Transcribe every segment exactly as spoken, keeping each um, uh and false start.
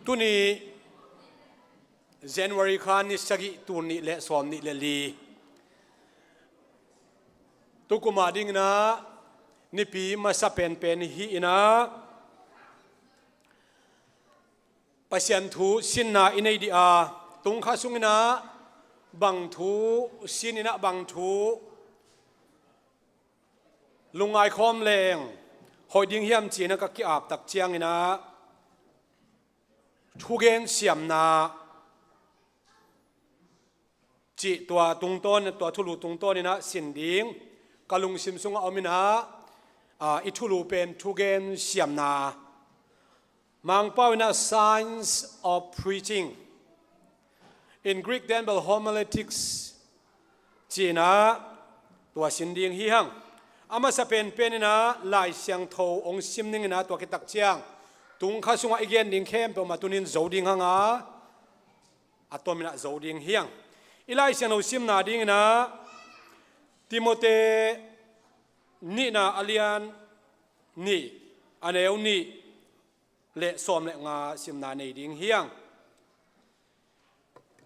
Tuni January kha ni sagih, tul nih le sawm nih le li, tukuma dingin ah nipi masa penpen hi in ah, Pasian thu sinna i nei dih a, tungkha sungin ah bang thu sin in ah bang thu lungngai khawm leng hoih ding hiam ci-in ah ka ki-ap tak ciangin ah, thugen siamna cih tua tungtawn, tua thulu tungtawn in ah sin ding ka lungsim sungah om in ah, a, i thulu pen thugen siamna, Mangpau in ah Science of Preaching, in Greek then bel Homiletics ci-in ah tua sin ding hi hang. A masa penpen in ah Lai Siangtho hong sim ning in ah, tua khit tak ciang tungkha sungah i gen ding khempeuh mah tuni-in zo ding hang a, a tom in ah zo ding hi hang. I Lai Siangtho simna dingin ah Timote nihna a lian nih, a neu nih le sawm le nga simna nei ding hi hang.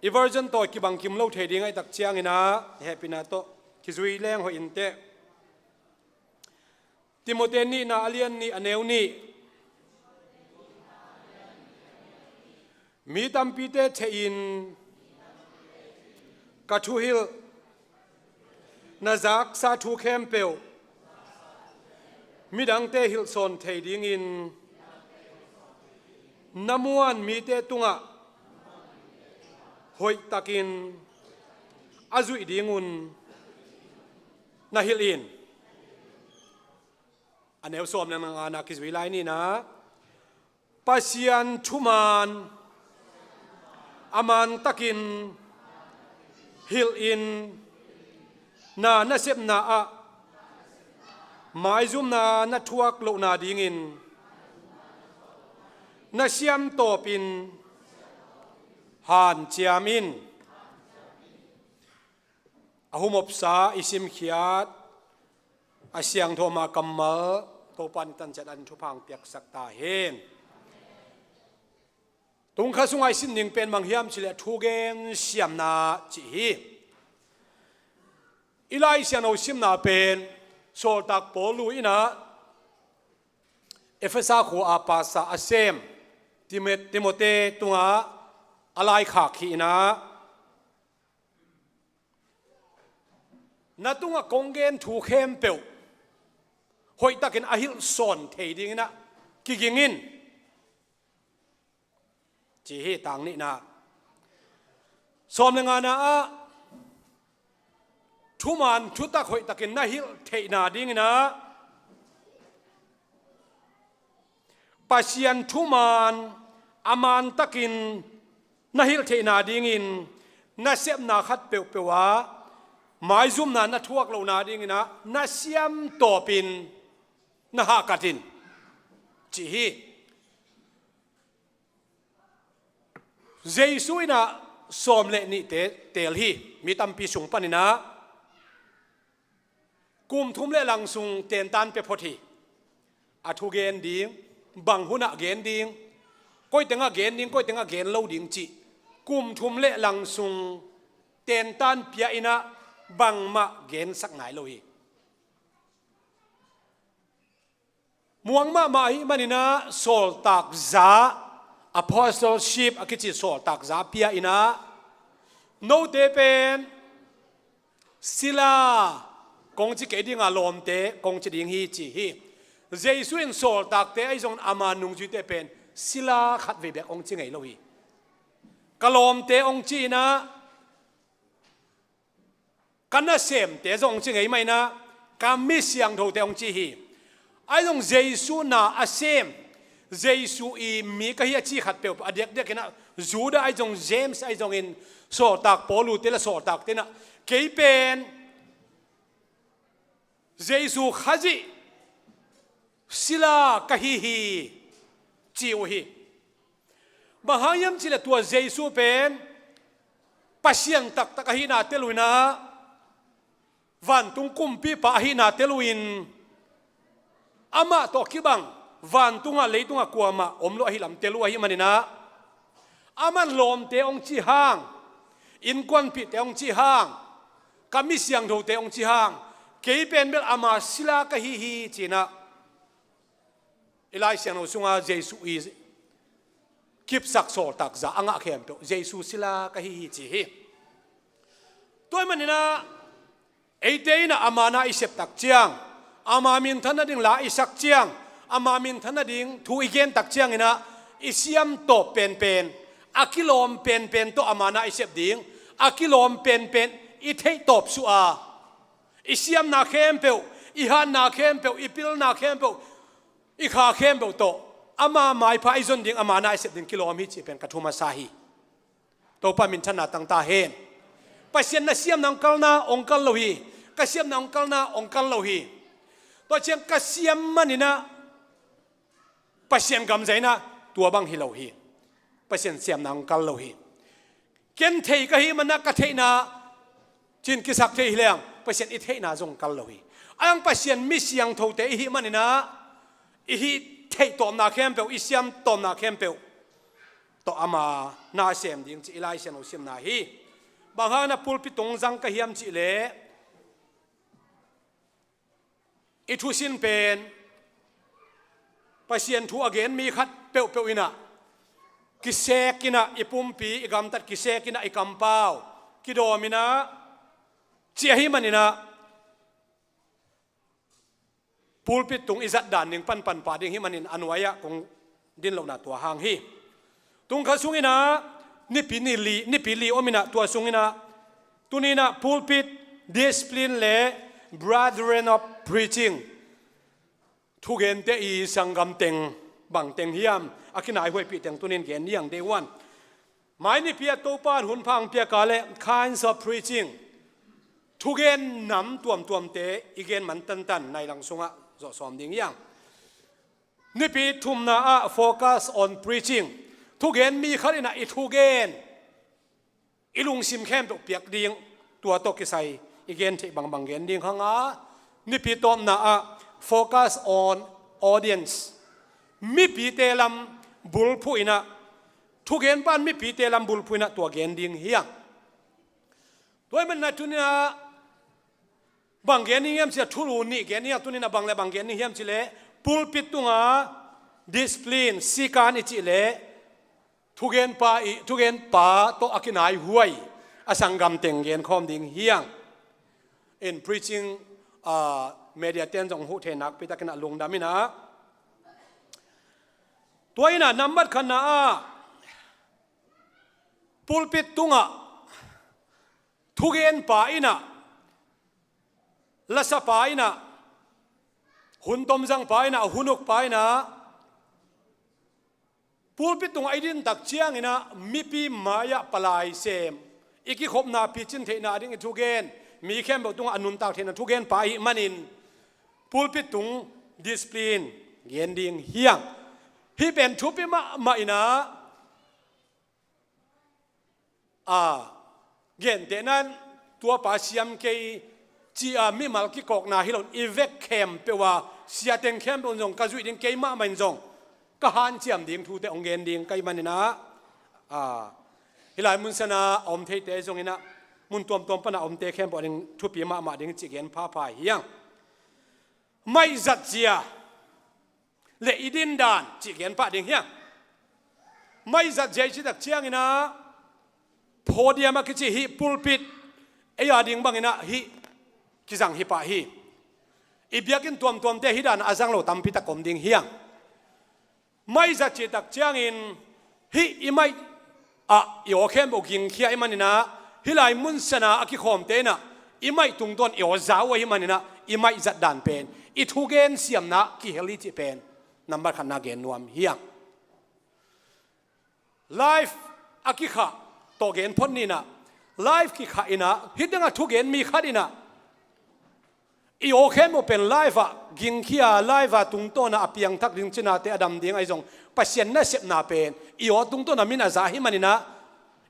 I version tawh kibang kim lo thei ding ahih tak ciangin ah hehpihna tawh kizui leng hoih in teh. Timote nihna a lian nih, a neu nih. Mi tampite theih in ka thuhilh, na zaksa thu khempeuh midangte hilhsawn thei dingin, na muan mite tungah hoihtakin a zuih dingun na hilh in. A neu sawm le ngana kizui lai ni in ah, Pasian thuman a mantakin hilh in, na nasepna ah maizumna na thuak lohna dingin na siamtawpin hanciam in. A humopsa i simkhiat a siangtho mah kammal Topa in i tanciat a dingin thupha hong piaksak ta hen. Tungkha sungah i sin ding pen bang hiam cih leh thugen siamna cih hi. I Lai Siangtho simna pen sawltak Paulu in ah Efesa khua a pastor a sem Timo-, Timote tungah a laikhak hi in ah, na tungah kong gen thu khempeuh hoihtakin a hilhsawn thei dingin ah kiging in, ci hi. Tang nihna, sawm le ngana ah, thuman thutak hoihtakin na hilh theihna dingin ah Pasian thuman a mantakin na hilh theihna dingin nasepna khat peuhpeuh ah maizumna na thuak lohna dingin ah na siamtawpin na hahkat in, ci hi. Jesu in ah sawm le nihte teel hi. Mi tampi sung panin ah kum thum le lang sung tentan pia phot hi. A thu gen ding, bang hunah gen ding, koi tengah gen ding, koi tengah gen lo ding cih kum thum le lang sung tentan pia in ah bangmah gensak nai lo hi. Muang mahmah ahih manin ah sawltak za, apostleship a kici sawltak za pia in ah, note pen sila kong ci kei ding a, lawmte kong ci ding hi, ci hi. Jesu in sawltakte ahi zongin ama nungzuite pen sila khatvei bek hong ci ngei lo hi. Ka lawmte hong ci in ah, ka nasemte zong hong ci ngei mah in ah, ka mi siangthote hong ci hi. Ahi zong Jesu na a sem, Jesu i mi ka hi a ci khat peuhpeuh a diakdiak in ah, Judah ahi zong, James ahi zongin, sawltak Paulu te le sawltakte in ah, kei pen Jesu Khazih sila ka hi hi, ci uh hi. Bang hang hiam cih leh tua Jesu pen Pasian taktak ahihna tel uh in ah, vantung kumpipa ahihna tel uh in, amah tawh kibang vantungah leitungah kuamah om lo ahi lam tel uh ahih manin ah, Aman lawmte hong cih hang, innkuanpihte hong cih hang, ka mi siangthote hong cih hang, kei pen bel ama sila ka hi hi ci-in ah, i Lai Siangtho sungah Jesuh i kipsak sawltak za a ngah khempeuh Jesuh sila ka hi hi ci hi. Tua ahih manin ah, eite in ah ama na i sep tak ciang, ama minthan nading la i sak ciang, ama minthan nading thu i gen tak ciangin ah, i siam tawp penpen, a kilawm penpen tawh ama na i sep ding, a kilawm penpen i theih tawp suh a, i siamna khempeuh, i hatna khempeuh, i pilna khempeuh, i kha khempeuh tawh ama maipha i zon ding, ama na i sep ding kilawm hi cih pen ka thu masa hi. Topa minthanna tang ta hen. Pasian na siamna hong kalna hong kal lo hi. Ka siamna hong kalna hong kal lo hi. Tua ciang ka siam manin ah Pasian gam zai-in ah tua bang hi lo hi. Pasian siamna hong kal lo hi. Ken thei ka hih manin ah ka theihna cin kisak thei hi leng, Pasian i theihna zong kal lo hi. A hang Pasian mi siangthote i hih manin ah, i hih theih tawpna khempeuh, i siam tawpna khempeuh tawh ama na sem ding cih i Lai Siangtho simna hi. Bang hang na pulpit tung zang ka hiam cih leh, i thusin pen Pasian thu a gen mi khat peuhpeuh in ah kisek in ah, i pumpi, i gamtat kisek in ah, i kampau kidawm in ah, ci ahih manin ah, pulpit tung i zat dan ding panpan pah ding hih manin a nuai-ah kong din lohna tua hang hi. Tung kha sungin ah nipi ni li, nipi li om in ah, tua sungin ah tuni-in ah pulpit discipline le brethren of preaching, thugente i sanggam teng, bang teng hiam, a kinaihuaipih teng tuni-in gen ni ang day one. Mai nipi ah Topa in hun pha hong piak a leh kinds of preaching, thugen nam tuamtuamte i gen man tantan nai lang sungah zawh sawm ding hi ang. Nipi thumna ah focus on preaching, thugen mi khat in ah i thugen, i lungsim khempeuh piak ding, tua tawh kisai i gen theih bangbang gen ding hang a, nipi tawpna ah focus on audience, mipite lam bulphuh in ah, thugenpa in mipite lam bulphuh in ah tua gen ding hi ang. Tua ahih manin ah tuni-in ah bang gen ding hiam cih leh, thulu nih gen ding hiam, tuni-in ah bang le bang gen ding hiam cih leh, pulpit tungah discipline, sikan i cih leh, thugenpa i, thugenpa tawh a kinaihuai a sanggam teng gen khawm ding hi ang. In preaching, ah, media ten zong huh thei nakpi takin ah lungdam in ah. Tua in ah nambat khatna ah pulpit tungah thugenpa in ah, lasapa in ah, hun tomzangpa in ah, hun ukpa in ah, pulpit tungah i din tak ciangin ah mipi mai-ah palai sem, i kikhopna picin theihna ding i thugen, mi khempeuh tungah a nuntak theihna thugenpa ahih manin pulpit tung discipline gen ding hi ang. Hih pen thupi mahmah in ah, a, gentehna in tuapa siam kei ci-a mimal kikawkna hi loin i vek khempeuh a, siateng khempeuh in zong ka zuih ding, kei mahmah in zong ka hanciam ding thute hong gen ding ka hih manin ah, a, hih lai mun sana a om theite zongin ah, mun tuamtuam pana a omte khempeuh ading thupi mahmah ding cih gen phapha hi ang. Maih zatzia le i dindan cih gen pah ding hi ang. Maih zatzia i cih tak ciangin ah, podium a kici hih pulpit, ei a ding bangin ah hih kizang hi pah hi. I biakinn tuamtuamte hih dan a zang lo tampi tak om ding hi ang. Maih zat cih tak ciangin hih i maih ah i aw khempeuh gingkhia ahih manin ah, hih lai mun sana a kikhawmte in ah i maih tungtawn i aw za uh ahih manin ah, i maih zat dan pen i thugen siamna kihel hi cih pen nambat khatna gen nuam hi ang. Live a kikhah tawh gen phot ni in ah, live kikhah in ah, hih tengah thugen mi khat in ah, i aw khempeuh pen live ah gingkhia, live ah tungtawn ah a piangthak ding cinate a dam ding ahi zong, Pasian nasepna pen i aw tungtawn ah min a za ahih manin ah,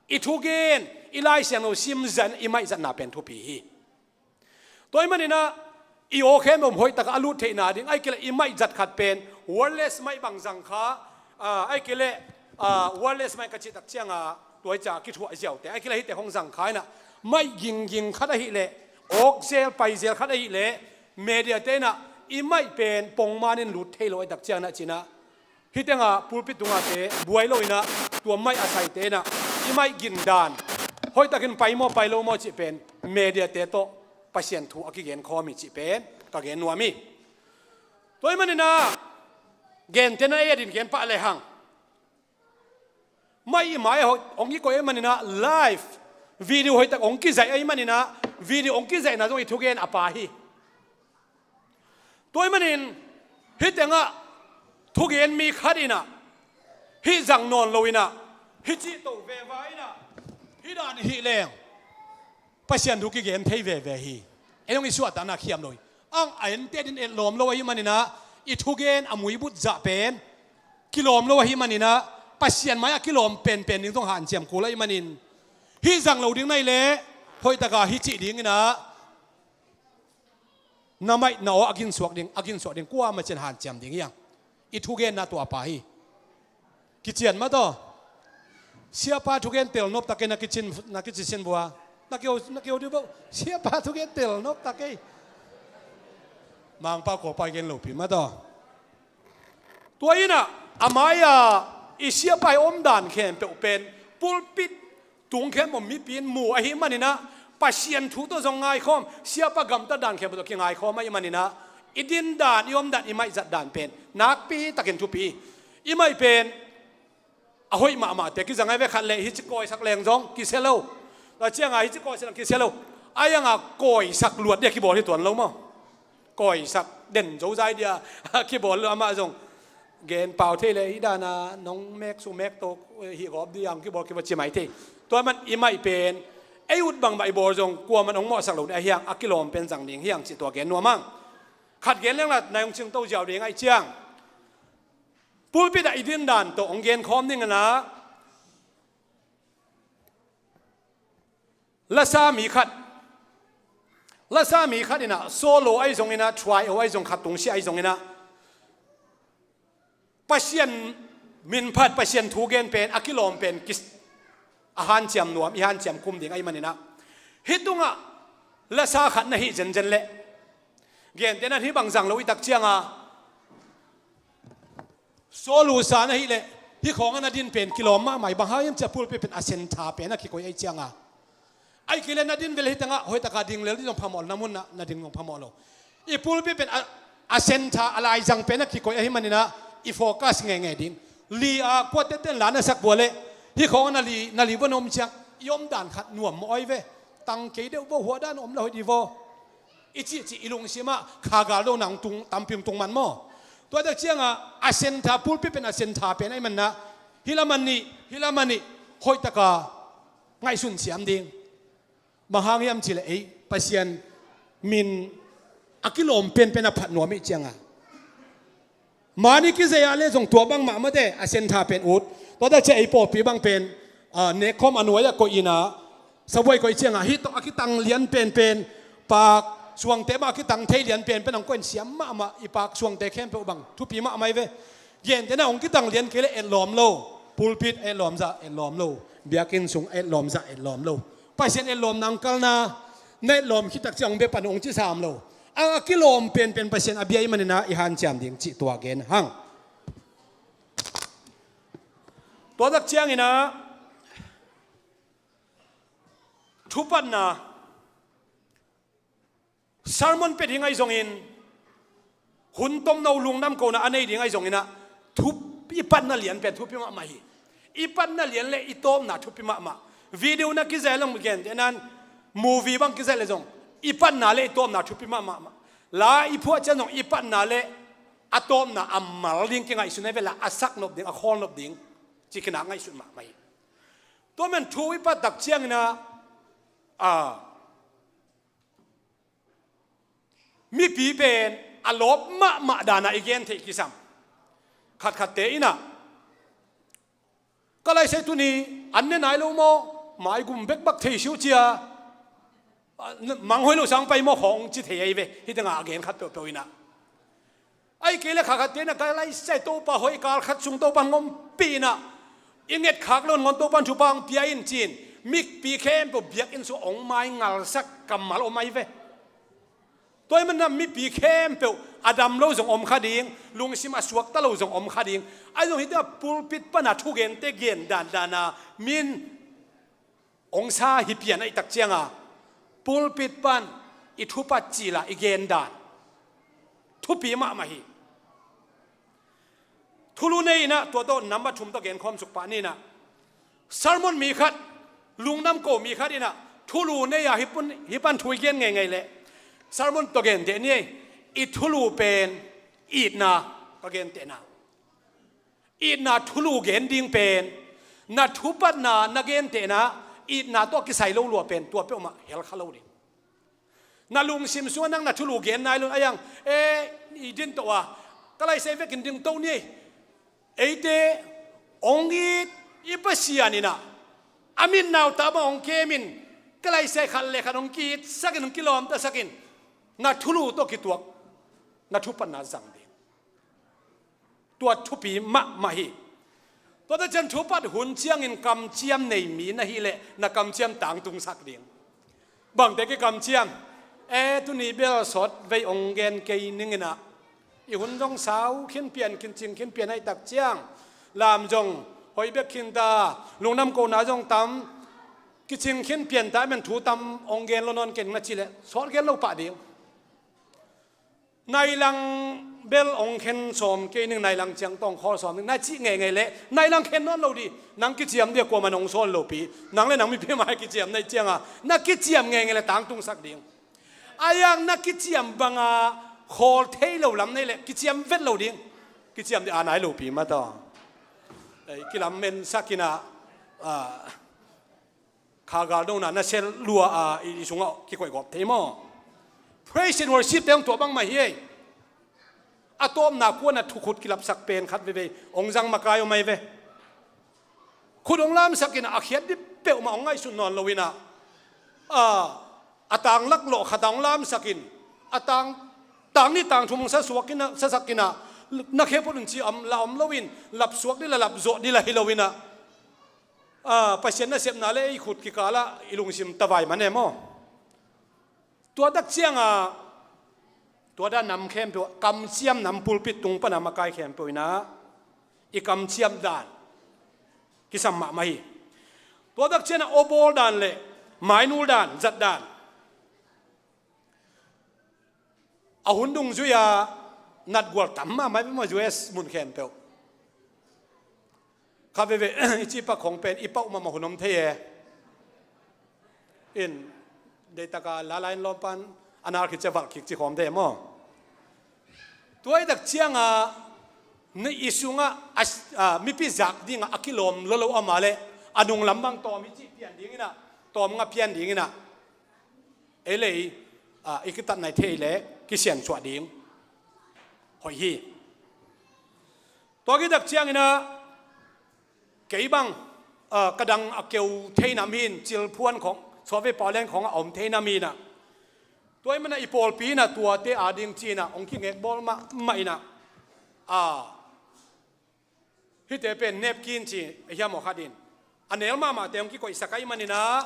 i thugen, i Lai Siangtho sim zat, i maih zatna pen thupi hi. Tua ahih manin ah, i aw khempeuh hoih takin a lut theihna ding, ahih kei leh i maih zat khat pen wireless maih bang zang kha, a, ahih kei leh a, wireless mic ka cih tak cianga tua i ca kithuah ziaute a kila hite hong zang kha inah, mic gingging khat ahih leh, awk zel pai zel khat ahih leh, media te inah i mic pen pongman in lut thei lo ahih tak ciang inah cinah, hih tengah pulpit tungah te buai lo inah, tua mic a saite inah i mic gindan hoihtakin pai maw pai lo maw cih pen media te tawh Pasian thu a kigen khawm hi cih pen ka gen nuam hi. Tua ahih maninah gentehna ei a din gen pah lehang, mic i mai-ah hong kikoih ahih maninah live video hoihtak hong kizaih ahih maninah video hong kizaihna zong i thugen a pa hi. Tua ahih manin hih tengah thugen mi khat inah hih zang nawn lo inah, hih cih to veva inah, hih dan hih leng Pasian thu kigen thei veve hi. Ei zong i suahtakna khiam lo hi. Ang a ente din etlawm lo ahih maninah, i thugen a muibut zah pen kilawm lo ahih maninah, Pasian mai-ah kilawm penpen ding zong hanciam kul ahih manin, hih zang lo ding na hih leh hoihtaka hih cih ding inah, na mic na aw a ginsuak ding, a ginsuak ding, kuamah ciang hanciam ding hi hang. I thugenna tua pa hi. Kician mah tawh. Siapa thugen tel nop tak ei, na kicin, na kici sin vua. Na kio, na kio dih bo. Siapa thugen tel nop tak ei. Mangpa kawpa i gen lopi mah tawh. Tua inah a mai-a i siapa i omdan khempeuh pen pulpit tung khempeuh mipi in mu ahih maninah, Pasian thu tawh zong ngaikhawm, siapa gamtat dan khempeuh tawh kingaikhawm ahih maninah, i dindan, i omdan, i mic zatdan pen nakpi takin thupi hi. I mic pen a hoih mahmahte kizang ahi ve. Khat leh hih ci kawisak leng zong kisia lo. Tua cianga hih ci kawisak leng kisia lo. A ianga kawisak luat dia kibawl hi tuan lo maw? Kawisak den zozai dia kibawl lo, amah zong gen pau thei leh hih dana nong mek su mek to, hih gawp dih ang kibawl kibawl ci mai thei. Tua man i mic pen ei ut bangmah i bawl zong kuaman hong mawhsak lo ding ahi hang, a kilawm pen zang ding hi hang cih tua gen nuam hang. Khat gen leng la nai hong cingto ziau ding ahih ciang, pulpit ah i dindan tawh hong genkhawm ding inah, lasa mi khat, lasa mi khat inah solo ahi zong inah, trio ahi zong, khat tungsiah ahi zong inah, Pasian minphat, Pasian thugen pen a kilawm pen kis-, a hanciam nuam, i hanciam khum ding ahih maninah, hih tungah lasa khat na hih zenzen leh, gentehna hih bang zang lo i tak cianga, solo sa na hih leh, hih khawngah na din pen kilawm mahmah hi. Bang hang hiam cih leh pulpit pen a centre pen a kikoih ahih cianga. Ahih kei leh na din vel hih tengah hoihtaka ding lel dih zong phamawh lo, na munah na ding zong phamawh lo. I pulpit pen a, a centre, a laizang pen a kikoih ahih maninah i focus ngeingei ding. Li a kuatette'n la na sak vua leh, hih khawngah na li, na li vua na om ciang, i omdan khat nuam mawh ahi ve. Tang kei deuh vaw, huahdan om la hoih dih vaw. I cihcih i lungsimah khagal do nang tung, tampi hong tung man maw? Tua tak cianga a centre, pulpit pen a centre pen ahih maninah, hih lamah nih, hih lamah nih, hoihtaka ngaihsun siam ding. Bang hang hiam cih leh ei Pasian min a kilawm penpen a phat nuam ahih cianga. Mani kizei ah leh zong tua bangmah mate, a centre pen ut. Tua tak ciang ei pawlpi bang pen, a, nekkhawm a nuai-ah koih inah, sabuai koih cianga hih tawh a kitang lian penpen, pak suangte mah a kitang thei lian penpen hong koih in siam mahmah, i pak suangte khempeuh bang thupi mahmah hi ve. Gentehna hong kitang lian kei leh etlawm lo. Pulpit etlawm zah etlawm lo. Biakinn sung etlawm zah etlawm lo. Pasian etlawmna hong kalna, na etlawm khit tak ciang hong bia pan hong ci sam lo. A, a kilawm penpen Pasian a bia ahih maninah i hanciam ding cih tua gen hang. Tua tak cianginah thupatna, sermon pia ding ahi zongin, hun tomno lungdam kona a nei ding ahi zonginah, thup-, i patna lian pen thupi mahmah hi. I patna lian leh i tawpna thupi mahmah. Video na kizai lang, gentehna in movie bang kizai leh zong, i patna leh i tawpna thupi mahmah. La i phuah ciang zong i patna leh a tawpna a mal ding kingaihsun ahi ve, la a sak nop ding, a khawl nop ding cih kinah ngaihsun mahmah hi. Tua man thu i pat tak cianginah, a, mipi pen a lawp mahmah danah i gen theih kisam. Khatkhatte inah, ka laisai tuni an ne nai lo maw, maigum bekbak thei siu cia, a, manghoih lo sang pai maw khawng ci thei ahi ve, hih tengah a gen khat peuhpeuh inah. Ahih kei leh khatkhatte inah ka laisai Topa hoih kal khat sung Topa hong ompih inah, I ngetkhak lo nangawn Topan thupha hong pia in ci-in mipi khempeuh biakinn sungah hong maingalsak kammal om ahi ve. Tua ahih manin mipi khempeuh a dam lo zong om kha ding, lungsim a suakta lo zong om kha ding. Ahi zong hih tengah pulpit pana thugente gen dandan a min hong sa hi pian ahih tak cianga pulpit pan i thupat cil a i gen dan thupi mahmah hi. Thulu nei in ah tua tawh number thum tawh genkhawm suk pah ni in ah, sermon mi khat, lungdam ko mi khat in ah thulu nei a hih pan, hih pan thu i gen ngeingei leh sermon tawh genteh ni ei. I thulu pen itna, ka gentehna, itna thulu gen ding pen, na thupatna na gentehna itna tawh kisai lo lua pen tua peuhmah hel kha lo ding. Na lungsim sungah nang na thulu gen nai lo in a, a yang, e, i din toh a, ka laisai vekin ding to ni ei. Eite hong it i Pasian in ah a min nauta bang hong kemin ka laisai khat le khat hong ki-itsakin hong kilawmtasakin na thulu tawh kituak, na thupatna zang ding. Tua thupi mahmah hi. Tua tak ciang thupat hun ciangin kamciam nei mi na hih leh na kamciam tangtungsak ding. Bangte kikamciam? E, tuni bel sawt vei hong gen kei ning in ah, i hun zong sau khin pian, khin cing khin pian ahih tak ciang lam zong hoih bek khin ta, lungdam kona zong tam, kicing khin pian ta, men thu tam hong gen lo nawn kei ning na cih leh sawt gen lo pah ding. Nai lang bel hong khen sawm kei ning, nai lang ciang tawh hong khawl sawm ning na cih ngeingei leh nai lang khen nawn lo dih. Nang kiciam dih a, kuamah in hong sawl lopi. Nang le nang mipi mah kiciam na hih cianga na kiciam ngeingei leh tangtungsak ding. A yang na kiciam banga khawl thei lo lam na hih leh kiciam vet lo ding. Kiciam dih a nai lopi mah tawh, ei, kilammensak in ah, a, kha gal dong na, na sel lua a, i, i sungah kikoih gawp thei maw? Praise and worship te hong tuah bangmah hi ei. A tawpna kuan a thukhut kilapsak pen khat veivei hong zang makai om ahi ve. Khut hong lamsak in ah, a khiat dih peuhmah hong ngaihsut nawn lo in ah, a, a tang laklawh khat a hong lamsak in, a tang, tang nih tang thum hong sasuak in ah, sasak in ah, na khe phot un ci om la om lo in, lapsuak dih la lapzawh dih la hi lo in ah, a, Pasian nasepna le ei khut kikalah i lungsim tavai man e maw? Tua tak cianga tua dan nam khempeuh, kamciam nam, pulpit tung pana makai khempeuh in ah i kamciam dan kisam mahmah hi. Tua tak cianga aw bawl dan le mainul dan, zat dan, a hun dungzui-a natgual tam mahmah hi maw, U S mun khempeuh. Kha veve i cih pak khong pen i pauh mahmah hun om thei e. In, deitaka lala in lawmpan a nal khit ciang valh kik ci khawm thei e maw? Tua ahih tak cianga ni i sungah a, a, mipi zak dingah a kilawm lolo a mah leh a nunglam bang tawm i cih pian ding in ah, tawm nga pian ding in ah, ei le ei, a, i kitatna i thei leh kisiansuah ding hoih hi. Tua kitak ciangin ah kei bang, a, ka dang a keu thei nam hi in, cilphuan khong, suavei pau leng khong a om thei nam hi in ah, tua ahih manin ah i pawlpi in ah tuate ading ci-in ah hong kingek bawl mahmah in ah, a, hihte pen napkin ci a hiam aw khat in, a nel mahmahte hong kikoihsak ahih manin ah,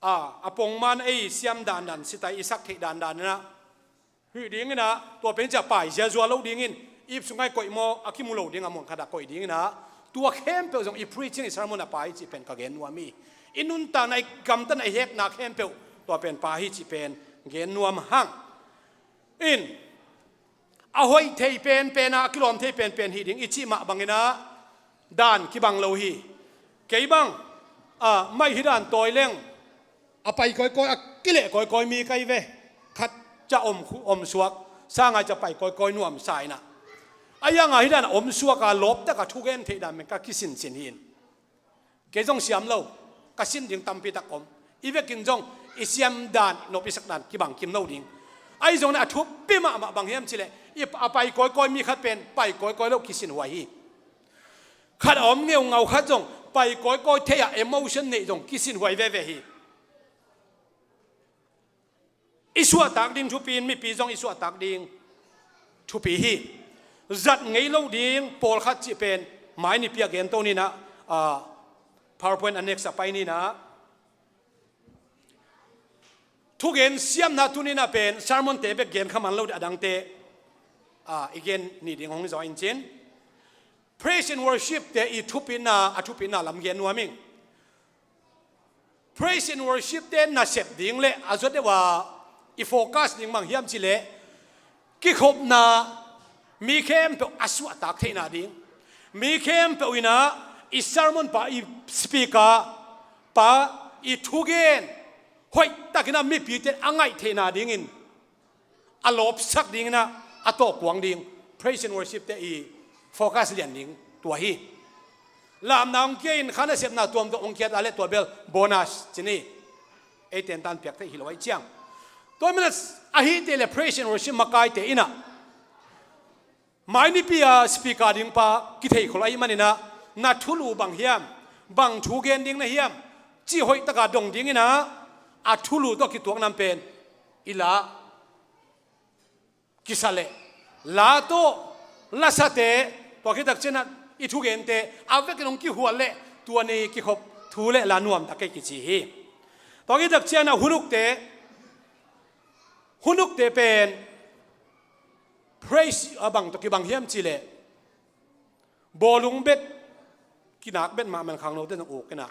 a, a pongman ei siam dandan, sitai i sak theih dandan in ah, hih ding in ah, tua pen ciah pai ziazua lo dingin, ip sungah i koih maw, a kimu lo ding a muang khat ah koih ding in ah, tua khempeuh zong i preaching, i sermon a pai cih pen ka gen nuam hi. I nuntakna, i gamtatna, i hekna khempeuh tua pen pai hi cih pen gen nuam hang. In, a hoih thei penpen a, a kilawm thei penpen hi ding i cih mah bangin ah dan kibang lo hi. Kei bang, a, mai hi dan tawi leng a pai kawikawi, a kileh kawikawi mi ka hi ve. Khat ciah om, om suak, sangai ciah pai kawikawi nuamsa in ah, a yanga hi dan a om suak a, lawptak a thugen theih dan pen ka kisinsin hi in. Kei zong siam lo, ka sin ding tampi tak om. I vekin zong i siam dan, nop i sak dan kibang kim lo ding. Ahi zongin a thupi mahmah bang hiam cih leh, i, a pai kawikawi mi khat pen pai kawikawi lo kisinhuai hi. Khat a om ngeungau khat zong pai kawikawi thei a emotion neih zong kisinhuai veve hi. I suahtak ding thupi in mipi zong i suahtak ding thupi hi. Zat ngei lo ding pawlkhat cih pen Mai nipi a gen to ni in ah, ah, PowerPoint a next a pai ni in ah. Thugen siamna tuni in ah pen sermon te bek gen kha man lo ding, a dangte, ah, i gen ni ding hong zaw in cin. Praise and worship te i thupitna, a thupitna lam gen nuam ing. Praise and worship te nasep ding le a zuat deuh a i focus ding bang hiam cih leh, kikhopna, mi khempeuh a suahtak theihna ding, mi khempeuh in ah i sermon pa, i speaker pa, i thugen hoihtakin ah mipite a ngaih theihna dingin a lawpsak dingin ah a tawh kuang ding, praise and worship te i focus lian ding tua hi. Lamna hong kia in kha nasepna tuamtuam hong kia ta le tua bel bonus ci ni. Ei tentan piak theih hi lo ahih ciang. Tua ahih manin ah, ahih te le praise and worship makaite in ah, mai nipi a speaker ding pa kithei khol ahih manin ah, na thulu bang hiam, bang thu gen ding na hiam cih hoihtak a dong dingin ah, a thulu tawh kituak nam pen i la kisa le, la tawh lasate, tua khit tak ciang ah i thugente a vekin hong kihual le, tua ni kikhop thu le la nuamtak kei kici hi. Tua khit tak ciang ah hunukte, hunukte pen praise a bang tawh kibang hiam cih leh, bawlung bet, kinak bet mahmah in khangnote nong uk in ah,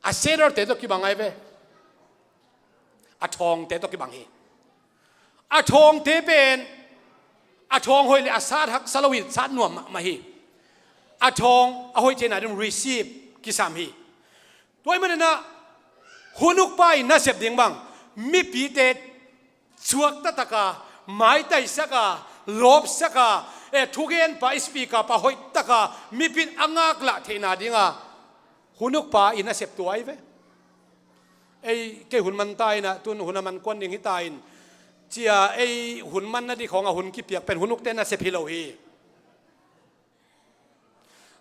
a cedar te tawh kibang ahi ve. A thawngte tawh kibang hi. A thawngte pen, a thawng hoih le a sat haksa lo hi, sat nuam mahmah hi. A thawng a hoih theihna ding receive kisam hi. Tua ahih manin ah, hunuk pa i nasep ding bang, mipite suakta taka, maitaisak a, lawpsak a, eh, thugen pa, speaker pa hoihtak a mipi in a ngaklah theihna ding a, hunuk pa i nasep tua ahi ve. Ei, kei hun man ta in ah, tun hun a man kuan ding hi ta in, ci a, ei hun man na ding khawng a hun kipiak pen hunukte nasep hi lo hi.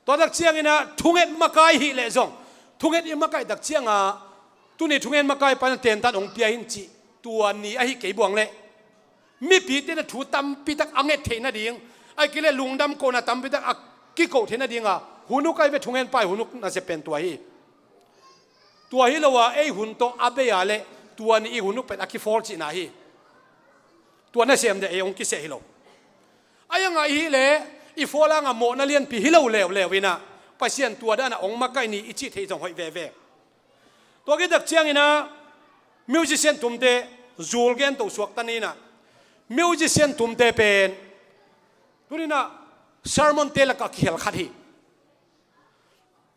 Tua tak ciangin ah thunget makai hi leh zong, thunget i makaih tak ciang ah, tuni thunget makai pa in ah tentan hong pia hi in cih, tua ni ahi kei buang leh, mipite in ah thu tampi tak a nget theih nading, ahih kei leh lungdam kohna tampi tak a kikoh theih nading a, hunuk ahi ve, thunget pa i hunuk nasep pen tua hi. Tua hi lo a, ei hun tawh a bei a leh, tua ni i hunuk pen a kifawl cihna hi. Tua nasem deuh ei hong kiseh hi lo. A iang a i hih leh, i fawl hang a mawhna lianpi hi lo leuleu in ah, Pasian tua dan a hong makaih ni i cih theih zong hoih veve. Tua khit tak ciangin ah, musician tumte, zul gen to suakta ni in ah, musician tumte pen, tuni in ah, sermon te lakah kihel khat hi.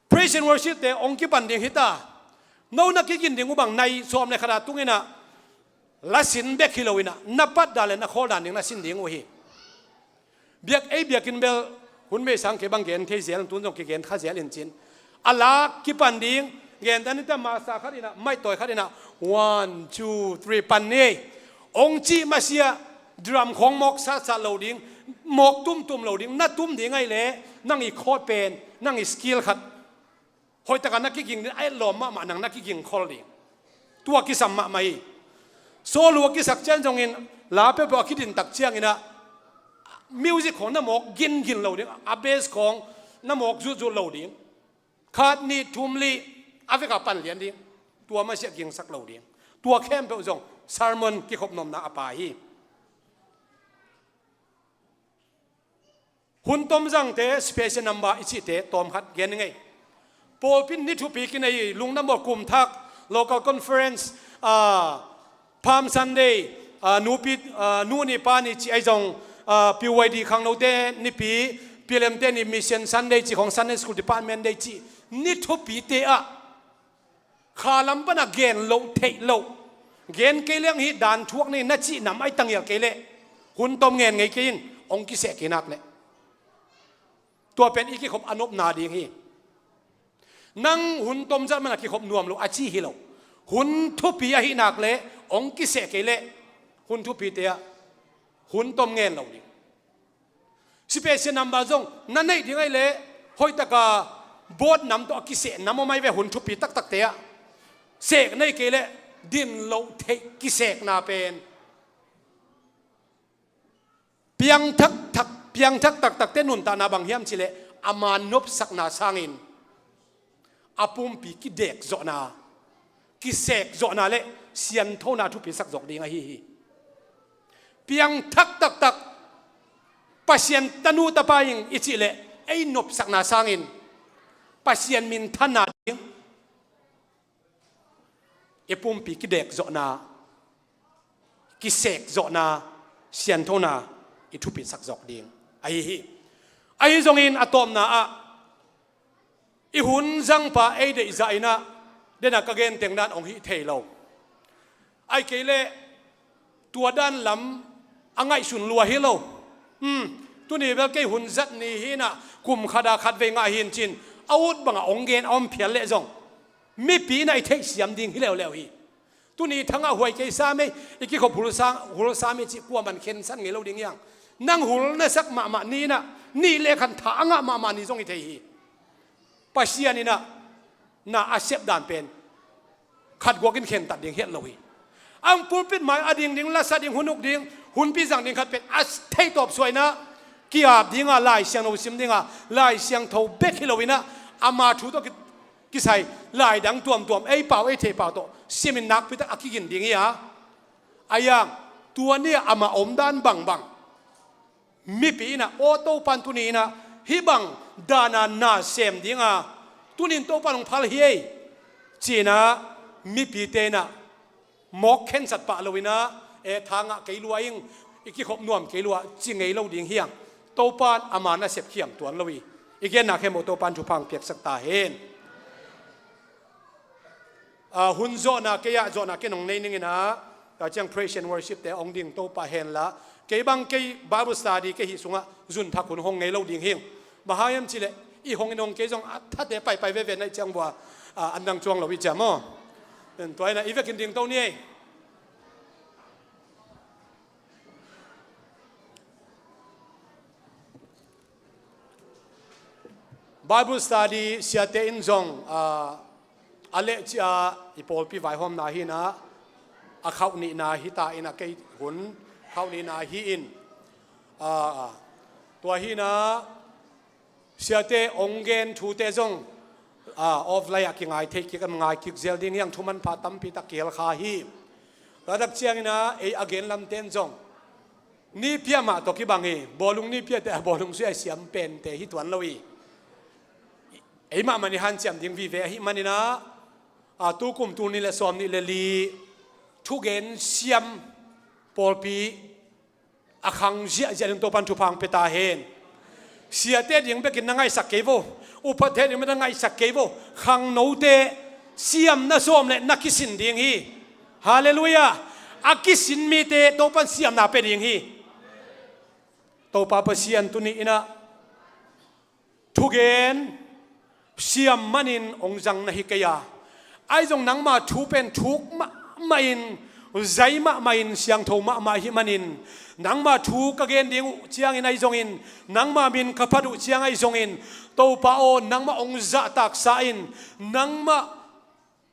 Praise and worship te hong kipan ding hi ta. No na kigin ding uh bang nai sawm le khat a tung in ah, la sin bek hi lo in ah, na pat dan le na khawl dan ding na sin ding uh hi. Biak, ei biakinn bel hun bei sang kei bang gen thei zel, tun zong kigen kha zel in cin. A la kipan ding, gen dan in ta masa khat in ah, maihtawi khat in ah, one, two, three, pan ni. Hong cih masiah, drum khawng mawk satsat lo ding, mawk tumtum lo ding, na tum ding ahih leh, nang i chord pen, nang i scale khat hoihtak a na kiging ding, a etlawm mahmah nang na kiging khol ding. Tua kisam mahmah hi. Solo a kisak ciang zongin, la peuhpeuh a kidin tak ciangin ah, music khawng na mawk gingin lo ding, a bass khawng na mawk zutzut lo ding. Khat, nih, thum, li, a vek a pan lian ding. Tua masiah gingsak lo ding. Tua khempeuh zong sermon kikhop nuamna a pai hi. Hun tom zangte, special number i cihte tawm khat gen ning ei. Pawlpi in ni thupi kinei, lungdam bawl, kum thak, local conference, ah, Palm Sunday, ah, nupi, ah, nu ni pa ni cih ahi zong, ah, P Y D khangnote nipi, P L M te ni Mission Sunday cih khawng, Sunday School Department Day cih, ni thupite ah, kha lam pan a gen loh theih loh, gen kei leng hi dan thuak ni na cih nam ahi ta ngial kei leh, hun tom ngen ngei kei in, hong kiseh kei nak leh. Tua pen i kikhop a nopna ding hi. Nang hun tom zat man a kikhop nuam lo a ci hi lo. Hun thupi ahih nak leh, hong kiseh kei leh, hun thupite ah, hun tom ngen lo ding. Special number zong na neih ding ahih leh, hoihtak a board nam tawh a kiseh nam om ahi ve, hun thupi taktakte ah. Sek nei kei leh, din loh theih kisekna pen piangthak thak, piangthak taktakte nuntakna bang hiam cih leh, ama nopsakna sangin a pumpi kidekzawhna, kisekzawhna le sianthona thupisak zawk ding ahi hi. Piangthak taktak Pasian tanu tapa ing i cih leh ei nopsakna sangin Pasian minthanna ding i pumpi kidekzawhna, kisekzawhna, sianthona i thupisak zawk ding ahi hi. Ahi zongin a tawpna ah i hun zangpa ei deihzah in ah, dena ka genteng dan hong hih thei lo. Ahih kei leh tua dan lam a ngaihsun lua hi lo. Hmm, tuni bel kei hun zat ni hi in ah, kum khat a khat vei ngah hi in cin, a ut bangah hong gen a om phial leh zong mipi in ah i theihsiam ding hi leuleu hi. Tuni thangah huai kei sam ei, i kikhop hul sam, hul sam ei cih kuaman khensan ngei lo ding hi hang. Nang hul na sak mahmah ni in ah, nih le khan tha a ngah mahmah ni zong hi thei hi. Pasian in ah na a sep dan pen khat guak in khentat ding hiat lo hi. Ang pulpit mai a ding ding, lasa ding, hun uk ding, hunpi zang ding khat pen a theitawp suah in ah ki-ap ding a, Lai Siangtho sim ding a, Lai Siangtho bek hi lo in ah ama thu tawh ki, kisai lai dang tuamtuam, ei pau, ei theih pau tawh simin nakpi tak a kigin ding hi a. Ahi hang tua ni a ama omdan bangbang mipi in ah, aw Topan tuni in ah hih bang dan a na sem ding a, tuni in Topan hong phal hi ei, ci in ah mipite in ah mawk khensat pah lo in ah, e, tha ngah kei lua ing, i kikhop nuam kei lua, ci ngei lo ding hi hang. Topan ama nasep khiam tuan lo hi. I genna khempeuh Topan thupha hong piaksak ta hen. Ah, hun zawhna kei ah, zawhna kei nong nei ning in ah, tua ciang praise and worship te hong ding Topa hen la, kei bang kei Bible study kei hih sungah zunthak hun hong ngei lo ding hi ing. Bang hang hiam cih leh i hong in hong kei zong a thate paipai veve na hih ciang bua, ah, an dang cuang lo hi ciam aw. Tua in ah i vekin ding to ni ei. Bible study siate in zong, ah, a leh cia i pawlpi vaihawmna hi in ah, a khauh nihna hi ta in ah, kei hun khauh nihna hi in, ah, tua hi in ah, siate hong gen thute zong, ah, offline ah kingai thei kik, ngai kik zel ding hi hang, thu manpha tampi tak kihel kha hi. Tua tak ciangin ah ei a gen lamte in zong nipia mah tawh kibang hi. Bawlung nipia te, a bawlung sui a siam pente hi tuan lo hi. Ei mahmah i hanciam ding vive ahih manin ah, a, tu kum tul nih le sawm nih le li thugen siam pawlpi a khang ziahziah ding Topan thupha hong pia ta hen. Siate ding bekin na ngaihsak kei vo. Upate ding bekin na ngaihsak kei vo. Khangnote siamna sawm le na kisin ding hi. Halleluiah. A kisin mite Topan siamna pia ding hi. Topa Pasian tuni in ah thugen siam manin hong zang na hi kei a, ahi zong nangma thu pen thuk mahmah in, zai mahmah in, siangtho mahmah ahih manin, nangma thu ka gen ding uh ciangin ahi zongin, nangma min ka phat uh ciang ahi zongin, Topa aw, nangmah hong zahtaksa in, nangmah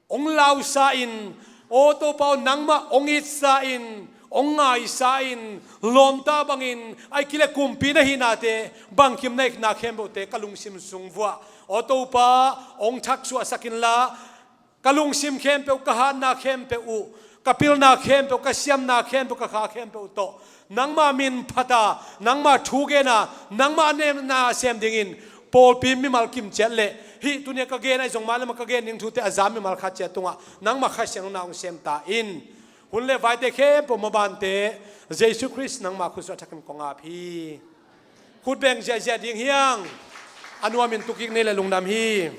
hong lausa in, aw Topa aw, nangmah hong itsa in, hong ngaisa in, lawmta bangin, ahih kei leh kumpi na hihnate, bangkim na hihna khempeuhte ka lungsim sung vuah, aw Topa, hong thaksuahsak inla, ka lungsim khempeuh, ka hatna khempeuh uh, ka pilna khempeuh, ka siamna khempeuh, ka kha khempeuh tawh nangma min phat a, nangma thu gen a, nangma a nemna sem dingin pawlpi mimal kim ciat le hih tuni a ka gen ahi zong mah le mah ka gen ding thute a za mimal khat ciat tungah nangma Kha Siangtho na hong sem ta in. Hun le vaite khempeuh mabante Jesu Khrist nangma khut suah thakin kong ap hi. Khut beng ziahziah ding hi hang. A nuamin tukik nei le lungdam hi.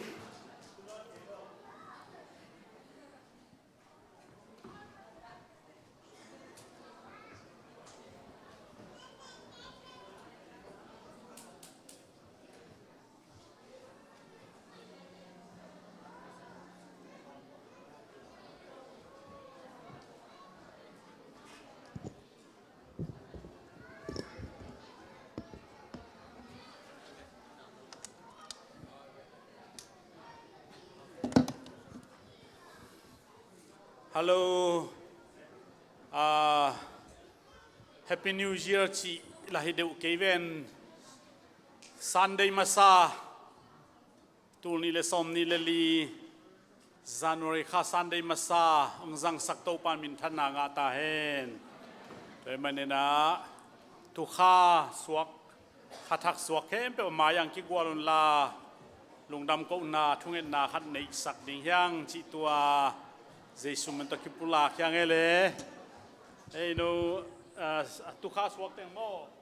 Hello. Ah, Happy New Year cih lah hi deuh kei ven. Sunday masa, tul nih le sawm nih le li, January kha Sunday masa hong zangsak Topa minthanna ngah ta hen. Tua ahih manin ah, tukha suak, khathak suak khempeuh mai-ah kigual unla, lungdam kohna thungetna khat neihsak ding hi hang cih tua Jesu min tawh kipulak hi hang e le. Ei no, ah, tukha suak teng maw?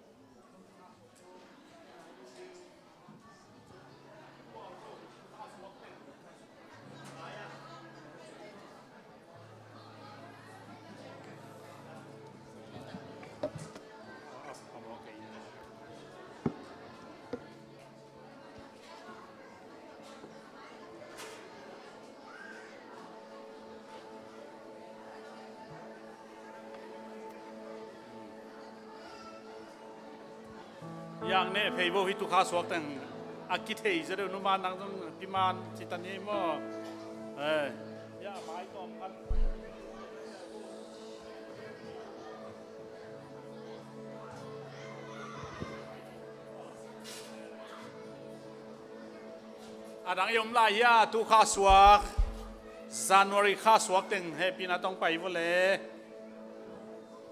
Yang neh phei vo, hih tukha suak teng a kithei zaw deuh, numan nang zong piman ci ta ni maw? Eh. Ya, mai kawm kan. A dang i om lai hia, tukha suak, January kha suak teng hehpihna tawh hong pai vo le.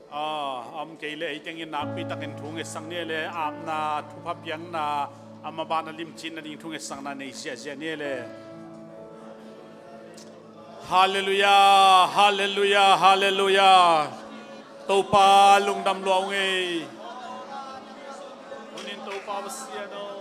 Ah, a om kei le ei tengin nakpi takin thu ngetsak ni le, apna, thupha piakna, a maban a limci nading thu ngetsakna nei ziahziah ni le. Halleluiah, halleluiah, halleluiah. Topa lungdam lua ung ei. Hunin Topa Pasian aw.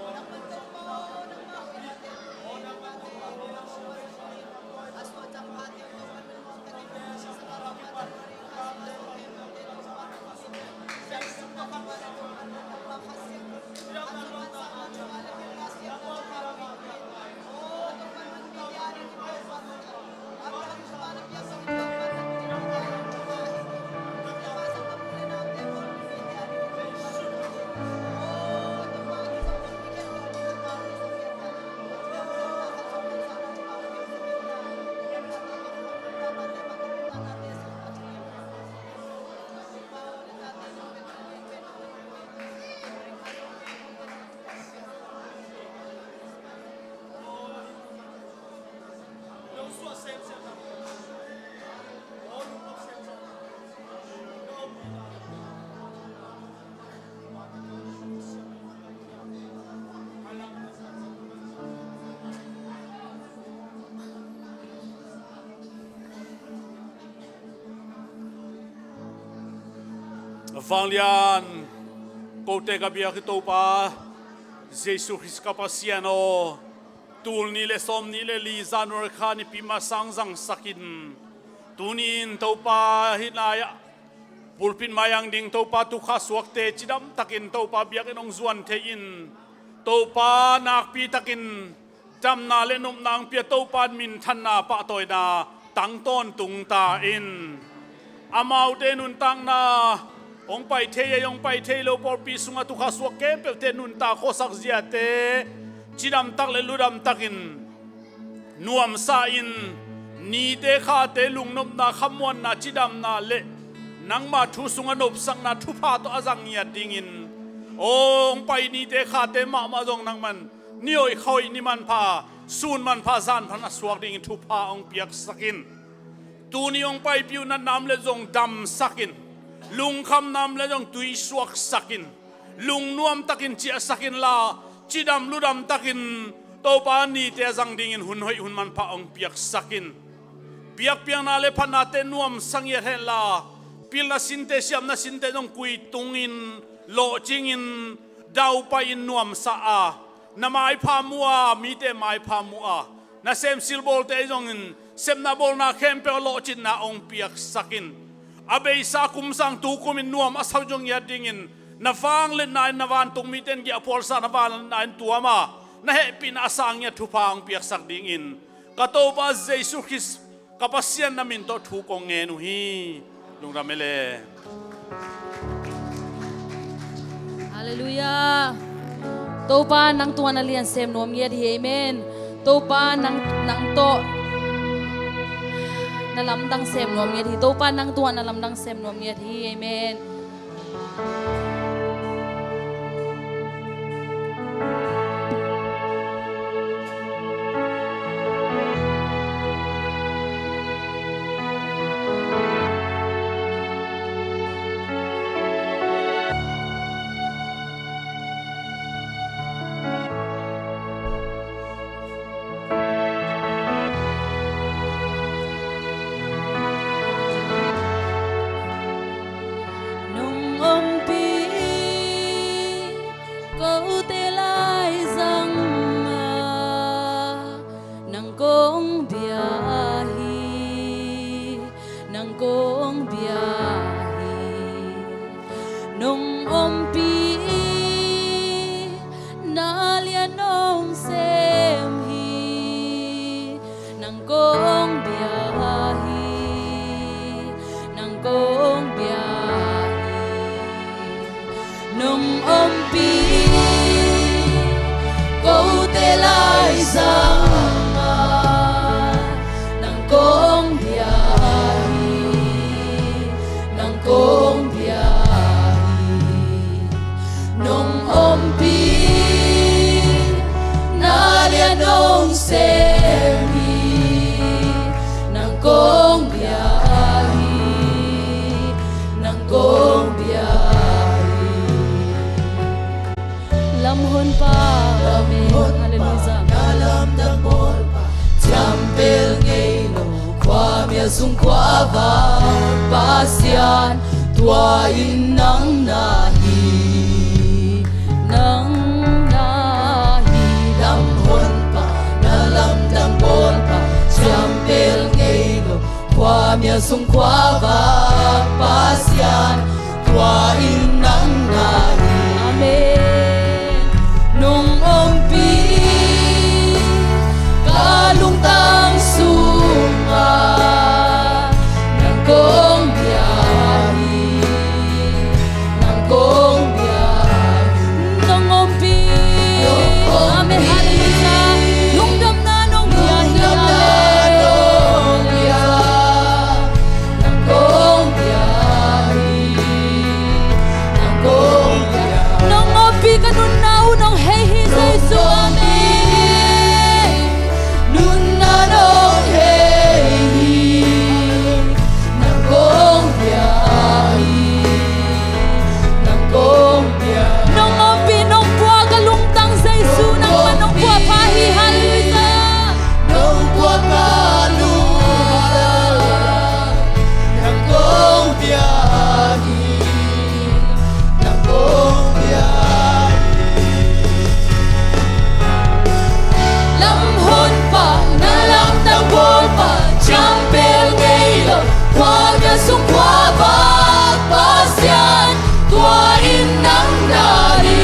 Vanglian, kote ka biak i Topa Jesu Khrist ka Pasian aw, tul nih le sawm nih le li January kha nipi masa hong zangsakin, tuni-in Topa hih lai-ah pulpit mai-ah ding Topa tukha suakte cidamtakin Topa biakinn hong zuan thei-in, Topa nakpi takin damna le nopna hong pia Topa in minthanna pahtawina tang tawntung ta in. Amaute nuntakna, hong pai thei ei hong pai thei lo pawlpi sungah tukha suak khempeuhte nuntak khuasak ziate cidamtak le ludamtakin nuamsa in, nite khate lungnopna, khamuanna, cidamna le nangma thu sungah nopsakna thupha tawh a zang ngiat dingin, aw hong pai nite khate mahmah zong nangman ni hoih kha hoih, ni manpha, sun manpha, zan pha na suak dingin thupha hong piaksak in. Tuni hong paipih uh natna om le zong damsak in, lungkhamna om le zong tuisuaksak in, lungnuam takin ciahsak inla, cidam ludam takin Topa nite a zang dingin hun hoih hun manpha hong piaksak in. Biakpiakna le phatnate nuamsa ngiat henla, pilna sinte, siamna sinte zong kuitungin, lawhcingin, daupai-in nuamsa a, na maipha mu a, mite maipha mu a, nasem silbawlte ahi zongin sepna bawlna khempeuh a lawhcinna hong piaksak in. A beisa kum sang tu kumin nuam a sa zong ngiat dingin, na vangliatna in na vantung mite in giahphualsa, na vangliatna in tuam a, na hehpihna a sang ngiat thupha hong piaksak dingin, ka Topa Jesu Khrist ka Pasian na min tawh thu kong ngen uh hi. Lungdam e le. Halleluiah. Topa nang tungah na lian sem nuam ngiat hi. Amen. Topa nang, nang tawh na lamdang sem nuam ngiat hi. Topa nang tungah na lamdang sem nuam ngiat hi. Amen. Nang kong bia hi, nong ompih, na lian nong sem hi. Nang kong bia hi, nang kong bia hi, nong ompih, kote lai zanga. Nang kong bia hi, nang kong bia hi, nong ompih, na lian nong sem hi. Nang kong bia hi, nang kong bia hi. Lamhonpa. Amen. Halleluijah. Na lamdang bawlpa, ciampel ngei lo, khuamial sung khuavak Pasian, tua in nang na hi, nang na hi. Lamhonpa, na lamdang bawlpa, ciampel ngei lo, khuamial sung khuavak Pasian, tua in nang na hi. Amen. Nong ompih ka lungtang sungah, nang kong bia hi, nang kong bia hi. Nong ompih. Nong ompih. Amen. Halleluijah. Lungdamna nong bia hi. Lungdamna nong bia. Nang kong bia hi, nang kong bia. Nong ompih ka nunna uh nong hei hi, Jesu. Amen. Nunna nong hei hi, nang kong bia hi, nang kong bia. Nong ompih, nong puah ka lungtang, Jesu, nangmah nong puahpha hi. Halleluijah. Nong puah ka lungtang, nang kong bia hi, nang kong bia hi. Lamhonpa, na lamdang bawlpa, ciampel ngei lo, khuamial sung khuavak Pasian, tua in nang na hi.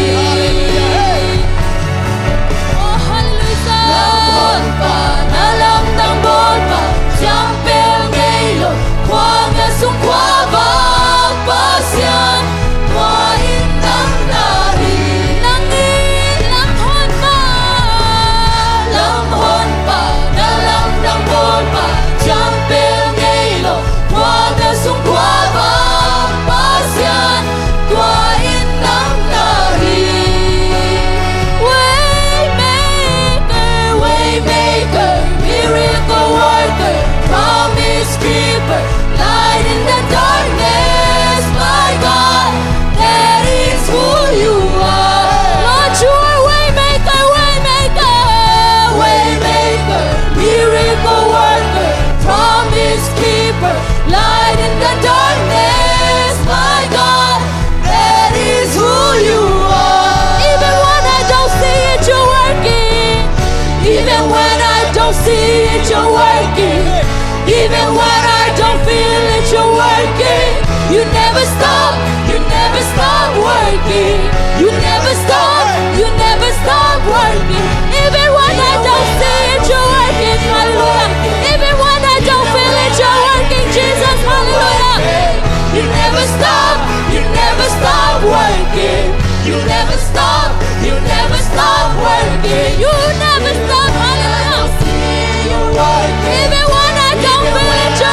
Oh, halleluijah. Lamhonpa, na lamdang bawlpa, ciampel ngei lo, khuamial sung khuavak Pasian, tua in nang na hi. Nang in lamhonpa. Lamhonpa, na lamdang bawlpa, ciampel ngei lo, khuamial sung khuavak Pasian, tua in nang na hi. Waymaker, waymaker, miracle worker, promise keeper, light in the darkness, my God, that is who you are. Lord, you are waymaker, waymaker, waymaker, miracle worker, promise keeper, light in the darkness, my God, that is who you are. Even when I don't see it, you're working. Even when I don't see it, you're working. Even when I don't feel it, you're working. You never stop, you never stop working. You never stop, you never stop working. Even when I don't see it, you're working. Hallelujah. Even when I don't feel it, you're working. Jesus, hallelujah. You never stop, you never stop working. You never stop, you never stop working. You never stop, hallelujah. Even when I don't feel it, you're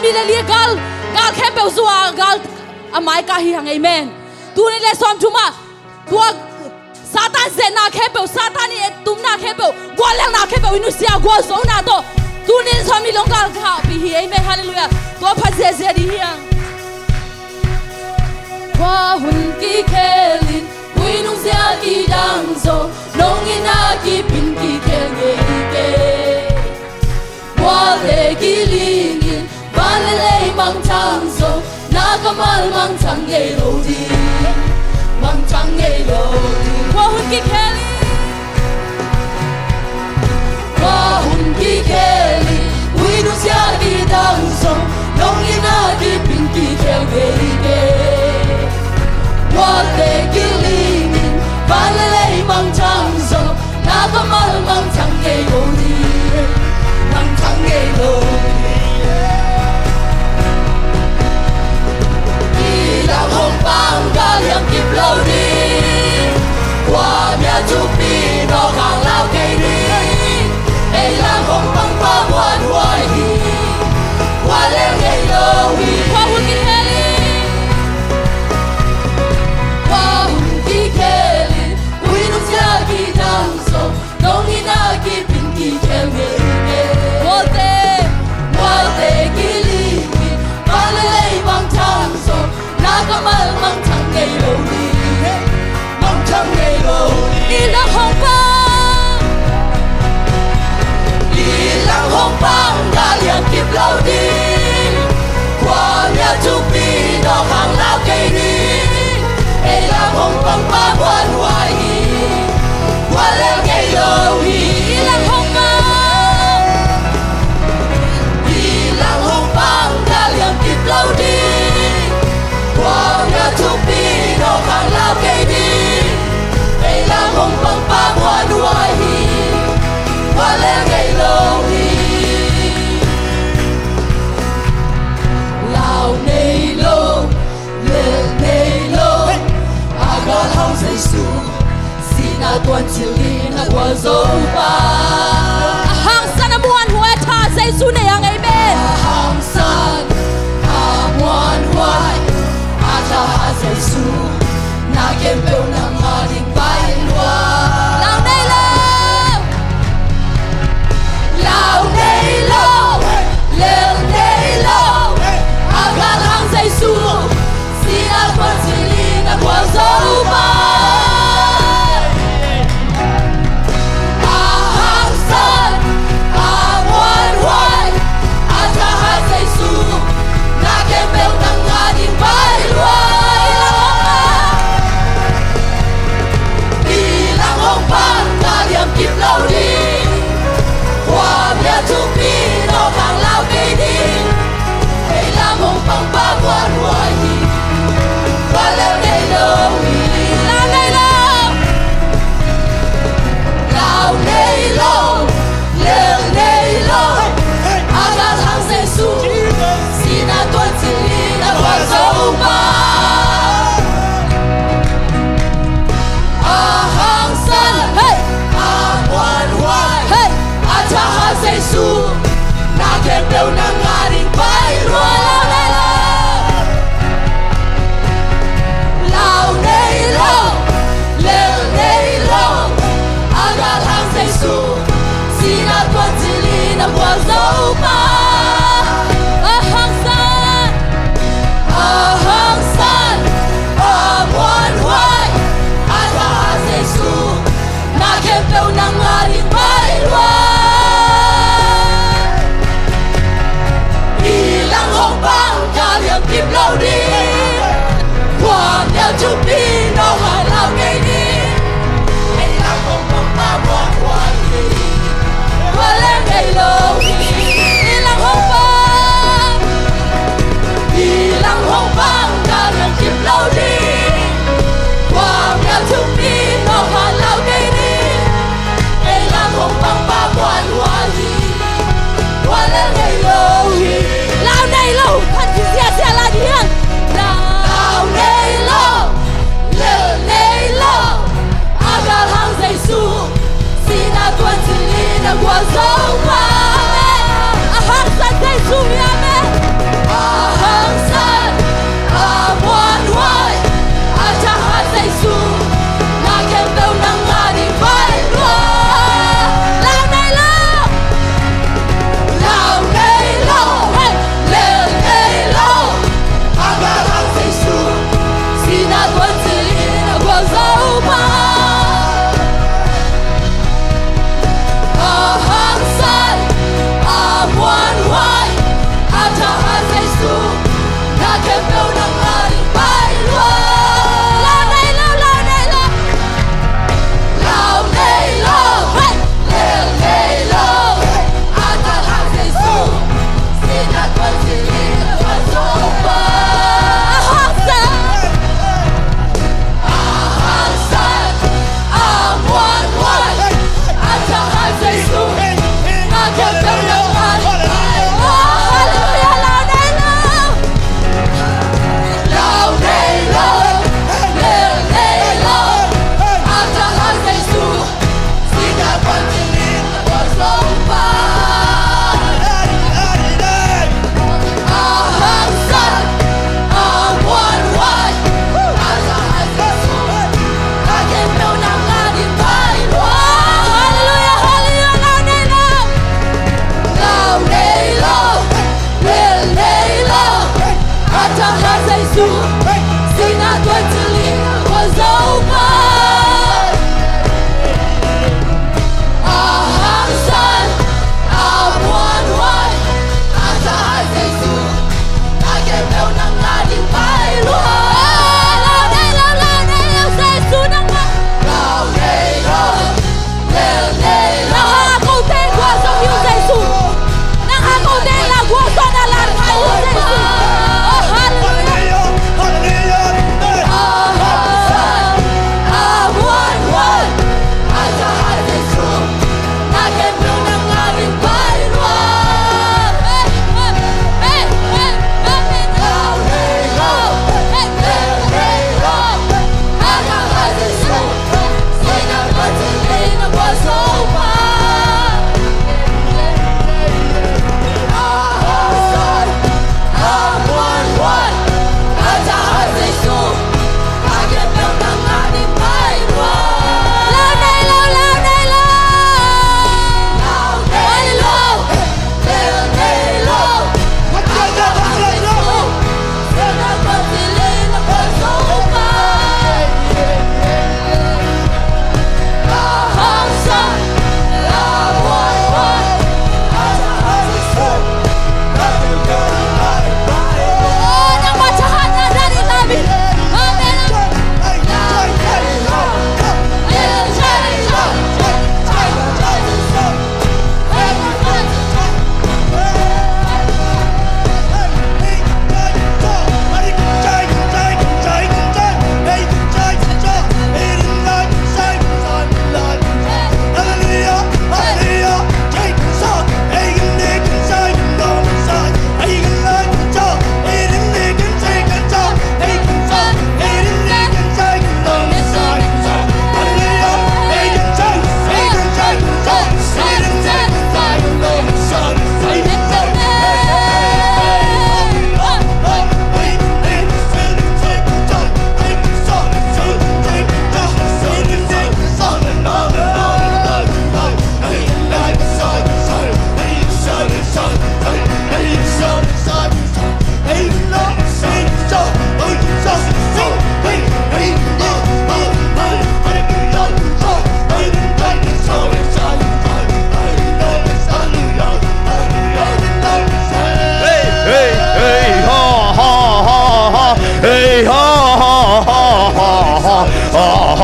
Pi le li gal, gal khempeuh zua gal a mai kah hi hang, amen. Tuni le sawmthum ah tua Satan zetna khempeuh, Satan i ettumna khempeuh, guallelhna khempeuh i nusia gualzona tawh tuni le sawmnih long gal khahpih hi, amen, halleluiah. Tua phat ziahziah ding hi hang. Tua hun kikhel in, ui nungzia kidang zong, nong itna kip in kikhel ngei kei. Gualte kilingin, van le lei mangthang zong, na kammal mangthang ngei lo ding, mangthang ngei lo ding. Tua hun kikhel in, tua hun kikhel in, ui nungzia kidang zong, nong itna kip in kikhel ngei kei. Gualte kilingin, van le lei mangthang zong, na kammal mangthang ngei lo ding, mangthang ngei lo ding. I lang hong pang gal hiam kip lo ding. Khuamial thupi nawk hang lau kei ding. Ei lang hong pang pa muanhuai hi. Guallel ngei lo hi. Tua hun kikhel in, tua hun kikhel in, ui nungzia kidang zong, nong itna kip in kikhel ngei kei. Gualte, gualte kilingin, van le lei mangthang zong, na kammal mangthang ngei lo ding, mangthang ngei lo ding. I lang hong pang, i lang hong pang gal hiam kip lo ding. Khuamial thupi nawk hang lau kei ding. Ei lang hong pang pa muanhuai hi. Guallel ngei lo hi. I lang hong pang, i lang hong pang gal hiam kip lo ding. Khuamial thupi nawk hang lau kei ding. Ei lang hong pang pa muanhuai hi. Guallel ngei lo hi. Lau nei lo, lel nei lo, a galhang Jesu, sihna tuan cil ding na gualzo pa. A hangsan a muanhuai a tha Jesu nei hang, amen. A hangsan a muanhuai a tha Jesu, na khempeuh nang a ding pai lua. Lau nei lo, lau nei lo, lel nei lo, a galhang Jesu, sihna tuan cil ding na gualzo pa. A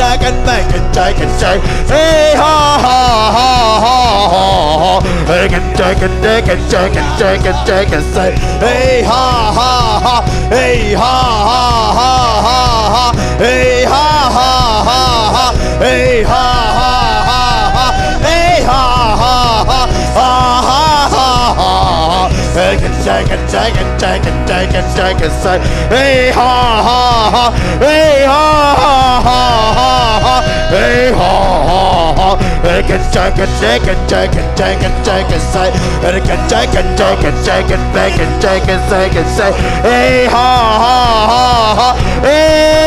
Jack and bacon, Jack and Jack. Hey ha ha ha ha ha ha. Hey can Jack and Jack and Jack and Jack and Jack and say. Hey ha ha ha. Hey ha ha ha ha ha. Hey ha ha ha ha. Hey ha ha ha ha. Hey ha ha ha ha ha ha ha. Hey can Jack and Jack and Jack and Jack and Jack and say. Hey ha ha ha. Hey ha ha ha ha ha. Hey ha ha ha. Hey can Jack and Jack and Jack and Jack and Jack and say. Hey can Jack and Jack and Jack and Jack and Jack and Jack and say. Hey ha ha ha ha. Hey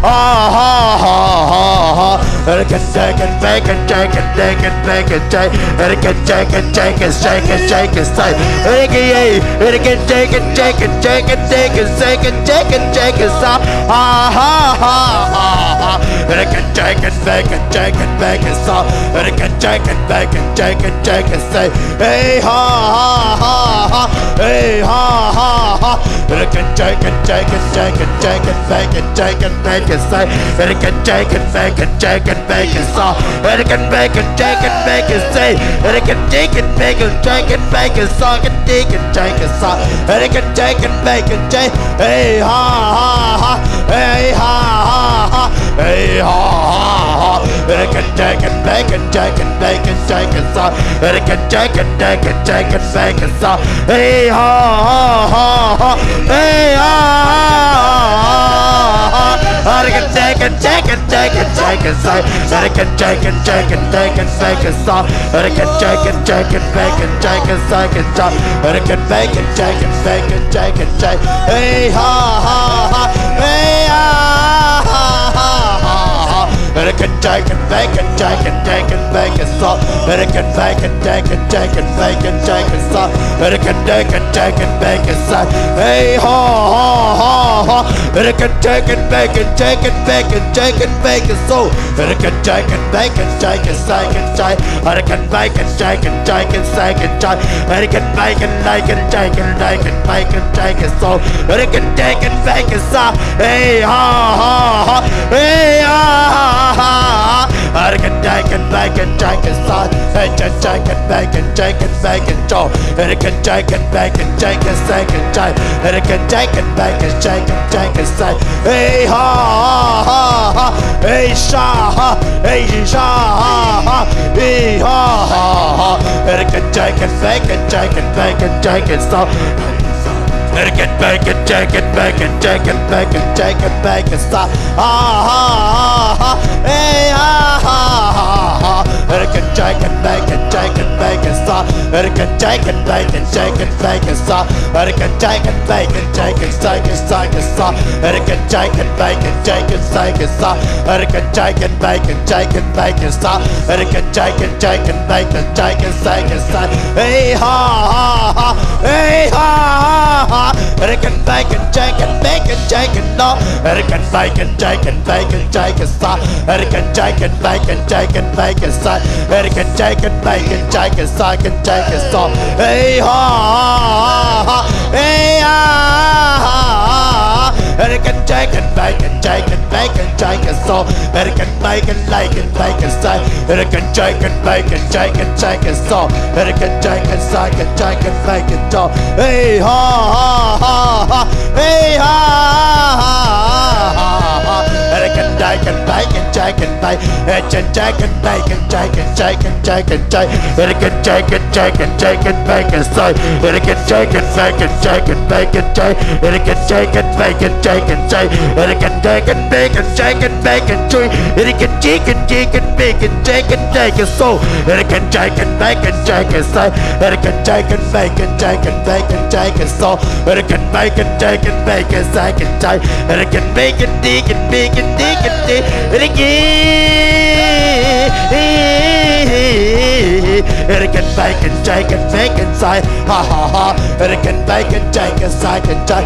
ha ha ha ha ha. Hey can Jack and Jack and Jack and Jack and Jack and Jack. Hey can Jack and Jack and Jack and Jack and say. Hey can Jack and Jack and Jack and Jack and Jack and Jack and Jack and say. Ha ha ha ha ha. Hey can Jack and Jack and Jack and Jack and say. Hey can Jack and Jack and Jack and Jack and say. Hey ha ha ha ha. Hey ha ha ha. Hey can Jack and Jack and Jack and Jack and Jack and Jack and say. Hey can Jack and Jack and Jack and Jack and say. Hey can Jack and Jack and Jack and say. Hey can Jack and Jack and Jack and Jack and say. Hey can Jack and Jack and Jack. Hey ha ha ha. Hey ha ha ha. Hey ha ha ha. Hey can Jack and Jack and Jack and Jack and Jack and say. Hey can Jack and Jack and Jack and Jack and say. Hey ha ha ha ha. Hey ha ha ha ha. Hey can Jack and Jack and Jack and Jack and say. Hey can Jack and Jack and Jack and Jack and say. Hey can Jack and Jack and Jack and Jack and say. Hey can Jack and Jack and Jack and Jack and Jack. Hey ha ha ha. Hey ha ha ha ha ha. Hey can Jack and Jack and Jack and Jack and Jack and say. Hey can Jack and Jack and Jack and Jack and Jack and say. Hey can Jack and Jack and Jack and say. Hey ha ha ha ha. Hey can Jack and Jack and Jack and Jack and Jack and say. Hey can Jack and Jack and Jack and Jack and say. Hey can Jack and Jack and Jack and Jack and say. Hey can Jack and Jack and Jack and Jack and say. Hey ha ha ha. Hey ha ha ha ha. Hey can Jack and Jack and Jack and say. Hey can Jack and Jack and Jack and Jack and say. Hey can Jack and Jack and Jack and Jack and say. Hey can Jack and Jack and Jack and Jack and say. Hey ha ha ha ha. Hey sha ha. Hey sha ha ha. Hey ha ha ha. Hey can Jack and Jack and Jack and Jack and Jack and say. Hey can Jack and Jack and Jack and Jack and Jack and Jack and say. Ha ha ha ha. Hey ha ha ha ha. Hey can Jack and Jack and Jack and Jack and say. Hey can Jack and Jack and Jack and Jack and say. Hey can Jack and Jack and Jack and Jack and say. Hey can Jack and Jack and Jack and Jack and say. Hey can Jack and Jack and Jack and Jack and say. Hey can Jack and Jack and Jack and Jack and say. Hey ha ha ha. Hey ha ha ha. Hey can Jack and Jack and Jack and Jack and no. Hey can Jack and Jack and Jack and Jack and say. Hey can Jack and Jack and Jack and Jack and say. Hey can Jack and Jack and Jack and Jack and say. Hey ha ha ha ha. Hey ha ha ha ha. Hey can Jack and Jack and Jack and Jack and Jack and so. Hey can Jack and Jack and Jack and say. Hey can Jack and Jack and Jack and Jack and so. Hey can Jack and Jack and Jack and Jack and so. Hey ha ha ha ha. Hey ha ha ha ha ha. Hey can Jack and Jack and Jack and Jack. Hey can Jack and Jack and Jack and Jack and Jack and Jack. Hey can Jack and Jack and Jack and Jack and say. Hey can Jack and Jack and Jack and Jack and Jack. Hey can Jack and Jack and Jack and Jack and say. Hey can Jack and Jack and Jack and Jack and Jack and say. Hey can Jack and Jack and Jack and Jack and so. Hey can Jack and Jack and Jack and say. Hey can Jack and Jack and Jack and Jack and Jack and so. Hey can Jack and Jack and Jack and Jack and say. Hey can Jack and Jack and Jack and Jack and Jack and say. Hey can Jack and Jack and Jack and say. Ha ha ha. Hey can Jack and Jack and Jack and Jack.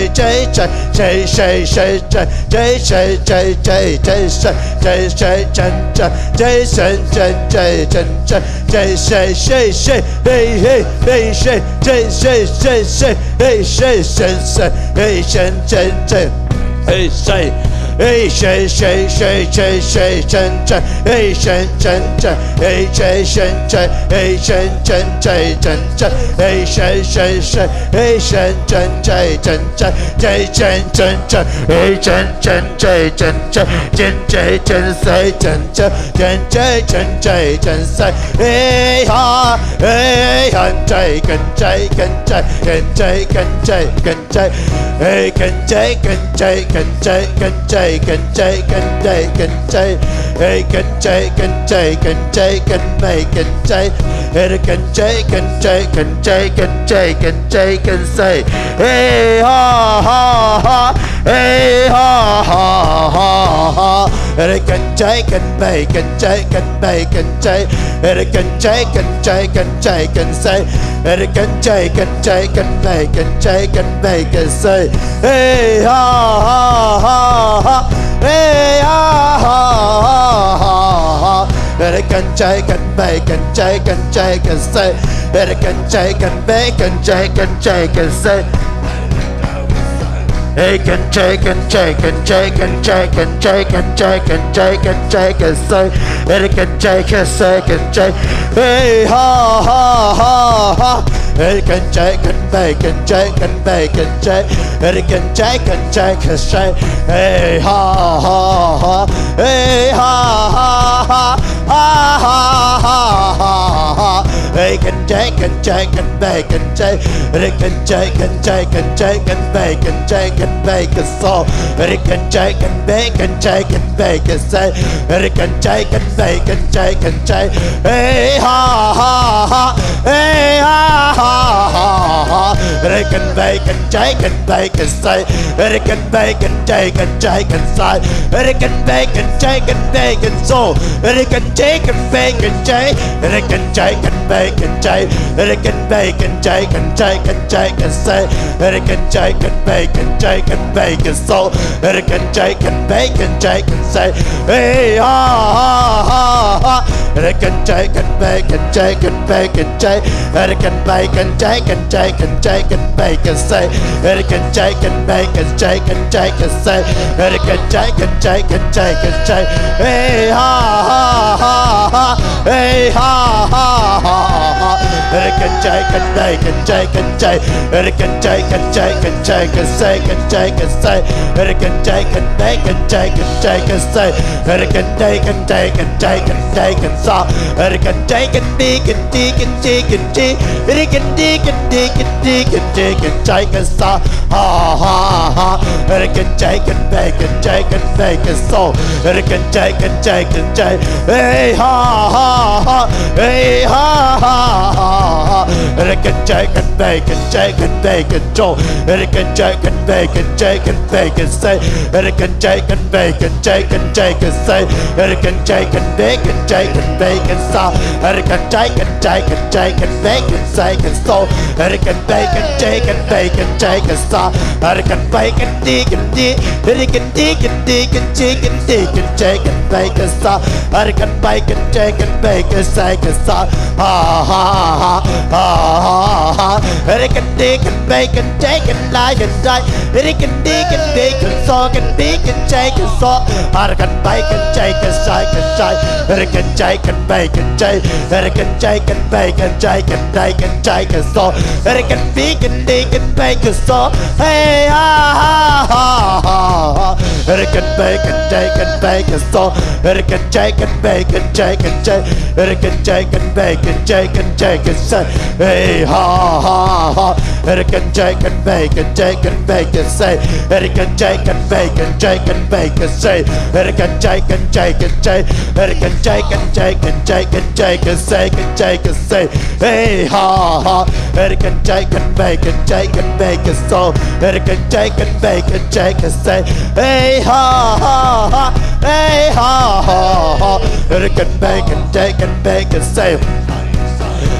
Herican chicken bacon, chicken bacon joe. Herican chicken bacon, chicken bacon say. Herican chicken bacon, chicken chicken say. Herican chicken bacon, chicken bacon sa. Herican chicken, chicken, chicken bacon, chicken so. Herican bacon, chicken bacon, chicken sa. Herican bacon, chicken, chicken, herican chicken, chicken, chicken, chicken bacon sa. Herican bacon, chicken bacon, chicken sa. Ha ha ha ha ha ha. Herican chicken bacon, chicken like and die. Herican chicken bacon, so can bacon, chicken so. Herican bacon, chicken, chicken, chicken. Herican chicken bacon, chicken. Herican chicken bacon, chicken, chicken, chicken so. Herican bacon, chicken bacon so. Hey ha ha ha ha ha. Herican bacon, chicken bacon so. Herican chicken bacon, chicken, chicken. Herican chicken bacon, chicken, chicken say. Hey ha ha ha. Herican chicken bacon, chicken bacon say. Herican chicken bacon, chicken bacon say. Herican chicken, chicken, chicken. Herican chicken, chicken, chicken, chicken say, chicken say. Hey ha ha. Herican chicken bacon, chicken bacon so. Herican chicken bacon, chicken say. Hey ha ha ha. Hey ha ha ha. Herican bacon, chicken bacon say.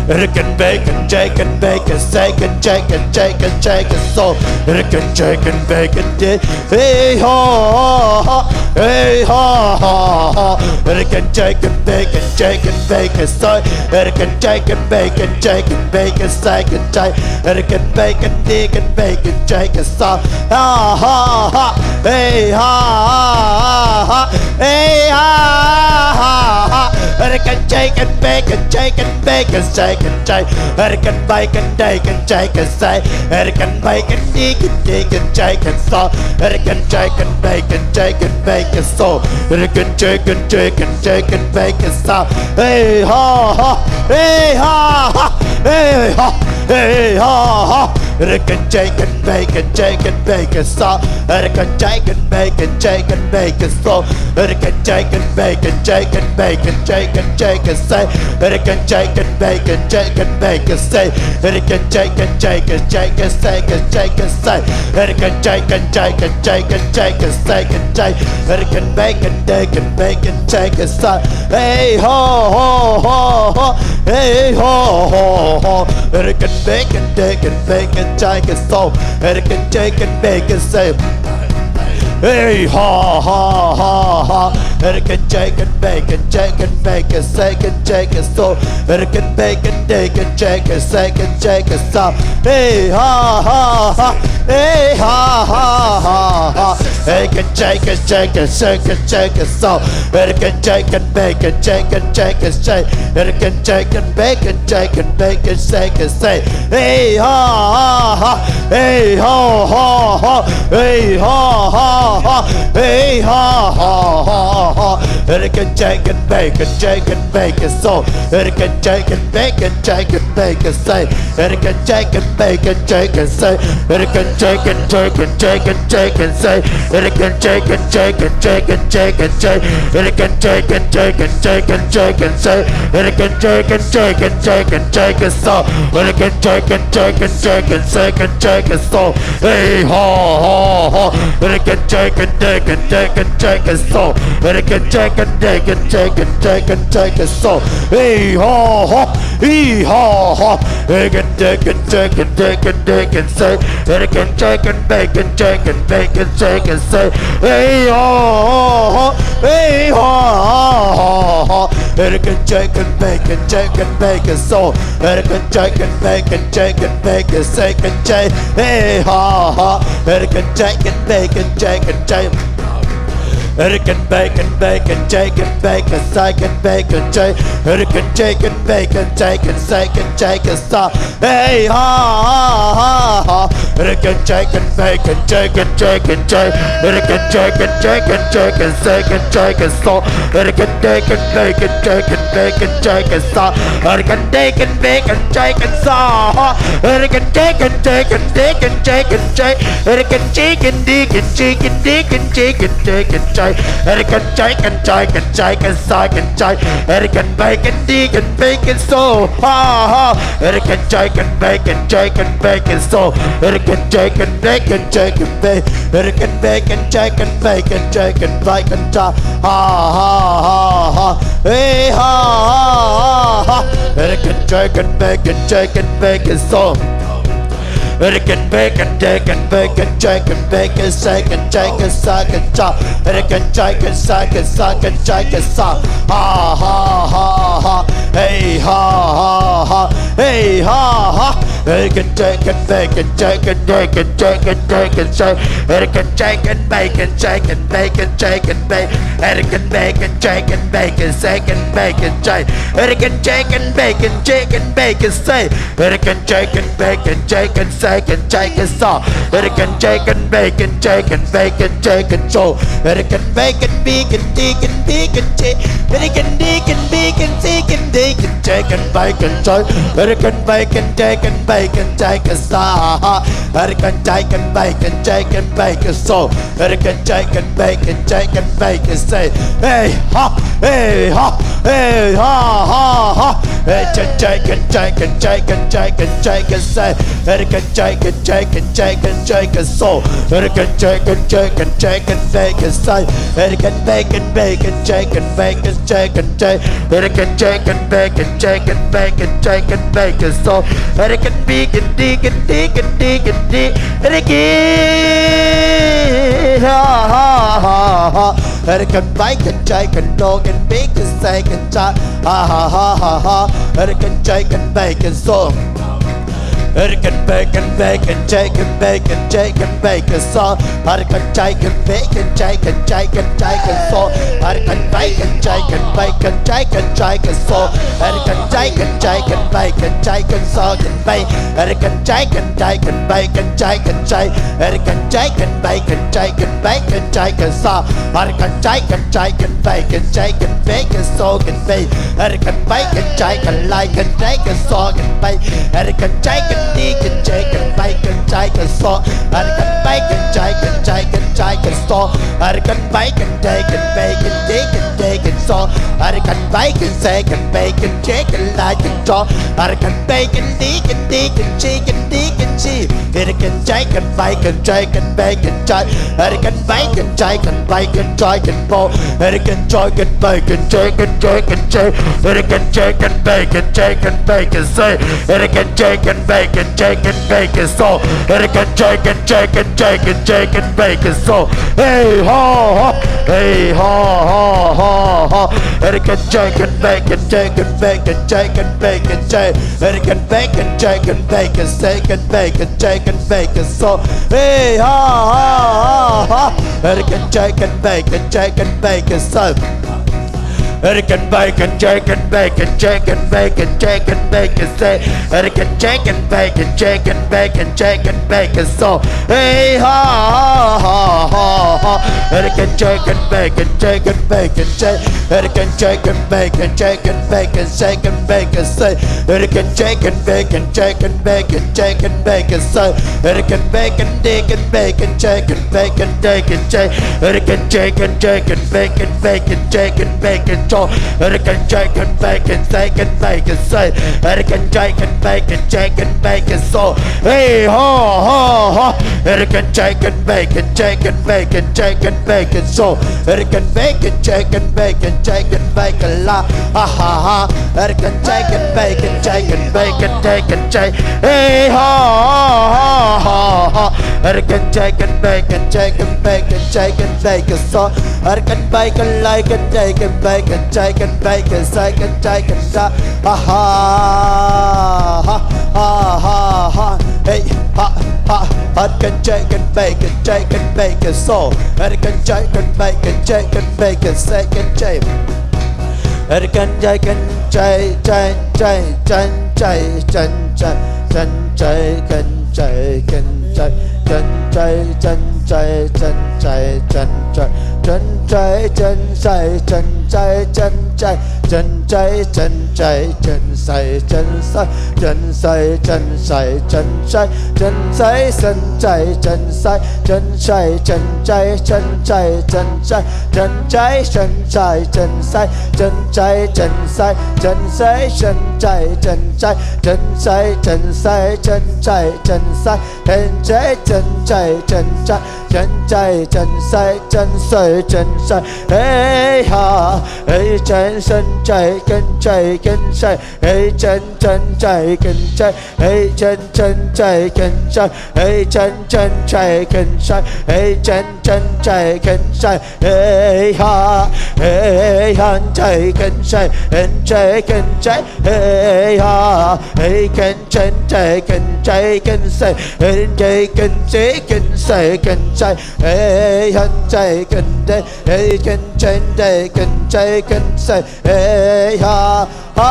Herican bacon, chicken bacon, chicken, chicken, chicken, chicken so. Herican chicken bacon, chicken. Hey ha ha ha. Hey ha ha ha. Herican chicken bacon, chicken bacon say. Herican chicken bacon, chicken bacon, chicken say. Herican bacon, chicken bacon, chicken sa. Ha ha ha. Hey ha ha ha. Hey ha ha ha. Herican chicken bacon, chicken bacon, chicken say. Herican bacon, chicken, chicken say. Herican bacon, chicken, chicken, chicken so. Herican chicken bacon, chicken bacon so. Herican chicken, chicken, chicken bacon sa. Hey ha ha. Hey ha ha. Hey ha. Hey ha ha. Herican chicken bacon, chicken bacon sa. Herican chicken bacon, chicken bacon so. Herican chicken bacon, chicken bacon, chicken, chicken say. Herican chicken bacon, chicken bacon say. Herican chicken, chicken, chicken, chicken, chicken say. Herican chicken, chicken, chicken, chicken, chicken say. Herican bacon, chicken bacon, chicken say. Hey ho ho ho ho. Hey ho ho ho. Herican bacon, chicken bacon, chicken so. Herican chicken bacon say. Hey ha ha ha ha. Herican chicken bacon, chicken bacon, chicken chicken so. Herican bacon, chicken chicken, chicken chicken so. Hey ha ha ha. Hey ha ha ha ha. Herican chicken, chicken, chicken, chicken so. Herican chicken bacon, chicken chicken say. Herican chicken bacon, chicken bacon, chicken say. Hey ha ha ha. Hey ho ho ho. Hey ha ha ha. Hey ha ha ha ha. Herican chicken bacon, chicken bacon so. Herican chicken bacon, chicken bacon say. Herican chicken bacon, chicken say. Herican chicken, chicken, chicken, chicken say. Herican chicken, chicken, chicken, chicken say. Herican chicken, chicken, chicken, chicken say. Herican chicken, chicken, chicken, chicken so. Herican chicken, chicken, chicken, chicken, chicken so. Hey ha ha ha. Herican chicken, chicken, chicken, chicken so. Herican chicken, chicken, chicken, chicken, chicken so. Hey ha ha. Hey ha ha. Herican chicken, chicken, chicken, chicken say. Herican chicken, bacon, chicken, bacon, chicken say. Hey ha ha. Hey ha ha ha. Herican chicken, bacon, chicken, bacon so. Herican chicken, bacon, chicken, bacon, chicken say. Hey ha ha. Herican chicken, bacon, chicken, chicken. Herican bacon, bacon, chicken, bacon, chicken, bacon, chicken. Herican chicken, bacon, chicken, chicken, chicken sa. Hey ha ha ha ha. Ere kan cai kan bei kan cai kan cai kan cai. Ere kan cai kan cai kan cai kan sei kan cai kan so. Ere kan dei kan bei kan cai kan bei kan cai kan sa. Ere kan dei kan bei kan cai kan sa. Ere kan cai kan cai kan dei kan cai kan cai. Ere kan ci kan di kan ci kan di kan ci kan dei kan cai. Ere kan cai kan cai kan cai kan sa kan cai. Ere kan bei kan di kan bei kan so. Ha ha. Ere kan cai kan bei kan cai kan bei kan so. Ere kan cai kan bei kan cai kan bei. Ere kan bei kan cai kan bei kan cai kan bei kan cai. Ha ha ha ha. Hey ha ha ha ha. Ere kan cai kan bei kan cai kan bei kan so. Ere kan bei kan dei kan bei kan cai kan bei kan sei kan cai kan sa kan cai. Ere kan cai kan sa kan sa kan cai kan sa. Ha ha ha ha. Hey ha ha ha. Hey ha ha. Ere kan cai kan bei kan cai kan dei kan cai kan dei kan sei. Ere kan cai kan bei kan cai kan bei kan cai kan bei. Ere kan bei kan cai kan bei kan sei kan bei kan cai. Ere kan cai kan bei kan cai kan bei kan sei. Ere kan cai kan bei kan cai kan sei kan cai kan sa. Ere kan cai kan bei kan cai kan bei kan cai kan so. Ere kan bei kan bi kan di kan di kan ci. Ere kan di kan bi kan si kan di kan cai kan bei kan so. Ere kan bei kan cai kan bei kan cai kan sa. Ere kan cai kan bei kan cai kan bei kan so. Ere kan cai kan bei kan cai kan bei kan sei. Hey ha, hey ha, hey ha ha ha. Hey kan cai kan cai kan cai kan cai kan cai kan sei. Ere kan cai kan cai kan cai kan cai kan so. Ere kan cai kan cai kan cai kan bei kan sei. Ere kan bei kan bei kan cai kan bei kan cai kan cai. Ere kan cai kan bei kan cai kan bei kan cai kan bei kan so. Ere kan bi kan di kan di kan di kan di. Ere kan ha ha ha ha. Ere kan bei kan cai kan do kan bi kan sei kan cai. Ha ha ha ha ha. Ere kan cai kan bei kan so. Ere kan bei kan bei kan cai kan bei kan cai kan bei kan so. Ere kan cai kan bei kan cai kan cai kan cai kan so. Ere kan bei kan cai kan bei kan cai kan cai kan so. Ere kan cai kan cai kan bei kan cai kan so kan bei. Ere kan cai kan cai kan bei kan cai kan cai. Ere kan cai kan bei kan cai kan bei kan cai kan sa. Ere kan cai kan cai kan bei kan cai kan bei kan so kan bei. Ere kan bei kan cai kan lai kan dei kan so kan bei. Ere kan cai kan di kan cai kan bei kan cai kan so. Ere kan bei kan cai kan cai kan cai kan so. Ere kan bei kan dei kan bei kan di kan dei kan so. Ere kan bei kan sei kan bei kan cai kan lai kan so. Ere kan bei kan di kan di kan ci kan di kan ci. Ere kan cai kan bei kan cai kan bei kan cai. Ere kan bei kan cai kan bei kan cai kan bo. Ere kan cai kan bei kan cai kan cai kan cai. Ere kan cai kan bei kan cai kan bei kan sei. Ere kan cai kan bei kan cai kan bei kan so. Ere kan cai kan cai kan cai kan cai kan bei kan so. Hey ha ha. Hey ha ha ha ha. Ere kan cai kan bei kan cai kan bei kan cai kan bei kan cai. Ere kan bei kan cai kan bei kan sei kan bei kan cai kan bei kan so. Hey ha ha ha ha. Ere kan cai kan bei kan cai kan bei kan so. Ere kan bei kan cai kan bei kan cai kan bei kan cai kan bei kan sei. Ere kan cai kan bei kan cai kan bei kan cai kan bei kan so. Hey ha ha ha ha ha. Ere kan cai kan bei kan cai kan bei kan cai. Ere kan cai kan bei kan cai kan bei kan cai kan bei kan sei. Ere kan cai kan bei kan cai kan bei kan cai kan bei kan so. Ere kan bei kan di kan bei kan cai kan bei kan dei kan cai. Ere kan cai kan cai kan bei kan bei kan cai kan bei kan so. Ere kan cai kan bei kan sei kan bei kan sei. Ere kan cai kan bei kan cai kan bei kan so. Hey ha ha ha. Ere kan cai kan bei kan cai kan bei kan cai kan bei kan so. Ere kan bei kan cai kan bei kan cai kan bei kan la. Ha ha ha. Ere kan cai kan bei kan cai kan bei kan dei kan cai. Hey ha ha ha ha. Ere kan cai kan bei kan cai kan bei kan cai kan bei kan so. Ere kan bei kan lai kan dei kan bei kan cai kan bei kan sai kan cai kan sa. Ha ha ha ha ha ha. Hey ha ha. Ere kan cai kan bei kan cai kan bei kan so. Ere kan cai kan bei kan cai kan bei kan sai kan cai. Ere kan cai kan cai cai cai cai cai cai cai cai cai cai cai kan cai kan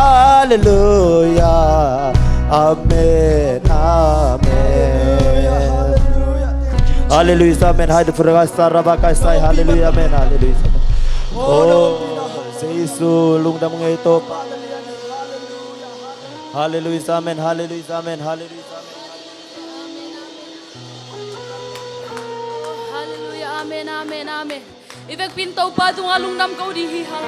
Halleluia. Amen. Amen. Halleluia. Amen. Hai de furaga sarabakai sai. Halleluia. Amen. Halleluia. Oh, Jesu lungdam ngei to. Halleluia. Amen. Halleluia. Amen. Halleluia. Amen. Halleluia. Amen. Amen. Amen. I vekpi in Topa tungah lungdam ko ding hi hang.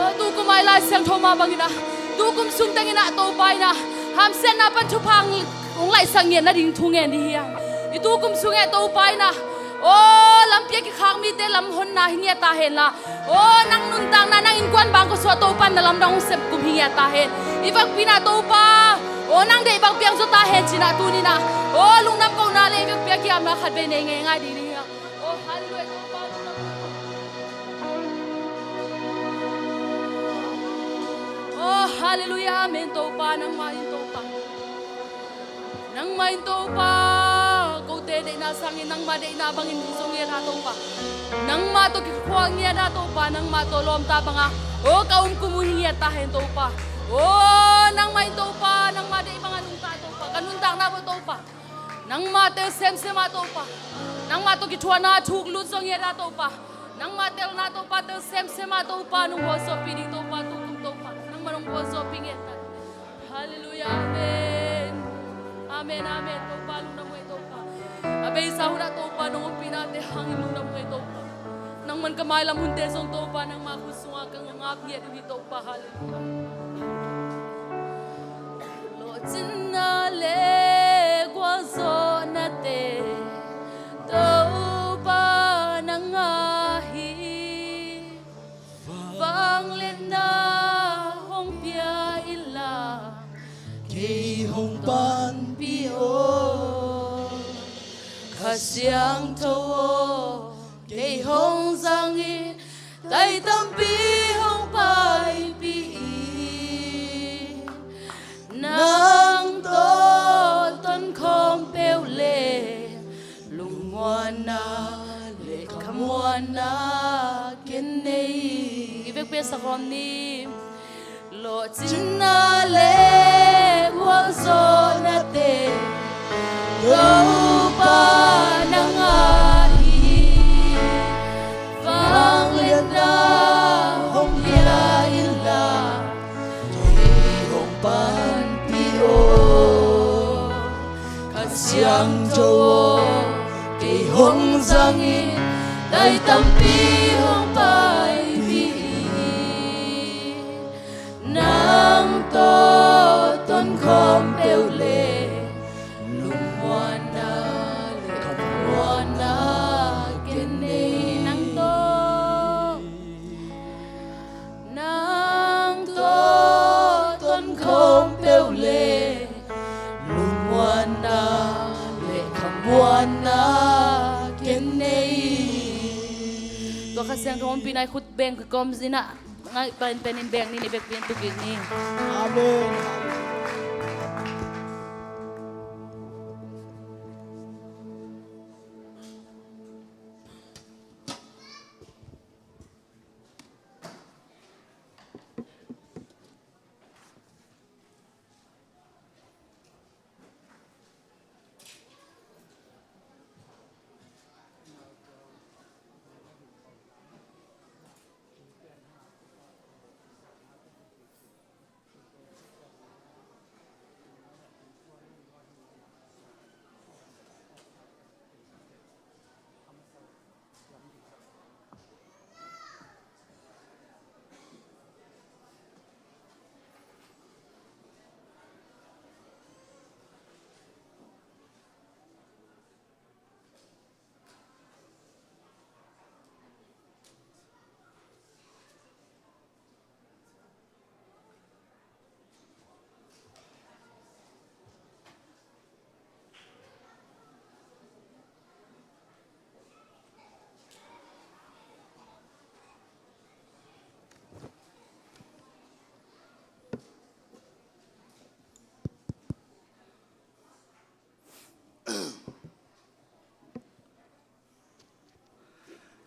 Oh, tukum a i Lai Siangtho mah bangin ah, tukum sung tengin ah Topa in ah hamsiatna pan thupha hong laihsak ngiat nading thu ngen ding hi hang. I tukum sungah Topa in ah, oh, lampi a kikhak mite lam honna hi ngiat ta hen la, oh, nang nuntakna, nang innkuan bang ko suah Topa in na lamdang hong sep kum hi ngiat ta hen. I vekpi in ah Topa, oh, nang deih bang piang zaw ta hen ci-in ah tuni in ah, oh, lungdam kona le i vekpi a ki-apna khat vei nei ngeingai ding hi hang. Oh, halleluia, Topa, lungdam. Oh, halleluia, amen, Topa, nangmah in Topa. Nangmah in Topa, kote deihna sangin nangmah deihna bangin hong zong ngiat a Topa. Nangmah tawh kikhuak ngiat a Topa, nangmah tawh lawmta banga, oh, ka um kum uh hi ngiat ta hen Topa. Oh, nangmah in Topa, nangmah deih banga nungta Topa, ka nuntakna uh Topa. Nangmah tel semsem a Topa. Nangmah tawh kithuahna thuk lut zaw ngiat a Topa. Nangmah telna Topa tel semsem a Topa nong vualzawhpih ding Topa tukum Topa. Nangmah nong vualzawhpih ngiat ta. Halleluia. Amen. Amen, amen. Topa lungdam ngei Topa. A beisa hunah Topa nong ompihnate hangin lungdam ngei Topa. Nangman ka mailam hunte zong Topa nangmah khut sungah ka ngap ngiat uh hi Topa. Halleluia. Lawhcinna le gualzawhnate Topa nang a hi. Vangliatna hong pia inla kei hong panpih aw. Kha Siangtho aw, kei hong zang in, tai tampi hong paipih in. Nang tawh tonkhawm peuh le lungmuanna le khamuanna ken nei. I vekpi a sakhawm ni. Lawhcinna le gualzawhnate Topa nang a hi. Vangliatna hong pia inla kei hong panpih aw. Kha Siangtho aw, kei hong zang in, tai tampi hong paipih in. Nang tawh tonkhawm peuh le lungmuanna le khamuanna ken nei. Nang tawh, nang tawh tonkhawm peuh le lungmuanna le khamuanna ken nei. Tua Kha Siangtho ompihna i khut beng kawm zinah ngai penpen in beng ni, i vekpi in tu kik ni. Amen.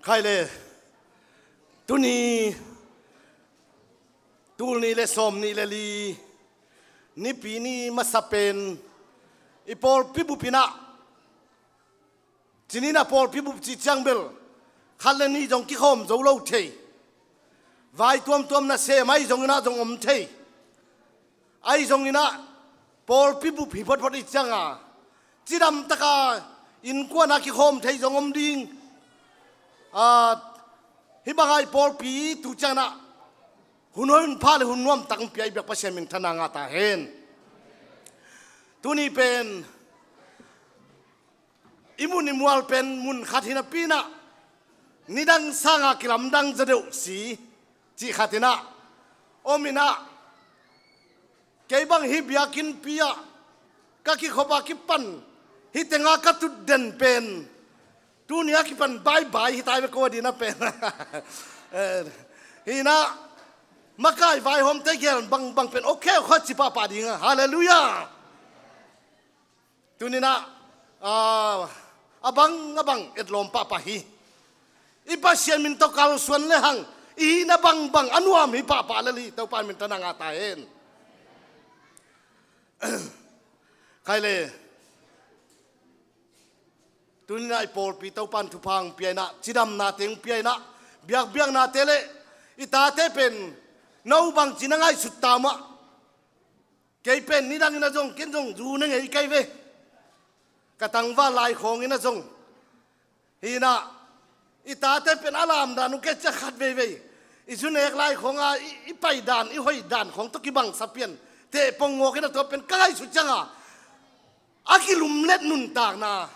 Khai le, tuni, tul nih le sawm nih le li, Nipi ni masa pen i pawlpi bup in ah, cinin a pawlpi bup cih ciang bel khat le nih zong kikhawm zo lo thei. Vai tuamtuam nasem ahi zongin ah zong om thei. Ahi zongin ah pawlpi bup hi photphot i cianga, cidam taka innkuan a kikhawm thei zong om ding. A, hih banga i pawlpi tu ciangin ah hun hoi hun pha le hun nuam tak hong pia i biak Pasian minthanna ngah ta hen. Tuni pen i mun i mual pen mun khat hi napi in ah, nidang sanga kilamdang zaw deuh si cih khat in ah om in ah, kei bang hih biakinnpi ah ka kikhop a kipan, hih tenga ka tut den pen tuni a kipan baibai hi tai ve ko a dina pen. Eh, hi in ah, makai vaihawmte gel bangbang pen okay, okay ci pahpah ding a. Halleluiah. Tuni in ah, ah, a bang a bang etlawm pahpah hi. I Pasian min tawh kalsuan le hang i hihna bangbang a nuam hi pahpah lel hi. Topa minthanna ngah ta hen. Khai le, tuni in ah i pawlpi Topa in thupha hong pia in ah, cidamnate hong pia in ah, biakbiaknate le i tate pen no bangci na ngaihsut ta mah. Kei pen nidangin ah zong ken zong zu ne ngei kei ve. Ka tangval lai khawngin ah zong, hi in ah, i tate pen a lamdan uh kei ciah khat veivei i zu nek lai khawnga i, i pai dan, i hoih dan khawng tawh kibangsa pian teh pong ngawk in ah, tua pen ka ngaihsut cianga a kilumlet nuntakna.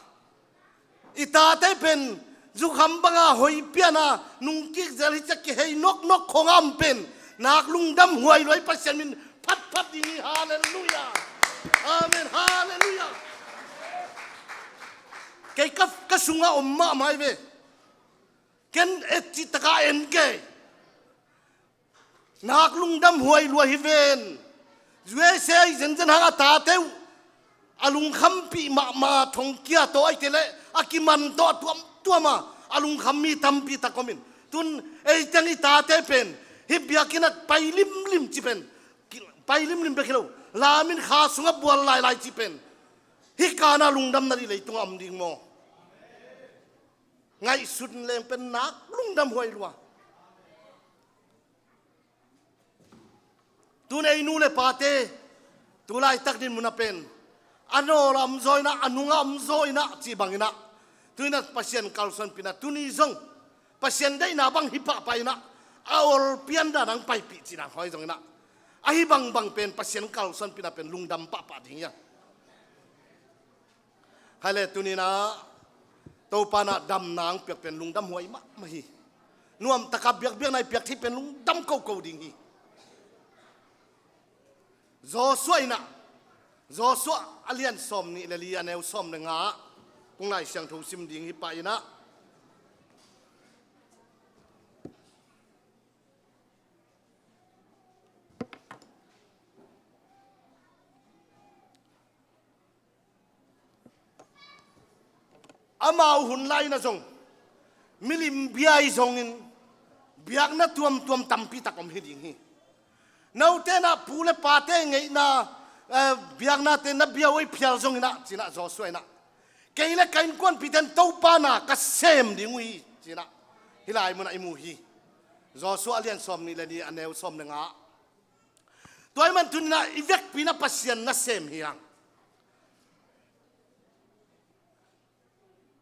I tate pen zukham banga hoi piana nungkik zel hi ciah kihei noknok khawng a om pen nak lungdam huai lua i Pasian min phatphat ding hi. Halleluiah. Amen. Halleluiah. Kei ka, ka sunga om mahmah hi ve. Ken et cih taka en kei. Nak lungdam huai lua hi ven. U S A i zenzen hang a tate uh a lungkhampih mahmah thongkia tawh ahih kei leh a kiman tawh a tuamtuam a, a lungkham mi tampi tak om in. Tun ei teng i tate pen hih biakinn ah pai limlim ci pen, pai limlim bek hi lo, lamin kha sungah bual lailai ci pen, hih kana lungdam nading leitungah om ding maw? Ngaihsut leng pen nak lungdam huai lua. Tun ei nu le pate, tu laitak dinmun ah pen a nawla om zaw in ah, a nunga om zaw in ah cih bangin ah, tu in ah Pasian kalsuanpihna, tuni zong Pasian deihna bang hi pahpah in ah, a ol pian dan ang paipih cih dan hoi zongin ah, ahi bangbang pen Pasian kalsuanpihna pen lungdam pahpah ding hi a. Hai le, tuni in ah Topa in ah damna hong piak pen lungdam huai mahmah hi. Nuamtaka biakbiakna i piak thei pen lungdam koko ding hi. Joshua in ah, Joshua a lian sawm nih le li, a neu sawm le nga, kong Lai Siangtho sim ding hi pah in ah, amau hun lai in ah zong milim bia i zongin biakna tuamtuam tampi tak om hi ding hi. Note in ah pu le pate ngeihna, eh, biaknate na bia uh ei phial zongin ah, ci in ah Joshua in ah, kei le ka innkuanpihte in Topa na ka sem ding uh hi, ci in ah hih lai munah i mu hi. Joshua a lian sawm nih le li, a neu sawm le nga. Tua ahih man tuni in ah i vekpi in ah Pasian nasem hi hang.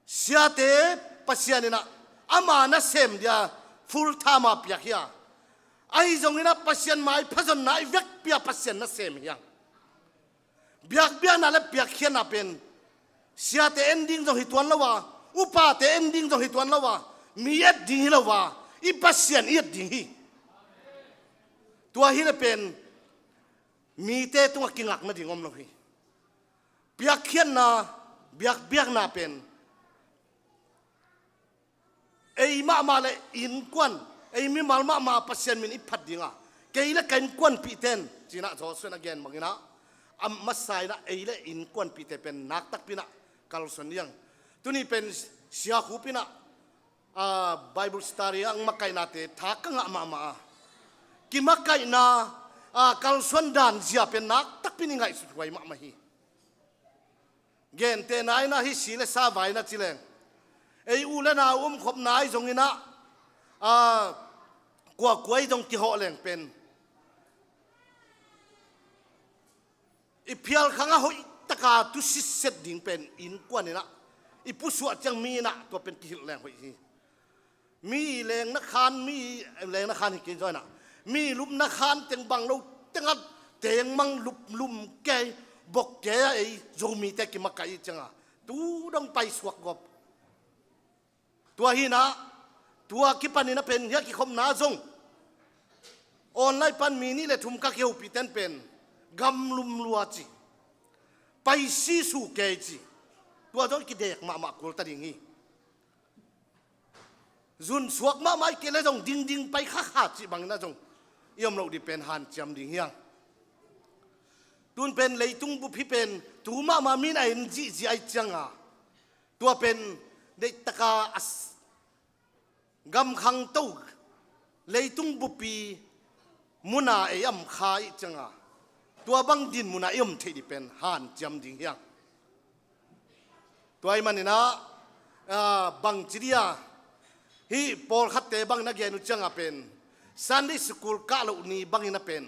Siate Pasian in ah ama nasem dia full time a piak hi a. Ahi zongin ah Pasian maiphazonna i vekpi a Pasian nasem hi hang. Biakbiakna le piakkhiatna pen siate en ding zong hi tuan lo a, upate en ding zong hi tuan lo a, mi et ding hi lo a, i Pasian i et ding hi. Tua hi le pen mite tungah kingak nading om lo hi. Piakkhiatna, biakbiakna pen ei mahmah le innkuan, ei mimal mahmah Pasian min i phat dinga, kei le ka innkuanpihte in, ci in ah Joshua in a gen bangin ah, a masa in ah ei le innkuanpihte pen naktakpi in ah kalsuan ding. Tuni pen Sia Khup in ah a, Bible study ah makaihna te tha ka ngah mahmah a, kimakaihna, a, kalsuan dan zia pen nak takpi in i ngaihsut huai mahmah hi. Gentehna in ah hih si le sa vai in ah ci leng, ei u le nau omkhopna ahi zongin ah, a, kuakua ahi zong kihawh leng pen i phialkhang ah hoih taka tu sitset ding pen innkuan in ah i pusuah ciang mi in ah tua pen kihilh leng hoih hi. Mi lengna khan, mi lengna khan hi kei zaw in ah, mi lupna khan teng bang lo teng ah tengmang lup lum kei bok kei a, ei Zomite kimakaih ciang a tu dong paisuak gawp. Tua hi in ah, tua kipan in ah pen hih a kikhopna zong online pan mi nih le thum ka kihopih ten pen gamlum lua ci, paisi su kei ci, tua zong kidek mahmah kul ta ding hi. Zunsuak mahmah i kei le zong dingding pai khakha cih bangin ah zong i om loh ding pen hanciam ding hi hang. Tun pen leitung bup hi pen tu mahmah mi in a en zihziah ahi ciang a, tua pen deihtaka a s-, gam khangto leitung bupi muna ei om kha i ciang a, tua bang din muna i om theih ding pen hanciam ding hi hang. Tua ahih manin ah, a, bangci dia hih pawlkhatte bangin a gen uh ciang a pen Sunday school kah loh ni bangin a pen,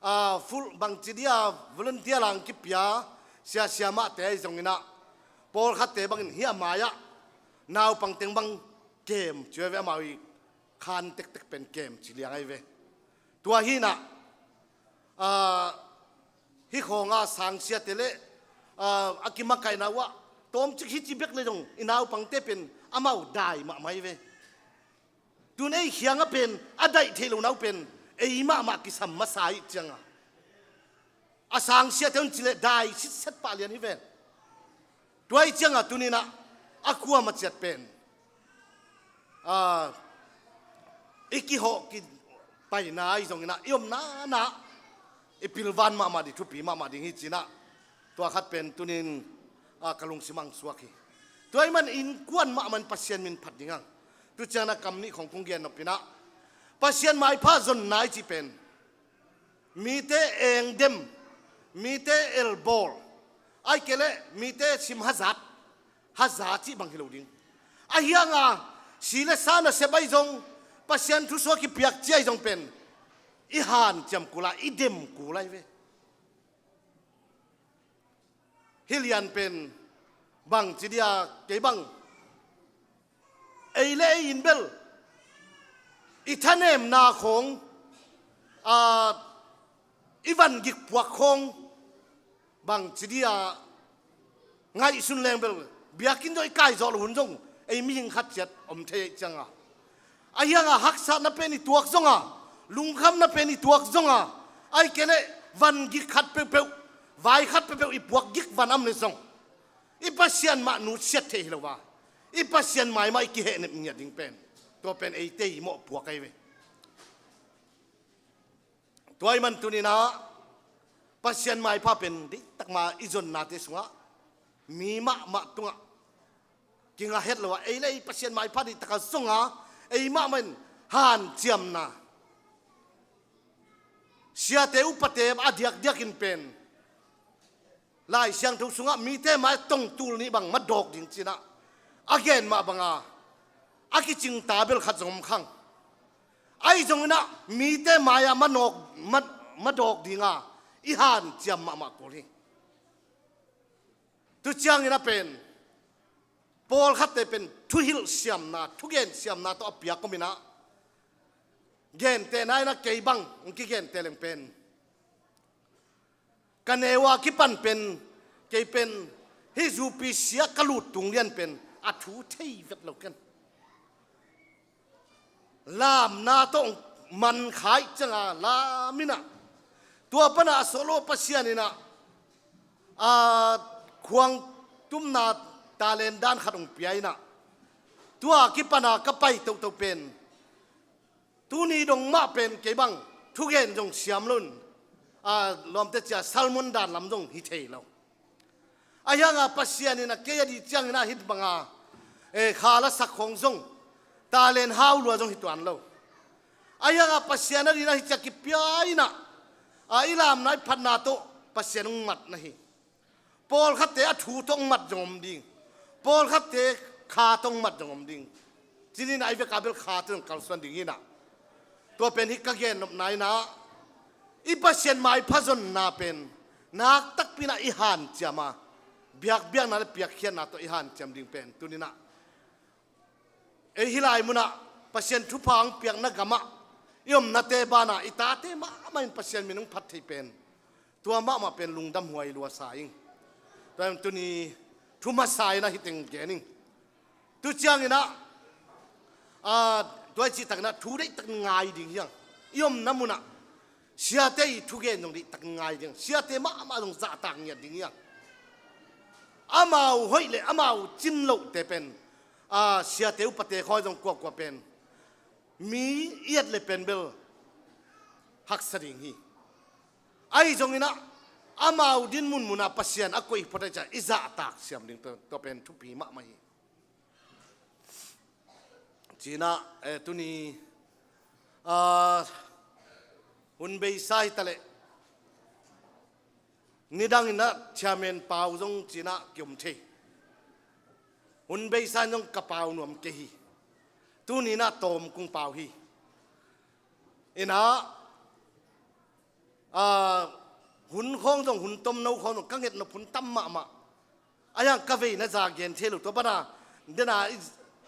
a, full bangci dia volunteer lang kipia siasia mahte ahi zongin ah pawlkhatte bangin hih a mai-ah naupang teng bang kem ci uh ve, amau i khan tektek pen kem ci liang ahi ve. Tua hi in ah, a, hih khawng a sangsiate le, a, a kimakaihna uh ah tawmcik hi ci bek le zong i naupangte pen amau dai mahmah hi ve. Tun ei khiang a pen a daih theih lo na uh pen ei mahmah kisam masa i ciang a, a sangsiate un ci le dai sitset pah lian hi ve. Tua i ciang a tuni in ah a kuamah ciat pen, a, i kihawh kipaina ahi zongin ah i omna na i pilvan mahmah ding, thupi mahmah ding hi ci in ah tua khat pen tuni in, a, ka lungsim ah suak hi. Tua ahih man innkuan mahmah in Pasian min phat ding hang. Tu ciang in ah kam nih khawng kong gen nop in ah, Pasian maipha zonna i cih pen mite engdem, mite elbawl, ahih kei leh mite sim hazat, haza cih bang hi lo ding. Ahi hang a si le sa nasep ahi zong, Pasian thu sua kipiak ci ahi zong pen i hanciam kul a, i dem kul ahi ve. Hih lian pen bangci dia kei bang ei le ei in bel i thanemna khawng, a, i vangik puak khawng bangci dia ngaihsun leng bel biakinn zong i kai zawh loh hun zong ei mihing khat ciat om thei ahih ciang a, ahi hang a haksatna pen i tuak zong a, lungkhamna pen i tuak zong a, ahih kei leh vangik khat peuhpeuh, vai khat peuhpeuh i puak gik van om le zong i Pasian mah nutsiat theih hi lo a, i Pasian mai mah i kihehnep ngiat ding pen tua pen eite i mawhpuak ahi ve. Tua ahih man tuni in ah Pasian maipha pen deitak ma i zonnate sungah mi mahmah tungah kingah het lo a, ei le ei Pasian maipha deitak a zong a, ei mahmah in hanciamna, siate upate a diakdiak in pen Lai Siangtho sungah mite mai tongtul nih bang ma dawk ding ci in ah a gen mah bang a, a kicing ta bel khat zong om khang. Ahi zongin ah mite mai-ah ma nawk, ma, ma dawk ding a i hanciam mahmah kul hi. Tu ciangin a pen pawlkhatte pen thuhilh siamna, thugen siamna tawh a piak om in ah, gentehna in ah kei bang hong kigenteh leng pen ka neu a kipan pen kei pen hih zupi sia ka lut tung lian pen a thu thei vet lo ken. Lamna tawh hong man kha ahih ciang a lam in ah, tua pan a a solo Pasian in ah, a, khuang tumna talent dan khat hong pia in ah, tua kipan a ka pai tohtoh pen tuni dong mah pen kei bang thugen zong siam lo in, a, lawmte ci a sermon dan lam zong hi thei lo. Ahi hang a Pasian in a kei a dih ciangin a hih bang a, e, kha la sak khawng zong Talent hau lua zong hi tuan lo. Ahi hangah Pasian a dingin ah hi ciah kipia in ah, a i lamna i phatna tawh Pasian hong mat na hi. Pawlkhatte a thu tawh hong mat zong om ding. Pawlkhatte kha tawh hong mat zong om ding. Cinin ah i vekpi bel kha tawh zong kalsuan ding hi in ah. Tua pen hi ka gennopna in ah, i Pasian maipha zonna pen nakpi takpi in ah i hanciam a, biakpiakna le piakkhiatna tawh i hanciam ding pen tuni in ah ei hih lai munah Pasian thupha hong piakna gamah i omnate banah i tate mahmah in Pasian min hong phat thei pen, tua mahmah pen lungdam huai lua sa ing. Tua in tuni thu masa in ah hih teng gen ing. Tu ciangin ah, aa, tua i cih takin ah thu deihtak ngai ding hi hang. I omna munah siate i thugen zong deihtak ngai ding, siate mahmah zong zahtak ngiat ding hi hang. Amau hoih le amau cin lohte pen, aa, siate upate khawng zong kuakua pen mi i et le pen bel haksa ding hi. Ahi zongin ah amau din munmunah Pasian a koih phot ahih ciang i zahtak siam ding tua, tua pen thupi mahmah hi. Ci-in ah, eh, tuni, ah, hun beisa hi taleh nidangin ah chairman pau zong ci-in ah kiom thei. Hun beisa in zong ka pau nuam kei hi. Tuni in ah tawm kong pau hi. In ah, ah, hun khawng zong, hun tomno khawng zong ka ngetnop hun tam mahmah. Ahi hang ka veina za gen thei lo, tua pana dena i,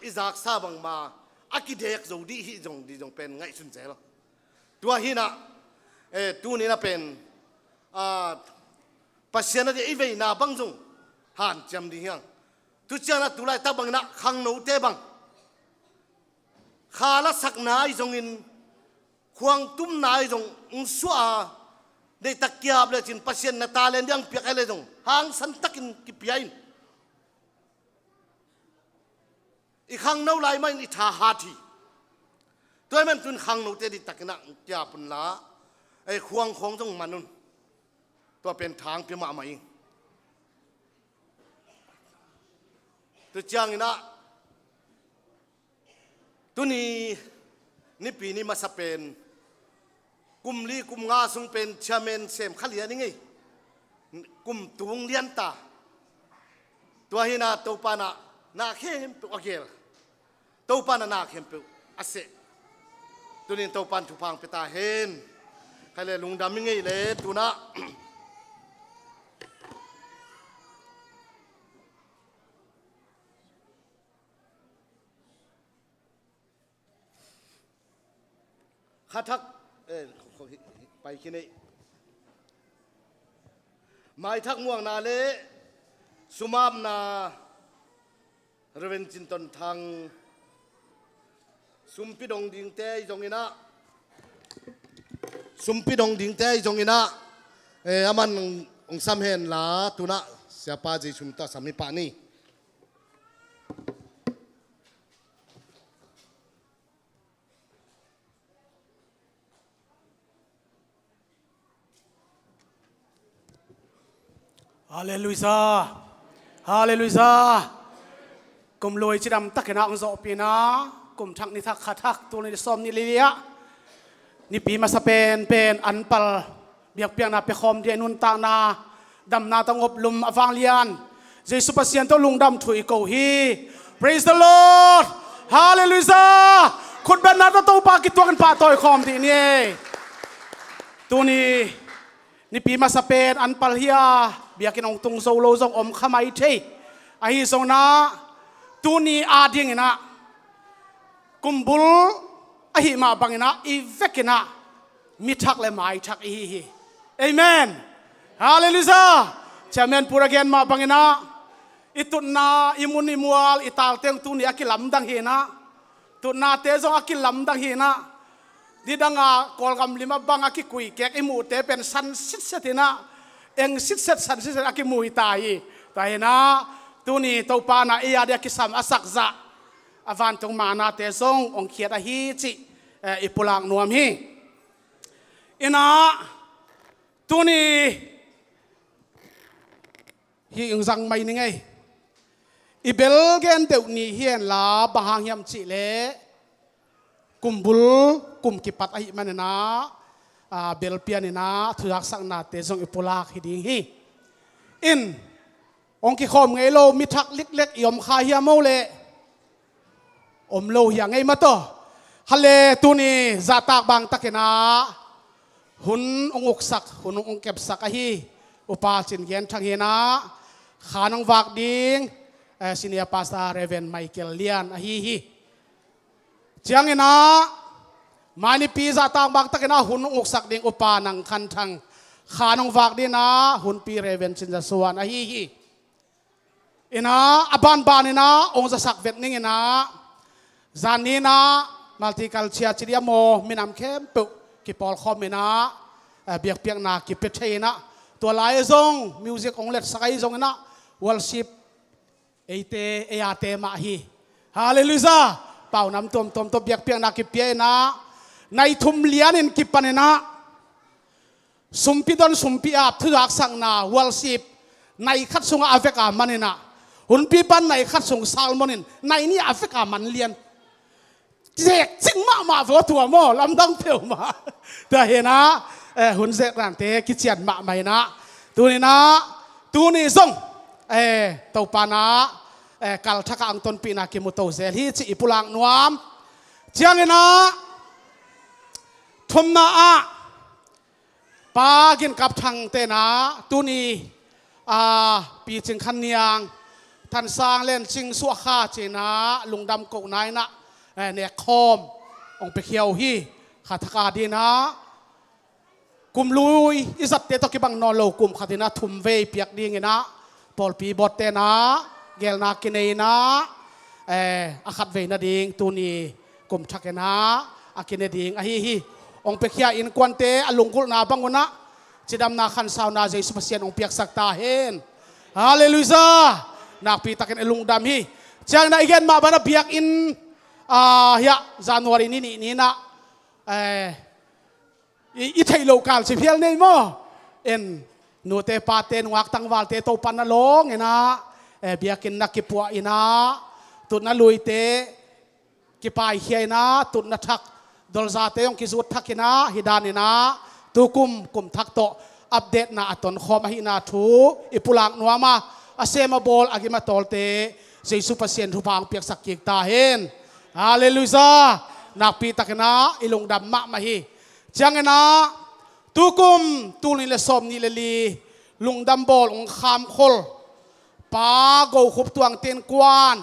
i zaksa bangma a kidek zo dih hi zong, dih zong pen ngaihsun zel. Tua hi in ah, eh, tuni in ah pen, ah, Pasian a dingin i veina bang zong hanciam ding hi hang. Tu ciangin ah tu laitak bangin ah khangnote bang kha lasakna ahi zongin, khuangtumna ahi zong hong suah a, deihtak ki-ap lecin Pasian in a talent dang piak ahi leh zong hangsan takin kipia in. I khangno lai mah in i tha hat hi. Tua ahih manin tu-in khangnote deihtakin ah ki-ap unla, ei khuang khawng zong man un. Tua pen thang pia mahmah ing. Tu ciangin ah tuni nipi ni masa pen kum li kum nga sung pen chairman sem kha lian ing ei. Kum tung lian ta. Tua hi in ah Topa in ah na khempeuh a gel. Topa in ah na khempeuh a seh. Tuni-in Topa in thupha hong pia ta hen. Khai le lungdam ing ei le tu-in ah kha thak, eh, pai khin ei. Maithak muakna le sum apna Reverend Cin Ton Thang, sumpi dong dingte ahi zongin ah, sumpi dong dingte ahi zongin ah, eh, aman hong, hong sam hen la, tu-in ah Siapa Jesu min tawh sam hi pah ni. Halleluiah. Halleluiah. Kum lui cidam takin ah hong zawhpih in ah, kum thak ni thak kha thak, tul nih le sawmnih le li ah nipi masa penpen anpal biakpiakna pia khawm ding a, i nuntakna damna tawh hong op lum a vanglian Jesu Pasian tawh lungdam thu i ko hi. Praise the Lord. Halleluiah. Khutbetna tawh Topa kituakin pahtawi khawm dih ni. Tuni nipi masa pen anpal hi a, biakinn hong tung zo lo zong om kha mai thei. Ahi zongin ah tuni adingin ah kumbul ahih mah bangin ah i vekin ah mi thak le mai thak i hi hi. Amen. Halleluiah. Chairman Pu a gen mah bangin ah i tutna, i mun i mual, i talte tuni a kilamdang hi in ah, tutnate zong a kilamdang hi in ah, nidang a Kawlgam lim a bang a kikui kek i muhte pen san sitset hi in ah, eng sitset san sitset a kimu hi ta hi. Tua hi in ah tuni Topa in ah ei a dingin a kisam a sakzah a vantung manate zong hong khiat ahi cih, eh, i pulak nuam hi. In ah tuni hih hong zang mai ning ei. I bel gen deuh ni hi hen la, bang hang hiam cih leh kumbul kum kipat ahih manin ah, a, belpian in ah thuzaksaknate zong i pulak hi ding hi. In, hong kikhawm ngei lo mi thak liklek i om kha hiam, aw leh om lo hi a ngei mataw. Hale, tuni zahtak bangtakin ah hun hong uksak, hun hong kepsak ahi Upa Cin Gen Thang hi in ah, khan hong vak ding, eh, Senior Pastor Reverend Michael Lian ahi hi. Ciangin ah, mai nipi zahtak bangtakin ah hun hong uksak ding Upa Nang Khan Thang, khan hong vak ding in ah Hunpi Reverend Cin Za Suan ahi hi. In ah, a banban in ah hong zasak vet ning in ah, zan ni in ah multiculture ci dia maw, minam khempeuh kipawlkhawm in ah, eh, biakpiakna kipia thei in ah, tua lai zong music hong letsak ahi zong in ah, worship eite, ei ate mah hi. Halleluiah. Paunam tuamtuam tawh biakpiakna kipia in ah, nai thum lianin kipan in ah, sumpi don, sumpi ap, thuzaksakna, worship, nai khat sungah a vek a man in ah, hunpi pan nai khat sung sermon in nai nih a vek a man lian. Zek cing mahmah ve tua maw, lamdang peuhmah. Tua hi in ah, eh, hun zeknate kician mahmah in ah, tuni in ah, tuni zong, eh, Topa in ah, eh, kalthak ah hong tonpihna kimu to zel hi cih i pulak nuam. Ciangin ah, thumna ah, Pa Gin Kap Thang te in ah, tuni, a, Pi Cing Khan Niang, Than Sang, Len Cing, Suah Kha ci in ah lungdam kohna in ah, eh, nekkhawm hong piakhia uh hi. Kha thak a ding in ah, kum lui i zatte tawh kibang nawn lo, kum khat in ah thum vei piak ding in ah, pawlpi board te in ah gelna kinei in ah, eh, a khat vei nading tuni kum thak in ah a kine ding ahi hi. Hong piakhia innkuante a lunggulhna bang un ah cidamna khansauna Jesu Pasian hong piaksak ta hen. Halleluiah. Nakpi takin i lungdam hi. Ciangin ah i gen mah bang a biakinn, ah, hiah January ni nih ni in ah, eh, i, i theih loh kal ci phial nei maw? En, nute pate, nungak tangvalte Topa na lawng in ah, eh, biakinn na kipuah in ah, tutna luite kipaikhia in ah, tutna thak, dolzate hong kizut thak in ah, hi dan in ah, tukum kum thak tawh update na a tonkhawm ahihna thu i pulak nuam a, a sem a bawl, a gim a tawlte Jesu Pasian thupha hong piaksak kik ta hen. Halleluiah. Nakpi takin ah i lungdam mahmah hi. Ciangin ah, tukum tul nih le sawm nih le li lungdam bawl hong khamkhol Pa Go Khup Tuangte innkuan,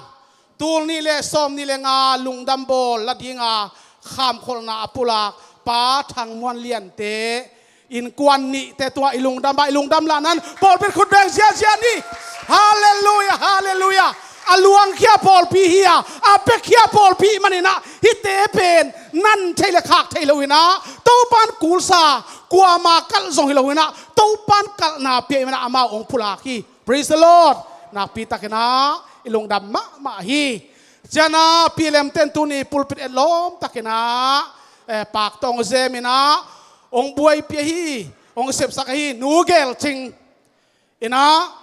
tul nih le sawm nih le nga lungdam bawl la ding a khamkholna a pulak Pa Thang Muan Liante innkuan nihte tungah i lungdam a, i lungdam lahna in pawlpi in khut beng ziazia ni. Halleluiah, halleluiah. A luangkhia pawlpi hi a, a piakhia pawlpi ahih manin ah, hihte pen nan thei le khak thei lo in ah, Topa in kulsa, kuamah kalh zong hi lo in ah, Topa in kalhna pia ahih manin ah amau hong pulak hi. Praise the Lord. Nakpi takin ah i lungdam mahmah hi. Ciangin ah Pi Lem ten tuni pulpit etlawm takin ah, eh, pak tawh hong zem in ah, hong buaipih ahi, hong sepsak ahi Nu Gel Cing in ah,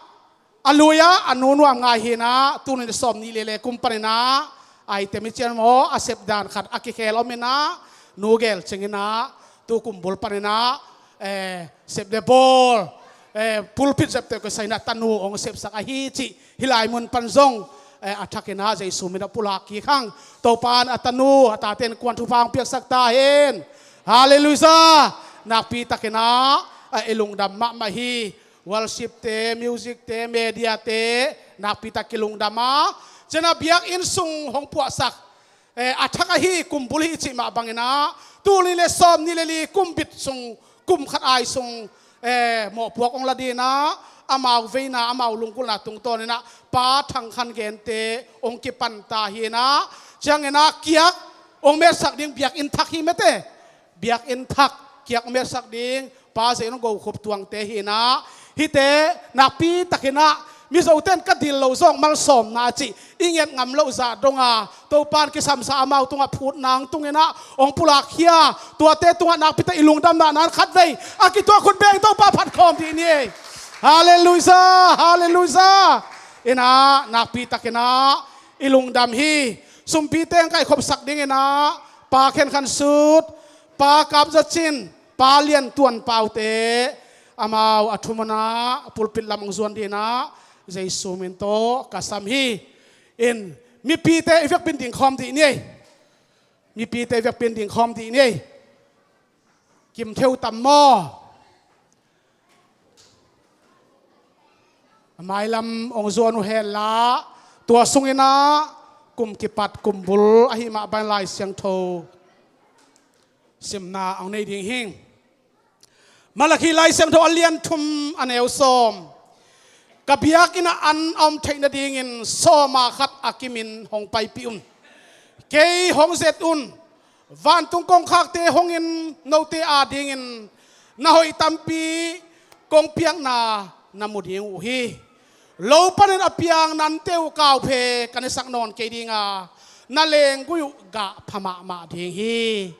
a lui ah a nu nuam ngai hi in ah, tul nih le sawm nih le li kum panin ah, a i tem i cian maw, a sep dan khat a kikhel om in ah, Nu Gel Cing in ah, tukum bul panin ah, eh, sep le bawl, eh, pulpit zepte kisa in ah tanu hong sepsak ahi cih hih lai mun pan zong, eh, a thak in ah Jesu min a pulak kik hang. Topa in a tanu, a tate innkuan thupha hong piaksak ta hen. Halleluiah. Nakpi takin ah, eh, i lungdam mahmah hi. Worship te, music te, media te, nakpi tak kilungdam a. Ciangin ah biakinn sung hong puahsak, eh, a thak ahi, kum bul hi i cih mah bangin ah, tul nih le sawm nih le li kum bit sung, kum khat ai sung, eh, mawhpuak hong la ding in ah, amau veina, amau lunggulhna tungtawn in ah, Pa Thang Khan Gente hong kipan ta hi in ah, ciangin ah kiak hong metsak ding biakinn thak hi mete. Biakinn thak kiak metsak ding Pa Zeinong Go Khup Tuangte hi in ah, hihte nakpi takin ah, Mizote in ka dil lo zong malsawmna cih i nget ngam loh zah dong a, Topa in kisamsa amau tungah phutna hong tung in ah, hong pulakkhia, tuate tungah nakpi tak i lungdamna nan khatvei a kituak khut beng Topa phat khawm dih ni. Halleluiah, halleluiah. In ah nakpi takin ah i lungdam hi. Sumpite hong kaikhopsak ding in ah, Pa Khen Khan Sut, Pa Kap Za Cin, Pa Lian Tuan Pau te, amau a thumanah pulpit lam hong zuan dingin ah Jesu min tawh ka sam hi. In, mipite i vekpi-in dingkhawm dih ni. Mipite i vekpi-in dingkhawm dih ni. Kim Theu Tam maw? A mailam hong zuan uh hen la, tua sungin ah kum kipat kum bul ahih mah bangin Lai Siangtho simna hong nei ding hi. Malakhi Lai Siangtho a lian thum a neu sawm. Ka biakinn ah an a om theih nadingin sawma khat a kimin hong paipih un. Kei hong zet un. Vantung kongkhakte hong in, note adingin na hoih tampi kong piakna na mu ding uh hi. Lo panin a piang nante uh kauphe ka nesak nawn kei ding a, na lenggui uh gah pha mahmah ding hi.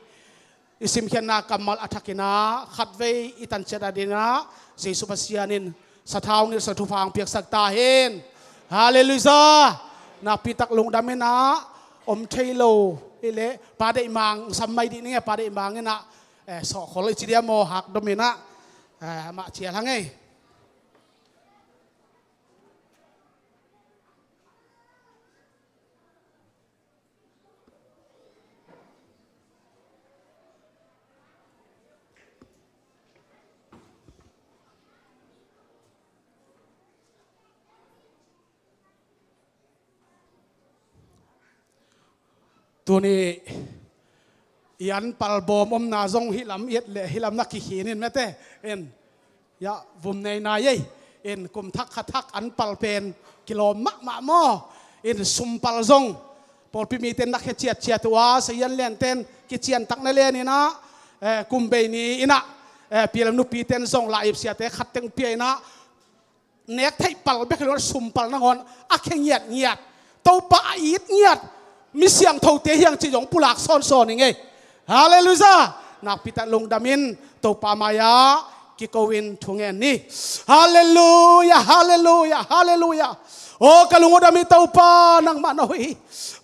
I simkhiatna kammal a thakin ah khatvei i tan ciat adingin ah Jesu Pasian in sathau ngilh sa thupha hong piaksak ta hen. Halleluiah. Nakpi tak lungdam in ah, om thei lo i leh Pa Deih Mang sam mai dih ning e, Pa Deih Mang in ah, eh, sawhkhol i ci dia maw, hakdom in ah, eh, mah cial hang e. Tuni i an palbawm omna zong hih lam i et leh hih lam na kikhin in mete in. Yah, vum nei nai ei. In kum thak kha thak an pal pen kilawm mahmah maw? In sum pal zong pawlpi mite na khia ciatciat uh a, sahian lianten kician tak na len in ah, eh, kum bei ni in ah, eh, pialam nupiten zong la ipsiate khat teng pia in ah, nek theih pal bek hi lo in ah sum pal nangawn a khia ngiatngiat, Topa a it ngiat mi siangthote hi hang cih zong pulak sawnsawn ing ei. Halleluiah. Nakpi tak lungdam in Topa mai-ah kiko in thungen ni. Halleluiah, halleluiah, halleluiah. Aw ka lung uh dam hi Topa, nangmah na hoih hi.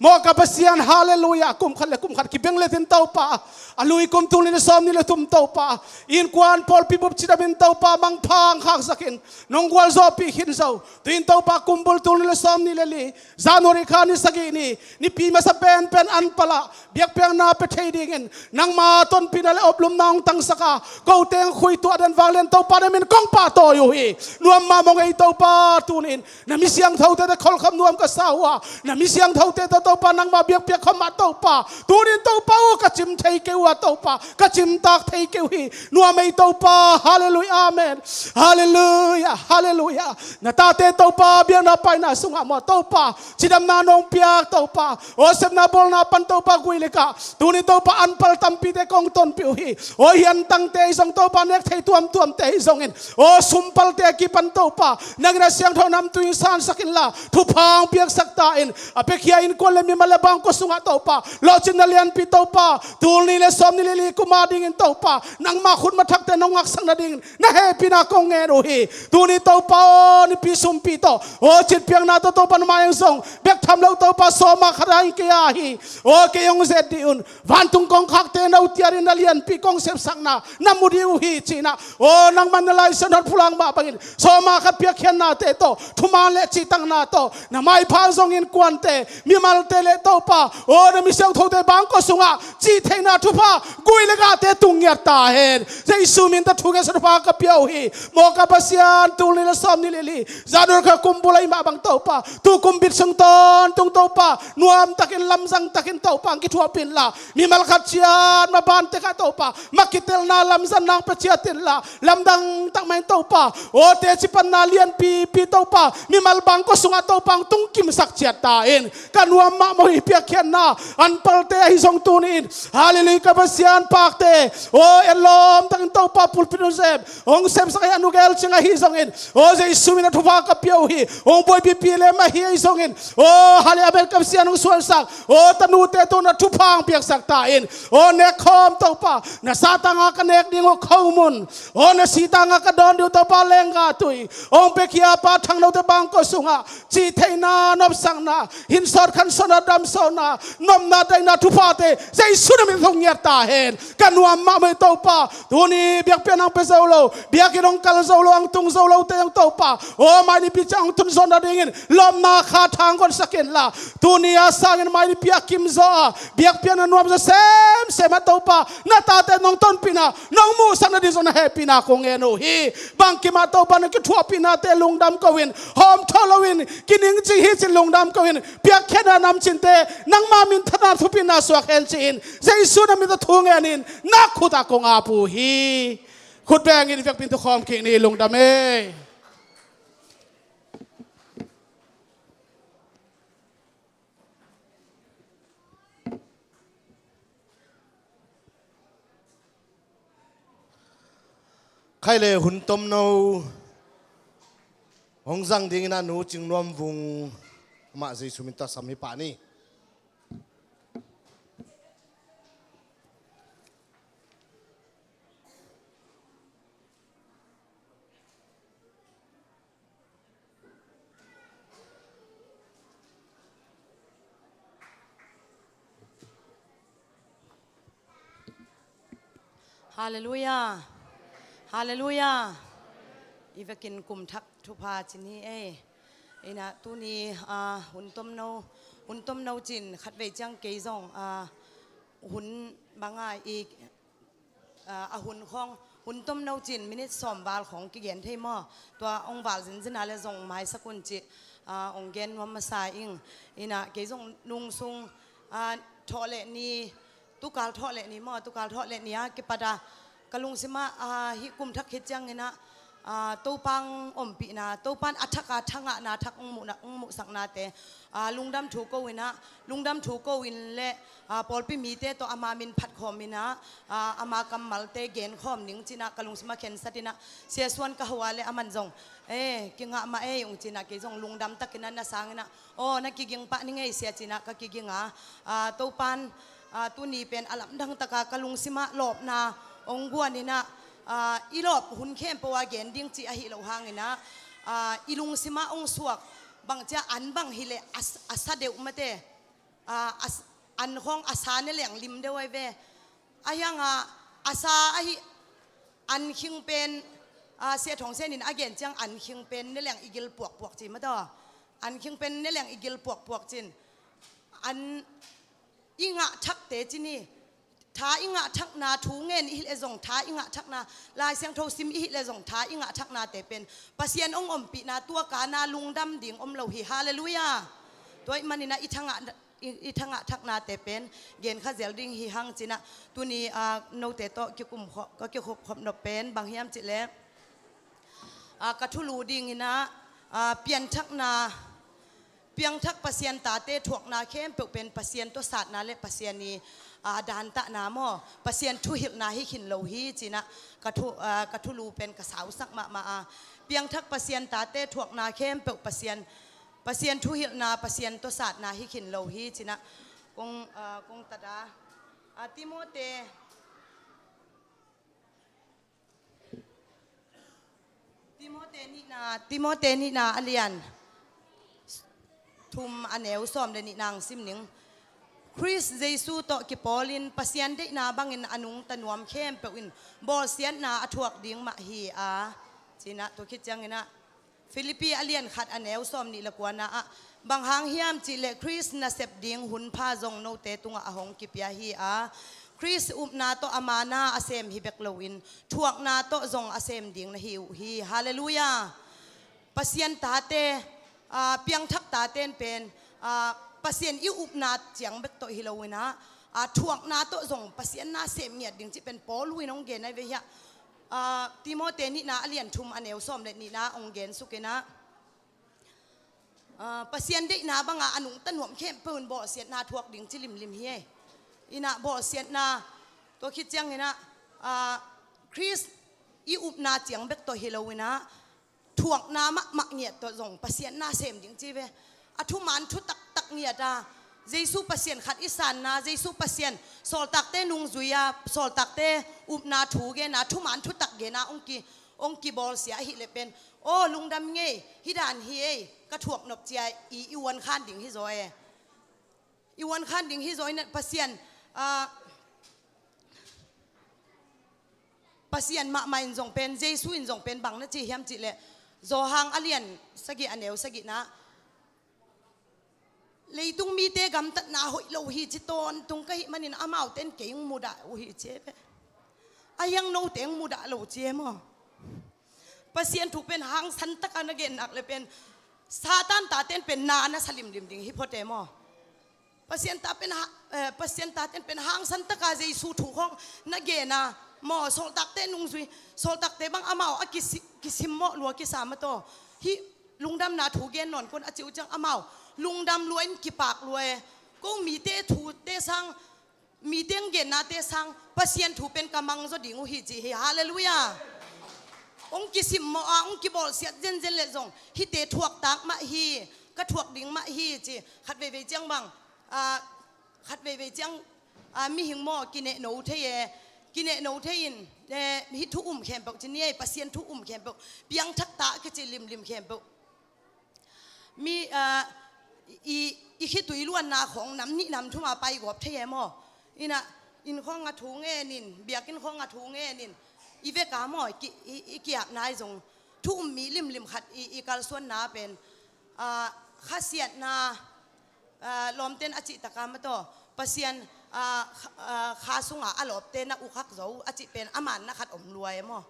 Maw ka Pasian, halleluiah. Kum khat le kum khat kibeng letin Topa, a lui kum tul nih le sawm nih le thum Topa, innkuan pawlpi bup cidam in Topa mangpha hong khaksak in nong gualzawhpih khin zo. Tu-in Topa kum bul tul nih le sawm nih le li, January kha ni sagih ni, Nipi masa penpen an palah biakpiakna pia thei dingin nangma tonpihna le oplumna hong tangsak a, kote hong khuituah den vanglian Topa na min kong pahtawi uh hi. Nuam mah mawk ei Topa, tuni-in na mi siangthote tawh kholkhop nuam ka sa uh a, na mi siangthote tawh Topa nangma biakpiak khop mah Topa, tuni-in Topa uh ka cim thei kei uh a Topa, ka cimtak thei kei uh hi. Nuam ei Topa. Halleluiah, amen. Halleluiah, halleluiah. Na tate Topa biakna paina sungah maw Topa, cidamna nong piak Topa, aw sepna bawlna pan Topa gui le gah, tuni Topa an pal tampite kong tonpih uh hi. Aw hiantangte hi zong Topa, nek thei tuamtuamte hi zongin, aw sumpalte a kipan Topa nang in a siangtho namtui hong sansak inla, thupha hong piaksak ta in. A piakhia innkuan le mimal le bangkua sungah Topa, lawhcinna lianpi Topa, tul nih le sawm nih le li kum adingin Topa nangma khutma thakte nong ngaksak nadingin na hehpihna kong ngen uh hi. Tuni Topa aw, nipi sumpi tawh, aw citpiakna tawh Topa na mai-ah zong bek tham lo Topa, sawma khat a hi kei a hi. Aw kei hong zet dih un. Vantung kongkhakte note adingin na lianpi kong sepsakna na mu dih uh hi ci-in ah, aw nangman na Lai Siangtho in pulak mah bangin sawma khat piakkhiatnate tawh, thuman le cihtakna tawh na maipha zong innkuante, mimalte le Topa, aw na mi siangthote bangkua sungah cihtheihna thupha gui le gahte tung ngiat ta hen. Jesu min tawh thu ngetsa thupha ka pia uh hi. Maw ka Pasian, tul nih le sawm nih le li, January kha kum bul ahih mah bang Topa, tu kum bit sung tawntung Topa nuamtakin lamzangtakin Topa hong kithuahpih inla, mimal khat ciat mabante kha Topa ma kitelna lamzanna hong pia ciat inla, lamdang tak mah in Topa, aw teci panna lianpipi Topa mimal bangkua sungah Topa hong tungkimsak ciat ta in. Ka nuam mahmah uh hi piakkhiatna an palte ahi zong tuni-in, halleluiah, ka Pasian pakte, aw etlawm takin Topa pulpit hong sem, hong semsak ahi a nu gel ciang ahi zongin, aw Jesu min a thupha ka pia uh hi. Hong buaipipi lem ahi zongin, aw halleluiah, amen, ka Pasian hong suansak, aw tanute tawh na thupha hong piaksak ta in. Aw nekkhawm Topa, na sah tangin ka nek ding uh khomun, aw na sih tangin ka dawn ding uh Topa leenggah tui, hong piakhia Pa Thang Note bangkua sungah, Cih theihna, nopsakna, hin sawt khan sawtna, damsawtna, nopna, daihna thuphate Jesu na min thong ngiat ta hen. Ka nuam mahmah hi Topa. Tuni biakpiakna hong pia zo lo, biakinn hong kal zo lo, hong tung zo lote zong Topa, aw, mai nipi ciang hong tun zawh nadingin lawpna kha thang gonsak inla, tuni a sangin mai nipi a kim zaw a biakpiakna nuam zaw semsem ah Topa, na tate nong tonpihna, nong muhsak nading zong na hehpihna kong ngen uh hi. Bangkim ah Topa, na kithuahpihnate lungdam ko-in, hawmthawh loin, kiningcing hi ci-in lungdam ko-in, piakkhiatna namcinte nangma minthanna thupina suak hen ci-in Jesu na min tawh thu ngenin na khut ah kong ap uh hi. Khut bengin i biakpiakna thu khawm kik ni. Lungdam ei. Khai le hun tomno hong zang dingin a Nu Cing Nuam Vung, amah Jesu min tawh sam hi pah ni. Halleluiah. Halleluiah. I vekin kum thak thupha ci ni ei. Ina tuni, ah, hun tomno, hun tomno cin khatvei ciang kei zong, ah, hun banga i, ah, a hun khawng, hun tomno cin minit sawm val khawng kigen thei maw? Tua hong val zinzina le zong maisak un ci, ah, hong gen nuam masa ing. Ina kei zong nungsung, ah, thawh le ni, tukal thawh le ni maw, tukal thawh le ni a kipat a ka lungsim ah, ah, hih kum thak khit ciangin ah, ah, Topa hong ompihna, Topa in a thak a thangahna thak hong muhna, hong muhsaknate, ah, lungdam thu ko-in ah, lungdam thu ko-in le, ah, pawlpi mite tawh ama min phat khawm in ah, ah, ama kammalte gen khawm ning ci-in ah ka lungsim ah khensat in ah, Sia Suan ka hawh a le aman zong, eh, kingah mah ei hong ci-in ah kei zong lungdam takin ah na sangin ah, aw, na kiging pah ni ngei sia ci-in ah ka kiging a, ah, Topa in, ah, tuni pen a lamdang taka ka lungsim ah lawpna hong guan in ah, ah, i lawp hun khempeuh a gen ding cih ahi lo hangin ah, ah, i lungsim ah hong suak bangci a an bang hi leh a, a sa deuh mate, ah, a s-, an khawng a sa ne leng lim deuh ahi ve. Ahi hang a, a sa ahi an khing pen, ah, Sia Thawng Sen in a gen ciang an khing pen ne leng i gil puakpuak ci mataw. An khing pen ne leng i gil puakpuak cin. An i ngah thakte ci ni. Tha i ngah thakna, thu ngen i hih leh zong tha i ngah thakna, Lai Siangtho sim i hih leh zong tha i ngah thaknate pen Pasian hong ompihna, tua kana lungdam ding om lo hi. Halleluiah. Tua ahih manin ah i thangah i, i thangah thaknate pen gen kha zel ding hi hang ci-in ah tuni, ah, note tawh kikum khop, ka kikhop khop nop pen bang hiam cih leh, ah, ka thulu dingin ah, ah, pianthakna, piangthak Pasian tate thuakna khempeuh pen Pasian tawh satna le Pasian i, ah, dantahna maw, Pasian thuhilhna hi khin lo hi ci-in ah ka thu, ah, ka thulu pen ka sausak mahmah a. Piangthak Pasian tate thuakna khempeuh Pasian Pasian thuhilhna, Pasian tawh satna hi khin lo hi ci-in ah kong, ah, kong tat a. Ah, Timote, Timote nihna, Timote nihna a lian thum a neu sawm le nihna hong sim ning. Khrist Jesu tawh kipawlin Pasian deihna bangin a nungta nuam khempeuh in bawlsiatna a thuak ding mah hi a, ci-in ah tua khit ciangin ah Philippi a lian khat a neu sawm nih le kuana ah, bang hang hiam cih leh Khrist nasep ding hun pha zong note tungah a hong kipia hi a, Khrist upna tawh ama na a sem hi bek loin thuakna tawh zong a sem ding na hi uh hi. Halleluiah. Pasian tate, ah, piangthak tate in pen, ah, Pasian i upna ciang bek tawh hi loin ah, ah, thuakna tawh zong Pasian na sem ngiat ding cih pen Paul in hong gen ahi ve hi a. Ah, Timote nihna a lian thum a neu sawm le nihna hong gen suk in ah, ah, Pasian deihna banga a nungta nuam khempeuh in bawlsiatna thuak ding ci limlim hi ei. In ah bawlsiatna, tua khit ciangin ah, ah, Khrist i upna ciang bek tawh hi loin ah, thuakna mahmah ngiat tawh zong Pasian na sem ding ci ve. A thuman thu taktak ngiat a, Jesu Pasian khat i sanna, Jesu Pasian sawltakte nungzui a, sawltakte upna thu gen a, thuman thutak gen a hong ki, hong kibawlsia ahih leh pen, aw, lungdam ngei, hih dan hi ei, ka thuak nop cia i, i uan khan ding hi zaw e. I uan khan ding hi zaw in Pasian, ah, Pasian mahmah in zong pen, Jesu in zong pen bang na ci hiam cih leh, Zawhang a lian sagih a neu sagihna, leitung mite gamtatna hoih lo hi ci tawntung ka hih manin amaute in kei hong mudah uh hi ci e. A hiang note hong mudah lo ci e maw? Pasian thu pen hangsan taka na gen nak le pen Satan tate in pen na na sa limlim ding hi phot e maw? Pasian ta pen ha, eh, Pasian tate in pen hangsan taka Jesu thu khawng na gen a maw? Sawltakte nungzui, sawltakte bang amau a kisi, kisimmawh lua kisa mataw. Hih lungdamna thu gen nawn kun a ci uh ciang amau lungdam lua in kipak lua e. Ko mite thute sang, mite hong gennate sang Pasian thu pen ka mang zaw ding uh hi ci hi. Halleluiah. Hong kisimmawh a, hong kibawlsiat zenzen leh zong hihte thuaktak mah hi, ka thuak ding mah hi ci. Khat veivei ciang bang, ah, khat veivei ciang, ah, mihing maw kinehno thei e, kinehno thei in, eh, hih thu um khempeuh ci ni ei, Pasian thu um khempeuh, piangthak ta kici limlim khempeuh. Mi, ah, i, i khitui luanna khawng nam nih nam thum a pai gawp thei e maw? Ina, inn khawng a thu ngen in, biakinn khawng a thu ngen in, i veka maw, i ki, i, i kiapna i zong thu um mi limlim khat i, i kalsuanna pen, ah, khasiatna, ah, lawmten a cih taka mataw, Pasian, ah, kha, ah, kha sunga a lawpte na ukhak zo a cih pen a manna khat om lua e maw?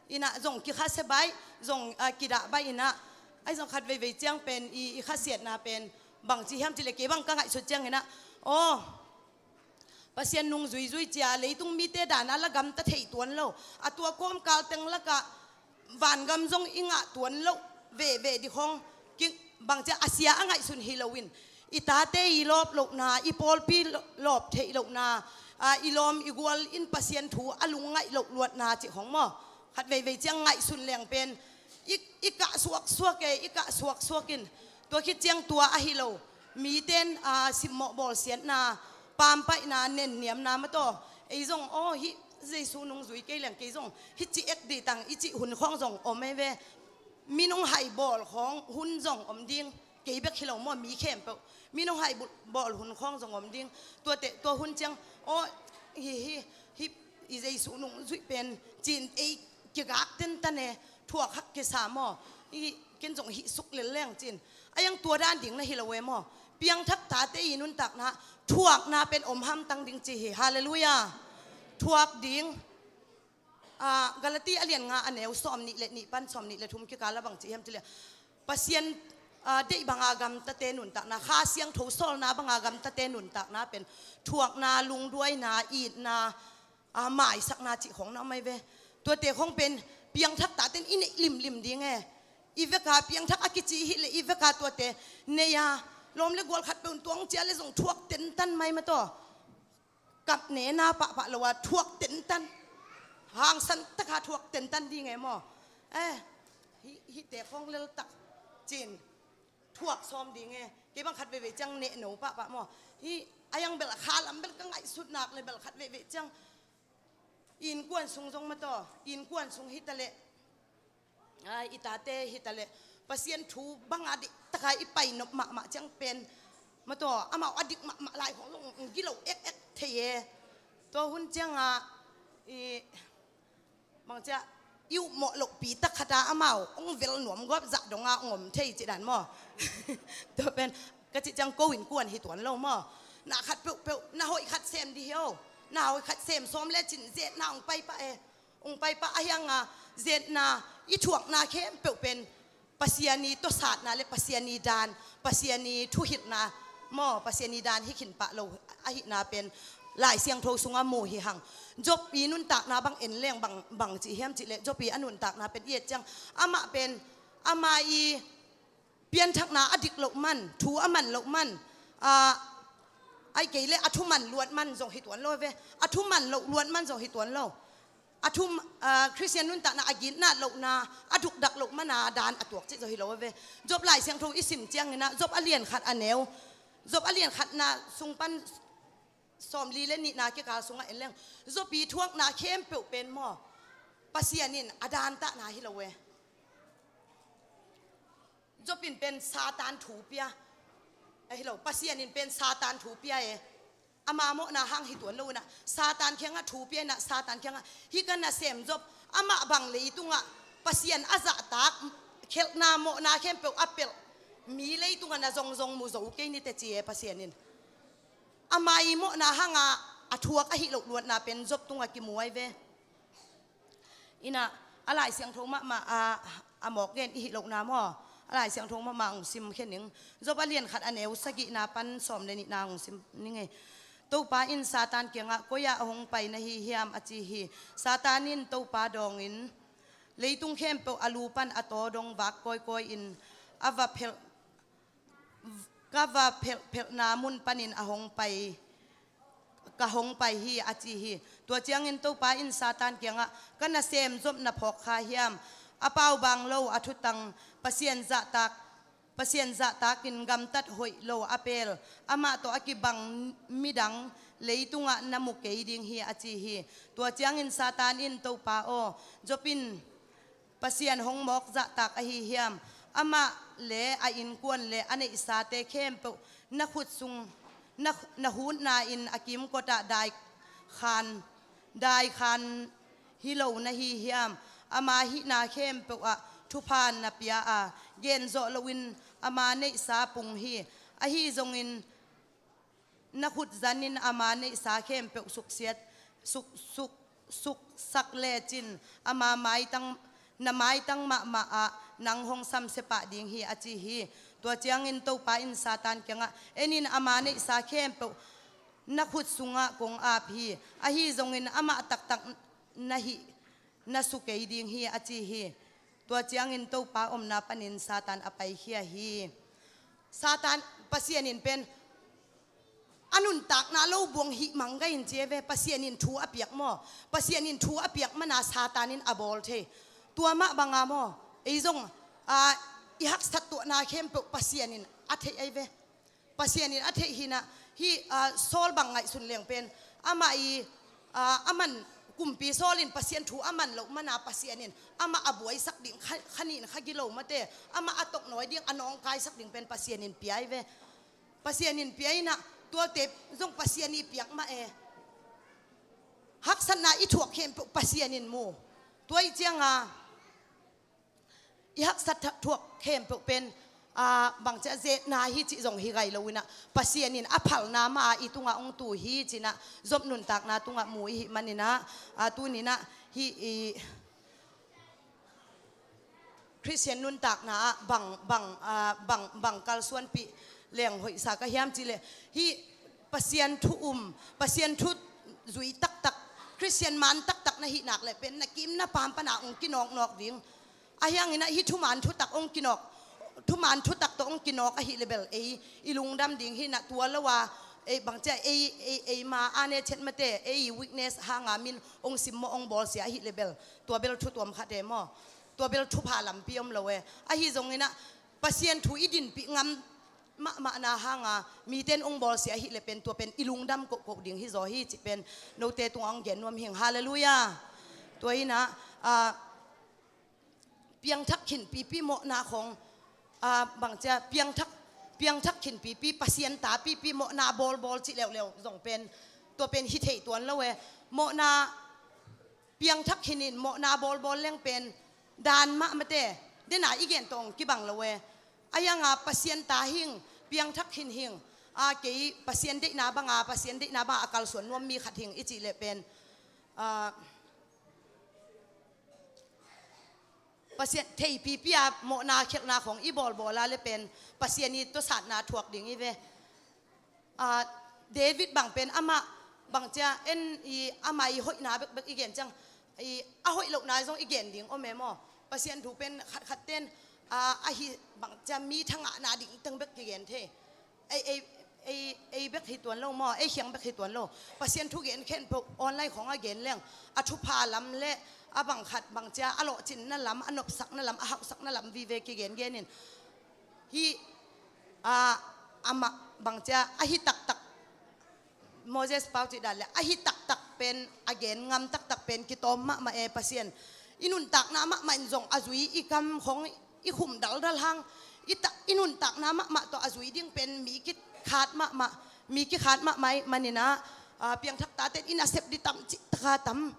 Ina zong kikhasia baih, zong, ah, kidah baih ina, ai zong khat veivei ciang pen i, i khasiatna pen bang ci hiam cih leh kei bang ka ngaihsut ciang ina, aw, Pasian nung zuizui cia leitung mite dana la gamta thei tuan lo, a tua kawmkal teng lakah vangam zong i ngah tuan loh veve dih khawng, ki, bangcia a sia a ngaihsun hi loin, i tate i lawp lohna, i pawlpi lo, lawp theih lohna, a, i lawm i gual in Pasian thu a lungngaih loh luatna cih khawng maw? Khat veivei ciang ngaihsun leng pen i, i kah suaksuak e, i kah suaksuak in, tua khit ciang tua ahi lo, miten, a, simmawh bawlsiatna, pampaihna, nenniamna mataw, ei zong aw hih Jesu nung zui kei leng kei zong hih ci ek dih tang i cih hun khawng zong om ei ve. Minung hai bawl khawng hun zong om ding, kei bek hi lo maw, mi khempeuh minung hai bu, bawl hun khawng zong om ding. Tuate, tua hun ciang aw, hi, hi, hi, i Jesu nung zuih pen cin ei kigak tentan e, thuak hak kisa maw? I, ken zong hih suk lel leng cin. A hiang tua dan ding na hi lo e maw? Piangthak tate i nuntakna, thuakna pen om hamtang ding ci hi. Halleluiah. Thuak ding. Ah, Galati a lian nga a neu sawm nih le nih pan sawm nih le thum kikal a bang ci hiam cih leh, Pasian, ah, deih banga gamtate nuntakna, Kha Siangtho sawlna banga gamtate nuntakna pen thuakna, lungduaina, itna, ah, maisakna cih khawng na om ei ve. Tuate khawng pen piangthak taten i neih limlim ding e. I veka piangthak a kici hi leh i veka tuate nei a, lawm le gual khat peuh in tuang cia le zong thuak tentan mai mataw. Kap nena pahpah lo a thuak tentan, hangsan taka thuak tentan ding e maw? Eh, hih, hihte khawng leltak cin thuak sawm ding e. Kei bang khat veivei ciang nehno pahpah maw? Hih a hiang bel khalam bel ka ngaihsut nak le bel khat veivei ciang innkuan sung zong mataw, innkuan sung hi ta leh, ai, i tate hi ta leh, Pasian thu banga dihtaka i pai nop mahmah ciang pen mataw, amau a dik mahmah lai khawng zong gilo ekek thei e. Tua hun cianga i, bangcia, i upmawh lohpi tak khata amau hong vel nuam gawp zah donga hong om thei cih dan maw? Tua pen ka cih ciang ko innkuan hi tuan lo maw? Na khat peuhpeuh na hoih khat sem dih hi o. Na hoih khat sem sawm le cin zetna hong pai pah e. Hong pai pah a hianga zetna, i thuakna khempeuh pen Pasian i tawsatna le Pasian i dan, Pasian i thuhilhna maw, Pasian i dan hi khin pah lo ahihna pen Lai Siangtho sungah mu hi hang. Job i nuntakna bang en leng bang, bang cih hiam cih leh Job i a nuntakna pen i et ciang amah pen ama i pianthakna a dik loh man, thu a man loh man, ah, ai kei leh a thuman luat man zong hi tuan lo ve. A thuman loh luat man zong hi tuan lo. A thum, ah, Khristian nuntakna a gitna lohna, a dukdak loh mana dan a tuak cih zaw hi lo a ve. Job Lai Siangtho i sim cianginah Job a lian khat a neu, Job a lian khatna sung pan sawmli le nihna kikal sungah en leng Job i thuakna khempeuh pen maw, Pasian in a dantahna hi lo e. Job in pen Satan thu pia. Ahi lo, Pasian in pen Satan thu pia e. Ama mawhna hang hi tuan lo inah, Satan kiangah thu pia inah, Satan kiangah, "Hih ka nasem Job, amah bang leitungah Pasian a zahtak, khelhna mawhna khempeuh a pelh mi leitungah na zongzong mu zo kei ni teh," ci e Pasian in. Ama i mawhna hanga a thuak ahi loh luatna pen Job tungah kimu ai ve. Inah, a Lai Siangtho mahmah a, a mawk gen i hih lohna maw? A Lai Siangtho mahmah hong sim khe ning. Job a lian khat a neu sagihna pan sawm le nihna hong sim ning e. Topa in Satan kiangah, "Koi-ah a hong pai na hi hiam?" a ci hi. Satan in Topa dawngin, "Leitung khempeuh a lu pan a taw dong vak kawikawi in a va phelh, ka va phelhphelhna mun panin a hong pai, ka hong pai hi," a ci hi. Tua ciangin Topa in Satan kiangah, "Ka nasem Job na phawk kha hiam? A paubaang lo, a thutang, Pasian zahtak, Pasian zahtakin gamtat hoih lo a pel, amah tawh a kibang midang leitungah na mu kei ding hi," a ci hi. Tua ciangin Satan in, "Topa aw, Job in Pasian hong mawk zahtak ahi hiam? Amah le a innkuan le a neihsate khempeuh na khut sung, na, na hutna in a kimkotah dai khan, dai khan hi lo na hi hiam? Ama hihna khempeuh ah thupha na pia a, gen zawh loin ama neihsa pung hi. Ahi zongin na khut zanin ama neihsa khempeuh suksiat, suk, suk, suksak lecin ama maitang, na maitang mahmah ah nang hong samsia pah ding hi," a ci hi. Tua ciangin Topa in Satan kiangah, "En in, ama neihsa khempeuh na khut sungah kong ap hi. Ahi zongin amah taktak na hih na su kei ding hi," a ci hi. Tua ciangin Topa omna panin Satan a paikhia hi. Satan, Pasian in pen a nuntakna lo buang hih mangga in ci e ve, Pasian in thu a piak maw? Pasian in thu a piak mana Satan in a bawl thei. Tua mah banga maw? Ei zong, a, i haksat tuahna khempeuh Pasian in a theih ai ve. Pasian in a theih hinah, hih, a, Saul bang ngaihsun leng pen, amah i, a, a man, kumpi Saul in Pasian thu a man loh mana Pasian in amah a buaisak ding, kha, kha nin kha gilo mate, amah a toknawi ding, a nawngkaisak ding pen Pasian in pia ai ve. Pasian in pia inah, tuate zong Pasian i piak mah e. Haksatna i thuak khempeuh Pasian in mu. Tua i cianga i haksat thuak khempeuh pen, a, bangcia zetna hi cih zong hi gai lo inah, Pasian in a phalna mah i tungah hong tu hi cinah, Job nuntakna tungah mu i hih maninah, a, tuninah hih i Khristian nuntakna ah bang, bang, a, bang, bang kalsuanpih leng hoihsa ka hiam cihleh, hih Pasian thu um, Pasian thu zui taktak, Khristian man taktak na hih nak le pen na kim na pam pana hong kinawknawk ding. Ahi hanginah hih thuman thutak hong kinawk, thuman thutak tawh hong kinawk ahih le bel ei i lungdam ding hinah, tua lo a, ei bangcia ei, ei, ei ma a ne chet mate, ei weakness hanga min hong simmawh hong bawlsia ahih le bel, tua bel thu tuam khat e maw? Tua bel thupha lampi om lo e. Ahi zonginah Pasian thu i dinpih ngam mahmahna hanga mite in hong bawlsia ahih le pen, tua pen i lungdam kohkoh ding hi zaw hi cih pen note tungah hong gen nuam hing. Halleluiah. Tua inah, a, piangthak khinpipi mawhna khong, a, bangcia piangthak, piangthak khinpipi, Pasian tapipi mawhna bawlbawl cih leuleu zong pen, tua pen hi thei tuan lo e. Mawhna piangthak khinin mawhna bawlbawl leng pen dan mah mate, dena i gen tawh hong kibang lo e. Ahi hanga Pasian ta hing, piangthak khin hing, a, kei Pasian deihna banga, Pasian deihna banga a kalsuan nuam mi khat hing i cih leh pen, a, Pasian theipipi a mawhna khelhna khong i bawlbawl a le pen Pasian i tuasatna thuak ding i ve. A, David bang pen amah bangcia en i, ama i hoihna bekbek i gen ciang, i, a hoih lohna zong i gen ding om e maw? Pasian thu pen khatkhat ten, a, ahi bangcia mi thangahna ding teng bek kigen thei. Ei, ei, ei, ei bek hi tuan lo maw, ei khiang bek hi tuan lo. Pasian thugen khempeuh online khawng a gen leng, a thupha lam le a bang khat bangcia a lawhcinna lam, a nopsakna lam, a hauhsakna lam vive kigengenin. Hih, a, amah bangcia ahi taktak, Moses pau cih dan le ahi taktak pen, a gen ngam taktak pen kitawm mahmah e Pasian. I nuntakna mahmah in zong a zui i kam khawng i khum daldal hang, i, ta, i nuntakna mahmah tawh a zui ding pen mi kikhat mahmah, mi kikhat mahmah ih maninah, ah, piangthak tate in a sep dih tam cih taka tam,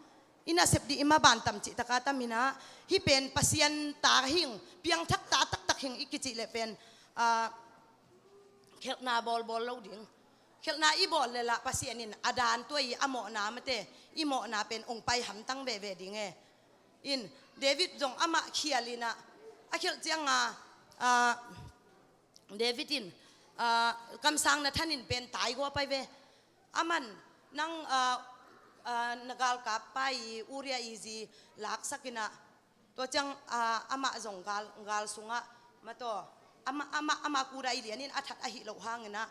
in a sep dih i maban tam cih taka tam inah, hih pen Pasian ta hing, piangthak ta taktak hing i kicih leh pen, ah, khelhna bawlbawl lo ding. Khelhna i bawl le lah Pasian in a dan tua i a mawhna mate, i mawhna pen ong pai hamtang veve ding e. In, David zong amah khial inah, a khelh cianga, ah, David in, ah, kamsang Nathan in pen taigua pai ve. Aman, nang, ah, ah, na galkap pa i Uriah i zi laksak inah, tua ciang, ah, amah zong gal, gal sungah, mataw, amah, amah, amah kuda i lianin a that ahi loh hanginah,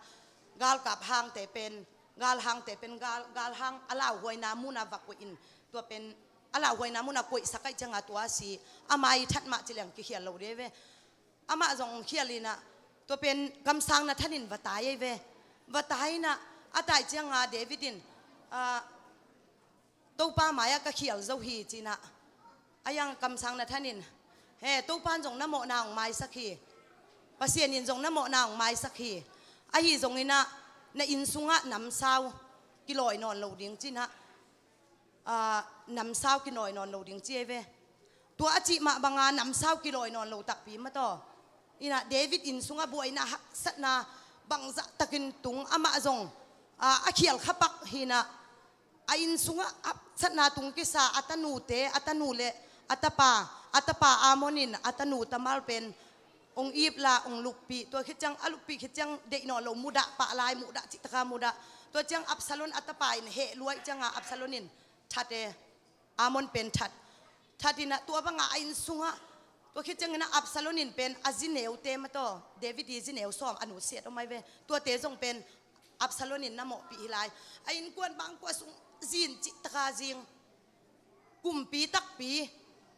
galkap hangte pen, gal hangte pen, gal, gal hang a lauhuaina munah va koih in, tua pen, a lauhuaina munah koihsak aih cianga tua si, amah i that mah ci leng kikhial lo dih ve. Amah zong khial inah, tua pen kamsang Nathan in va tai ei ve. Va tai inah, a tai cianga David in, ah, Topa mai-ah ka khial zo hi cinah. A yang kamsang Nathan in, he, Topa in zong na mawhna ong maisak hi. Pasian in zong na mawhna ong maisak hi. Ahi zonginah, na inn sungah namsau kilawi nawn lo ding cinah. Ah, namsau kinawi nawn lo ding ci ei ve. Tua a cih mah banga namsau kilawi nawn lo takpi mataw. Inah David inn sungah buaina haksatna bangzah takin tung amah zong, ah, a khial khapak hinah. A inn sungah haksatna tung kisa a tanute, a tanu le a tapa, a tapa Amnon in a tanu Tamar pen ong ip la, ong lukpih, tua khit ciang, a lukpih khit ciang deih nawn lo mudah, pah lai mudah, cih taka mudah. Tua ciang Absalom a tapa in heh luaih cianga Absalom in that e, Amnon pen that. That inah tua banga a inn sungah, tua khit cianginah Absalom in pen a zi neute mataw, David i zi neu sawm a nusiat om ai ve. Tuate zong pen Absalom in na mawhpih hi lai. A innkuan bangkua sung zin cih taka zing. Kumpi takpi,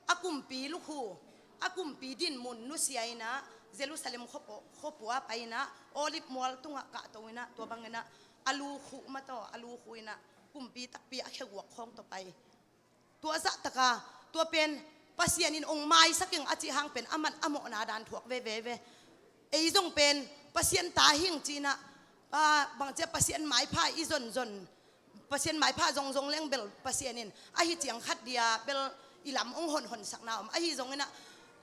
a kumpi lukhu, a kumpi dinmun nusia inah, Jerusalem khuapu, khuapu ah pai inah, Olive mual tungah kahto inah, tua banginah, a lukhu mataw, a lukhu inah, kumpi takpi a kheguak khawng tawh pai. Tua zahtaka, tua pen, Pasian in ong maisak ing a cih hang pen, aman a mawhna dan thuak veve ve. Ei zong pen, Pasian ta hing cinah, ah, bangcia Pasian maipha i zonzon, Pasian maipha zongzong leng bel Pasian in ahi ciang khat dia bel i lam ong honhonsakna om. Ahi zonginah,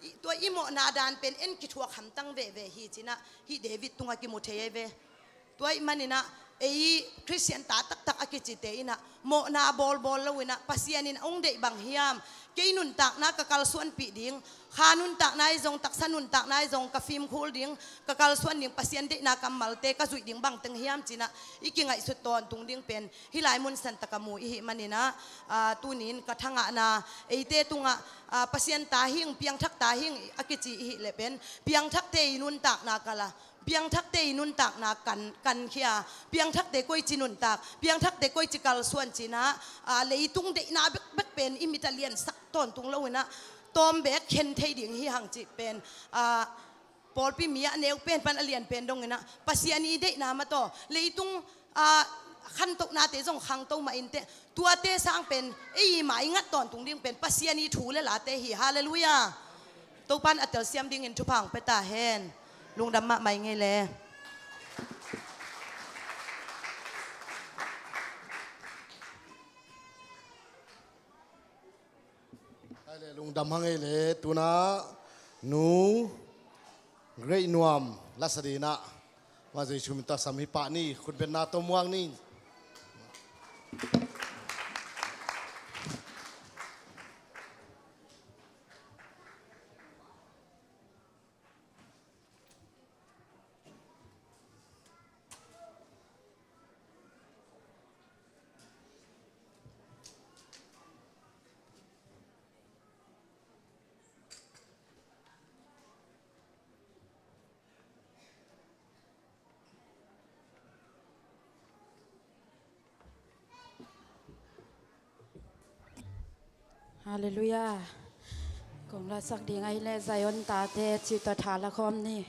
i, tua i mawhna dan pen en kithuak hamtang veve hi cinah, hih David tungah kimu thei ei ve. Tua ih maninah, ei Khristian ta taktak a kicite inah, mawhna bawlbawl lo inah, Pasian in ong deih bang hiam, kei nuntakna ka kalsuanpih ding, kha nuntakna i zong, taksa nuntakna i zong, ka fimkhul ding, ka kalsuan ding, Pasian deihna kammalte ka zuih ding bangteng hiam cinah, i kingaihsut tawntung ding pen hih lai mun santaka mu i hih maninah, ah, tunin ka thangahna, eite tungah, ah, Pasian ta hing, piangthak ta hing a kici i hih leh pen, piangthakte i nuntakna kala, piangthakte i nuntakna kan, kankhia, piangthakte koici nuntak, piangthakte koici kalsuan cinah, ah, leitung deihna bekbek pen i mit a liansak tawntung lo inah, tawm bek khen thei ding hi hang cih pen, ah, pawlpi mi ah neu pen pan a lian pen donginah, Pasian i deihna mataw, leitung, ah, khantohnate zong khangto mah inteh, tuate sang pen, ei i mai ngat tawntung ding pen, Pasian i thu le late hi, halleluiah. Topan a telsiam dingin thupha ong pia ta hen. Lungdam mahmah ing ei le. Hai le, lungdam hang ei le, tuna Nu Great Nuam lasa dinah, ma Jesu min tawh sam hi pah ni, khutbetna tawh muak ni. Halleluiah. Kong lasak ding ahih leh Zion tate cih tawh tha la khawm ni.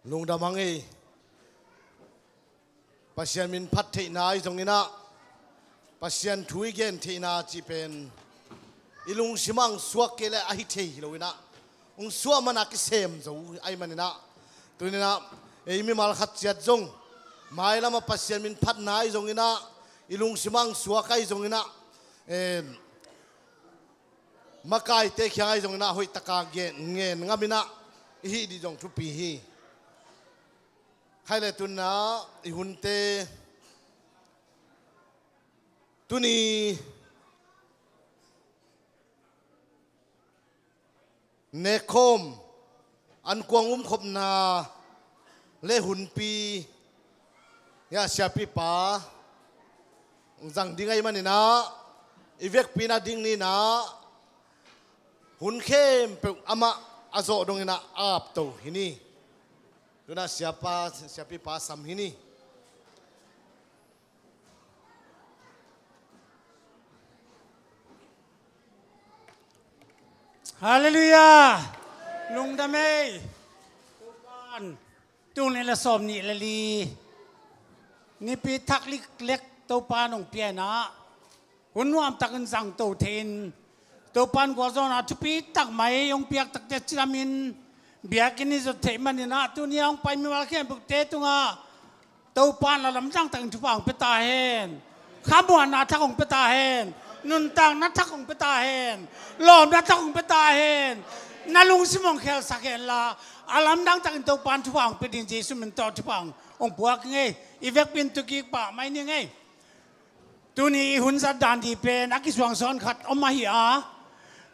Lungdam a ngei. Pasian min phat theihna ahi zonginah, Pasian thu i gen theihna cih pen i lungsimah hong suak kei le ahi thei hi loinah, hong suah mana kisem zo ahi maninah, tuninah ei mimal khat ciat zong mailamah Pasian min phatna ahi zonginah, i lungsimah hong suak ahi zonginah, em, makaite kiang ahi zonginah hoihtaka gen, ngen ngaminah i hih dih zong thupi hi. Khai le tunna i hunte tuni nekkhawm ankuang umkhopna le hunpi, ya, siapipa zang ding ahi maninah, i vekpi na ding ninah, hun khempeuh amah a zawh donginah a apto hi ni. Tunah siapa, siapipa sam hi ni. Halleluiah. Lungdam ei. Topan, tul nih le sawm nih le li, nipi thak liklek Topan hong pianah, hun nuamtakin zangto theihin, Topan gualzawhna thupi tak mai hong piak takte cidamin biakinn i zot theih maninah, tuni a hong pai mimal khempeuhte tungah Topan a lamdang takin thupha hong pia ta hen. Khamuanna thak hong pia ta hen. Nuntakna thak hong pia ta hen. Lawmna thak hong pia ta hen. Na lungsim hong khelsak henla, a lamdang takin Topan thupha hong pia ding Jesu min tawh thupha hong, hong puak ngei. I vekpi in tukik pah mai ni ngei. Tuni i hun zat dan dih pen a kisuangsawn khat om ahi a,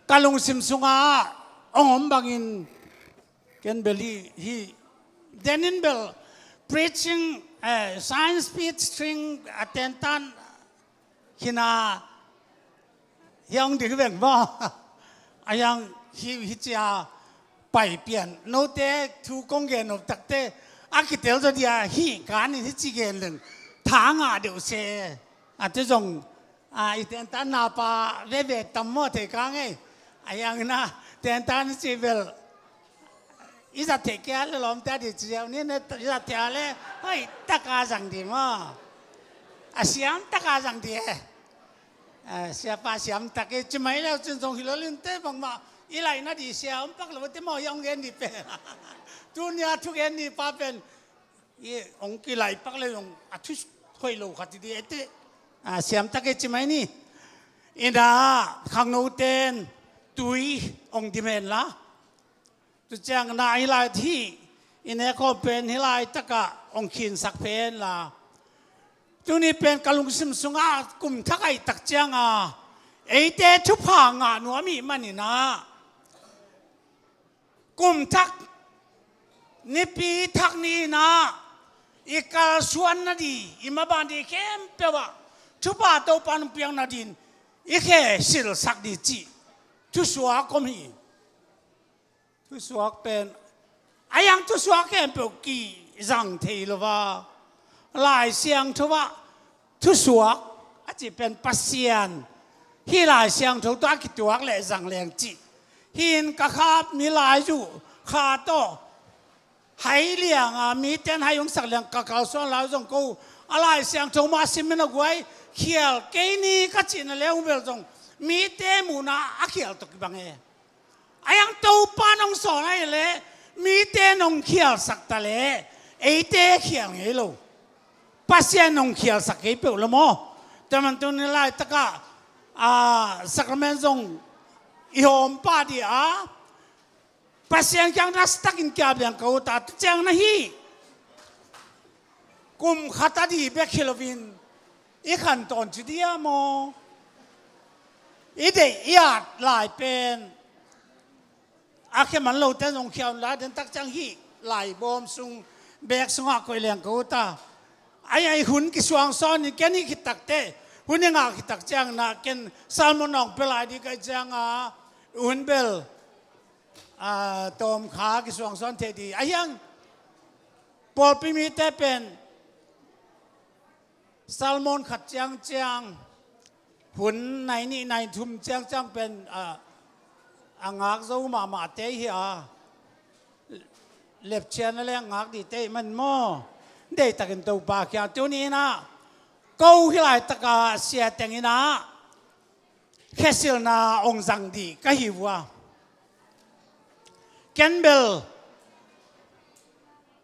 ka lungsim sungah hong om bangin, ken bel hi, hi, denin bel preaching, eh, science speech string a tentan hina, hi hong ding veng maw? A hiang hi, hi cia pai pian. Note thu kong gen nop takte a kitel zaw dia hi kanin hi ci gen leng tha ngah deuh se. A te zong, a, i tentan napa veve tam maw thei ka ngei. A hiang na tentan hi ci bel i zat theih kia le lawmte a di ci ziau ni, ne i zat theih a le hoih taka zang di maw? A siam taka zang di e. A, siapa siam tak e, ci mai leu cin zong hi lo linte bangmah i laihna di sia om pak lo te maw, i hong gen di pen. Tunia thu gen di pa pen i hong kilaih pak le zong a thu hoih lo khat i di e te. A, siam tak e ci mai ni. Ina khangno ten tui hong dim hen la. Tu ciang na hi lai hi, i nekhawm pen hi lai takah hong khinsak phen la. Tuni pen ka lungsim sungah kum thak aih tak cianga eite thupha ngah nuam ih maninah, kum thak, nipi thak ni inah i kalsuan na di, i maban di khempeuh ah thupha Topa nong piak nadin i khe silsak di cih thusuak om hi. Thusuak pen a hiang thusuak khempeuh kizang thei lo va. Lai Siangtho ah thusuak a cih pen Pasian hi Lai Siangtho tawh a kituak leh zang leng cih. Hi in ka khap mi lai uh kha tawh hai lianga mite in hai hong sak liang ka kalsuan lai uh zong ko a Lai Siangtho mah sim in a guai khial kei ni ka cihna le hong bel zong mite muhna a khial tawh kibang e. A hiang Topa nong sawn ahih leh mite nong khialsak ta leh eite khial ngei lo. Pasian nong khialsak kei peuh lo maw? Tua man tuni laitakah, a, sakrament zong i hawm pah dih a, Pasian kiang nasatak in kiap liang ka ut a, tu ciang na hi. Kum khat a di bek hi loin i khan tawn ci dia maw? I deih i at lai pen a khe man lote zong khia un la, den tak ciang hih lai bawm sung bek sungah koih leng ka ut a. Ai, ai hun kisuang sawn in ken hih khit takte hun i ngah khit tak ciang na ken sermon hong pia lai dih ka hih cianga hun bel, a, tawmkha kisuang sawn thei dih. A hiang pawlpi mite pen sermon khat ciangciang hun nai nih nai thum ciangciang pen, a, a ngak zo mahmahte hi a. lepchian a leng ngak dih teh man maw? Deihtakin Topa kiang tuni in ah ko hih laitak a sia teng in ah khesilna ong zang dih ka hi uh a. Ken bel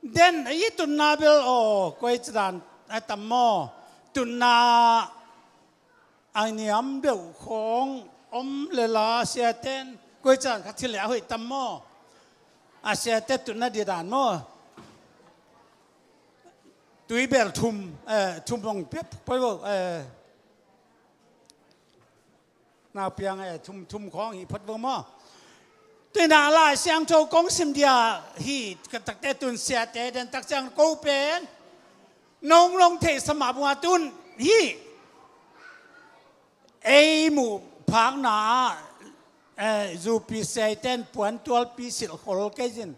den i tunna bel aw koi cadan a tam maw? Tunna a niam beuh khawng om le la siaten koi cadan khat thil le a hoih tam maw? A siate tunna dih dan maw? Tui bel thum, eh, thum ong pia poi vo, eh, nau piang, eh, thum, thum khawng hi phot vo maw? Tuina Lai Siangtho kong sim dia hi ka takte tun siate den tak ciang ko pen nong long thei sa mah bunga tun hi. Ei muh phakna ah, eh, zupi siaiten puan tualpi silh khol kei zin.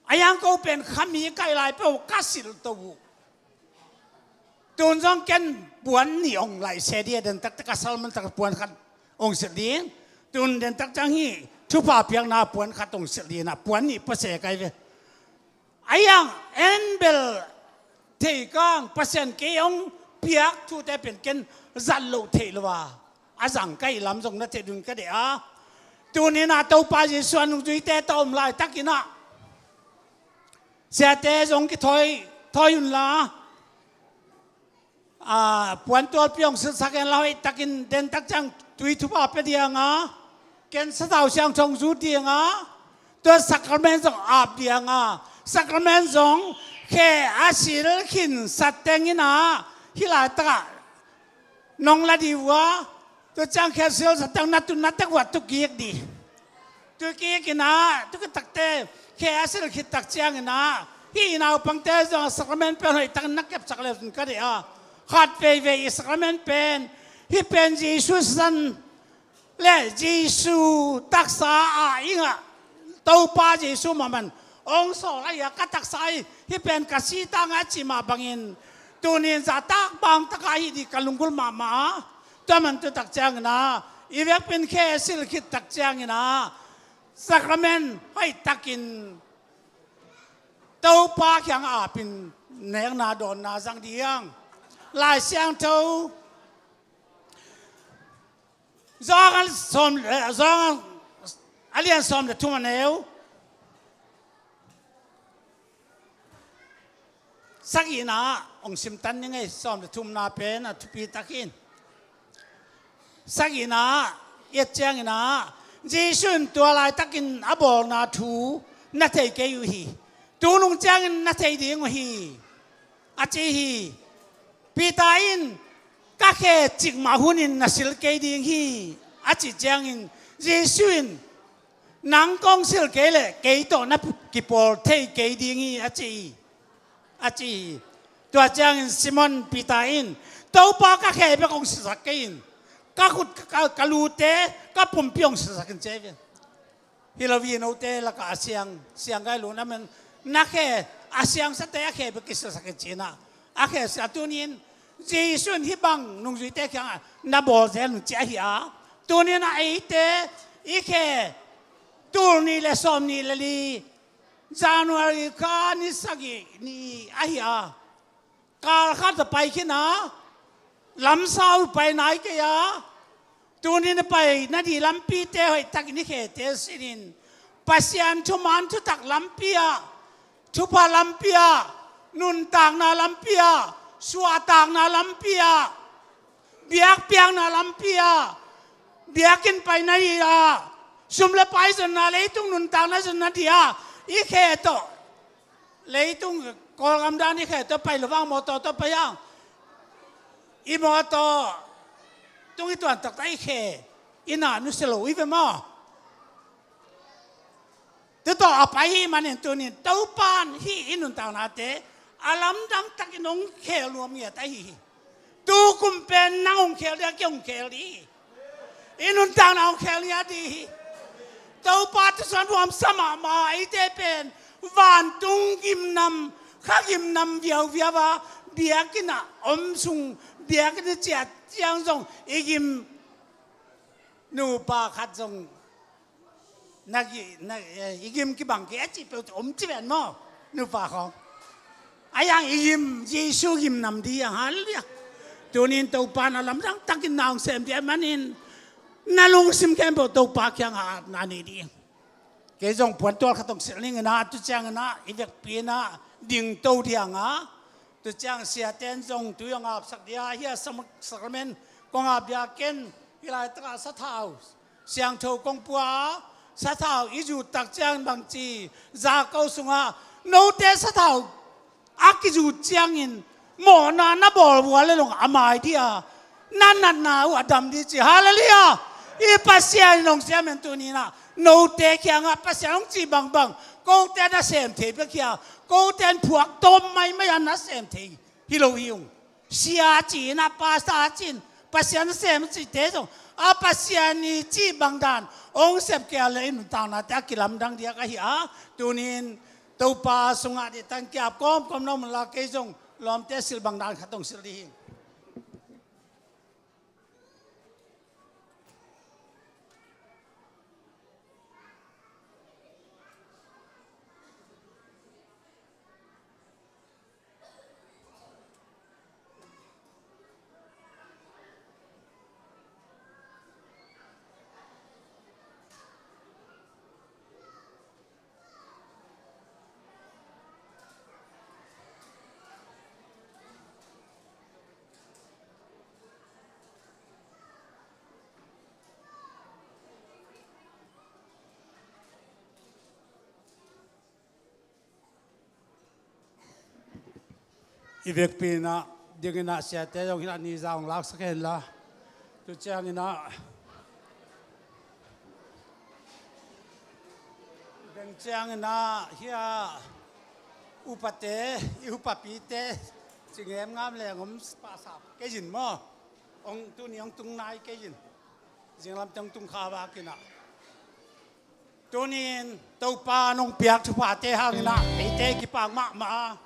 A yang ko pen khami kaih lai peuh ka silh to uh. Tun zong ken puan nih ong laih se dih a den taktak a salman tak puan khat ong silh ding. Tun den tak ciang hi thupha piakna puan khat ong silh ding a puan nih pua se kai ve. A yang en bel thei kang Pasian kei ong piak thute pen ken zat loh theih lo a. A zang ka hih lam zong na thei dun ka deh a. Tunin a Topa Jesu a nungzuite tawh om laitakin ah siate zong kithawi thawi unla, a, puan tualpi hong silhsak hen la hoih takin den tak ciang tui thupha pia ding a, ken sathau siangtho hong zut ding a, tua sakrament zong ap ding a, sakrament zong khe a sil khin sa teng in ah hih laitak ah nong la dih uh a, tua ciang khe a sil sa teng na tun na tek uh a tu kik dih. Tu kik in ah tu kik takte khe a sil khit tak ciangin ah hih i naupangte zong sakrament pen hoih takin na kepsak le zun ka dih a. Khat veivei i sakrament pen hih pen Jesu san le Jesu taksa a ingah Topa Jesu mahmah in ong sawl ahi a ka taksa ahi hih pen ka si tang a ci mah bangin tunin zahtak bangtak a hih dih ka lunggulh mahmah a. Tua man tu tak ciangin ah i vekpin khe sil khit tak ciangin ah sakrament hoih takin Topa kiang a apin nekna dawnna zang ding. Lai Siangtho Johan sawm, eh, Johan a lian sawm le thum a neu sagihna ah hong simtan ni ngei, sawm le thumna pen a thupi takin sagihna ah i et ciangin ah Jesu in tua laitakin a bawlna thu na thei kei uh hi. Tunung ciangin na thei ding uh hi. A ci hi. Peter in ka khe cikmah hunin na sil kei ding hi a cih ciangin Jesu in nang kong sil kei leh kei tawh na kipawl thei kei ding hi a ci hi. A ci hi. Tua ciangin Simon Peter in Topa ka khe bek hong silhsak kei in ka khut ka, ka, ka lute ka pumpi hong silhsak in ci hi ve. Hi lo hi note lakah a siang, siang gai lo na men na khe a siangsate a khe bek kisilhsak in ci-in ah a khe sia tunin Jesu in hih bang nungzuite kiangah na bawl zel un ci ahi a. Tunin ah eite i khe tul nih le sawm nih le li January kha ni sagih ni ahi a. Kal khat a pai khin a lamsau pai nai kei a. Tunin a pai na dih lampite hoih takin i khete sinin Pasian thuman thutak lampi ah, thupha lampi ah, nuntakna lampi ah, suahtakna lampi ah, biakpiakna lampi ah, biakinn pai na dih ah, sum le pai zonna, leitung nuntakna zonna dih ah i khe tawh leitung Kawlgam dan i khe tawh pai lo vang mawtaw tawh pai ang. I mawtaw tung i tuan taktak i khe i na nusia lo i ve maw? Tutawh a pai hi manin tunin Topan hih i nuntaknate a lamdang takin hong khel nuam ngiat ahi hi. Tukum pen nang hong khel dih a, kei hong khel dih hi. I nuntakna hong khel ngiat dih hi. Topa thusuan huamsa mahmah eite pen vantung gimnam, kha gimnam viauviau a biakinn ah om sung biakinn i ciah ciang zong i gim nupa khat zong Na gi, na, eh, i gim kibang kei a cih peuh om ci ven maw? Nupa khawng. A yang i gim, Jesu gim nam di a, halleluiah. Tunin Topa na lamdang takin na hong sem dia manin, na lungsim khempeuh Topa kiangah apna nei ding. Kei zong puantual khat hong silh ning inah, tu ciang inah, i vekpi inah, dingto diang a. Tu ciang siaten zong tui hong apsak dia, hia sam-, sakramen kong ap dia ken, hih laitakah sathau siangtho kong pua a, sathau i zut tak ciang bangci, za ko sungah, note sathau a kizut ciangin, mawhna na bawl vua le long a mai dia, na natna uh a dam di ci. Halleluiah! I Pasian in hong siam en tuninah, note kiangah Pasian hong cih bangbang, kote na sem thei bek hia, kote in phuak tawm maimai a na sem thei hi lo hi ung. Sia ci-in a pasta cin, Pasian sem cite zong, a Pasian i cih bangdan hong sep kei a le i nuntaknate a kilamdang diak ahi a, tunin Topa sungah dih tangkiap kawmkawm na om la kei zong lawmte silh bangdan khat hong silh dih hi. I vekpi inah, ding inah siate zong hinah ni za hong laksak hen la. Tu ciang inah, ding ciang inah, hia upate, i upapite, ci ngemngam leng om pahsap kei zin maw? Hong tuni hong tung nai kei zin. Zinglamte hong tung kha vak inah. Tunin Topa nong piak thuphate hangin ah eite kipak mahmah a.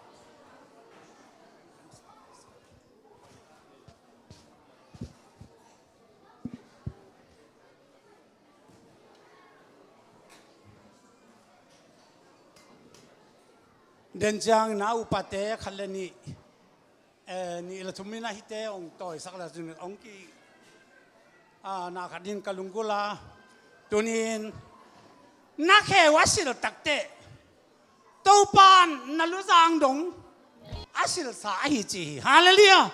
Den ciangin a upate khat le nih, eh, nih le thum in a hihte hong tawisak le cun hong ki, ah, na khat in ka lunggulh a. Tunin na kheu a silh takteh Topa in na luzang dong a silhsa ahi ci hi. Halleluiah.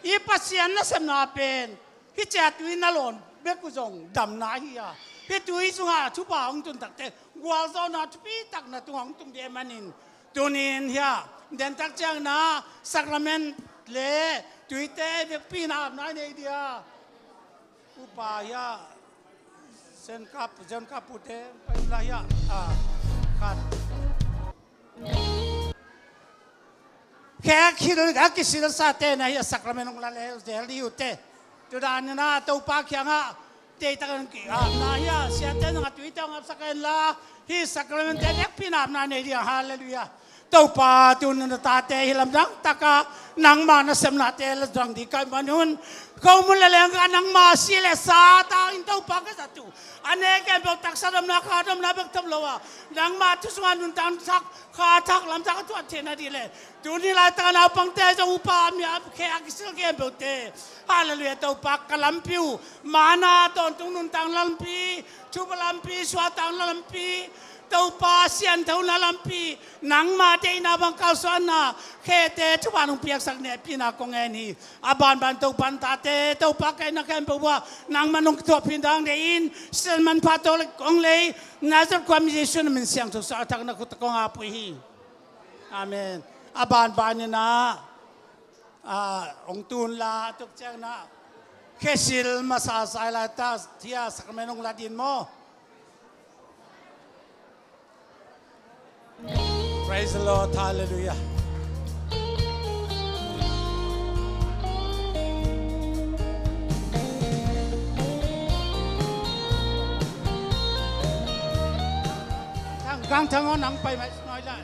I Pasian nasepna pen hih cia tui na lawn bek uh zong damna ahi a, hih tui sungah thupha hong tun takteh gualzawhna thupi tak na tungah hong tung dih ahih manin, tunin hia dentak ciangin ah sakrament le tuite vekpi in ah apna nei dia. Upa hia, Zen Kap, Zen Kap pute pai la hia, ah, khat. Khek khil a kisilsate na hia sakrament hong la le zel dih uh teh. Tudan in ah Topa kiangah deitakin ki-apna hia, siate zong a tuite hong apsak hen la, hih sakramentte vekpi in apna nei dih a. Halleluiah. Topa, tuni na tate hi lamdang taka nangma nasepnate la dang dih ka hih manun, khomun le lengka nangma si le sa tangin Topa ka zat uh. A nek khempeuh taksa domna, kha domna bek tom lo a, nangma thu sungah nuntak thak, kha thak, lam thak a tuat theihna dih le, tuni laitaka naupangte zong upa a mi a khe a kisil khempeuhte, halleluiah, Topa ka lampi uh, mana tawntung nuntak lampi, thupha lampi, suahtakna lampi, Topa sianthona lampi, nangma deihna bang kalsuanna khete thupha nong piaksak nehpihna kong ngen hi. A banban Topa na tate, Topa ka itna khempeuh uah nangma nong kithuahpih dang deih in, sisan manpha tawh le kong lei, Nazareth khuami Jesuh na min siangtho suah a thak na khut kong apui hi. Amen. A banban in ah, ah, hong tun la tuk ciangin ah khesil masa sai lai ta, hia sakrament hong la dih maw? Praise the Lord, hallelujah. Thang, Gang Thang aw, nang pai mai noi la.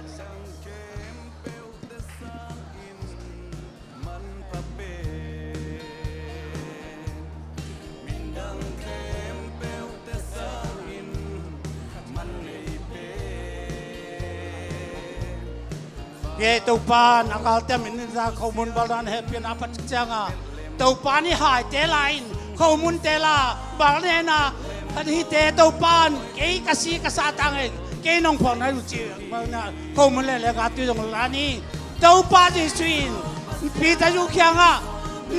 Kei Topa na galte min in za khomun baldan hehpihna phat cianga Topa ni haite la in khomunte la balnena hihte Topa in kei ka si ka sa tange kei nong phuang na lu ci khomun le le ka tui dong la ni. Topa Jesu in Peter zu khianga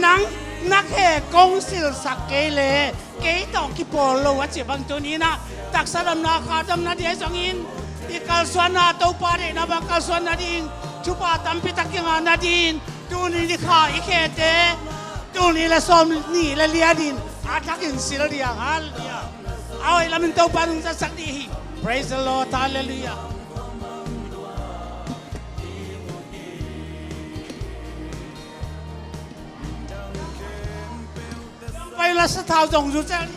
nang na khe kong silsak kei le kei tawh kipawl lo a ci bang tuninah taksa damna kha damna dih zongin i kalsuanna Topa deihna bang kalsuan nading thupha tampi tak kinga nadin tuni ni kha i khete tuni le sawm ni le lianin a thakin sil dih ang. Halleluia. A hoih lamin Topa nung zatsak dih hi. Praise the Lord. Halleluia. Pai la sathau zong zu cel.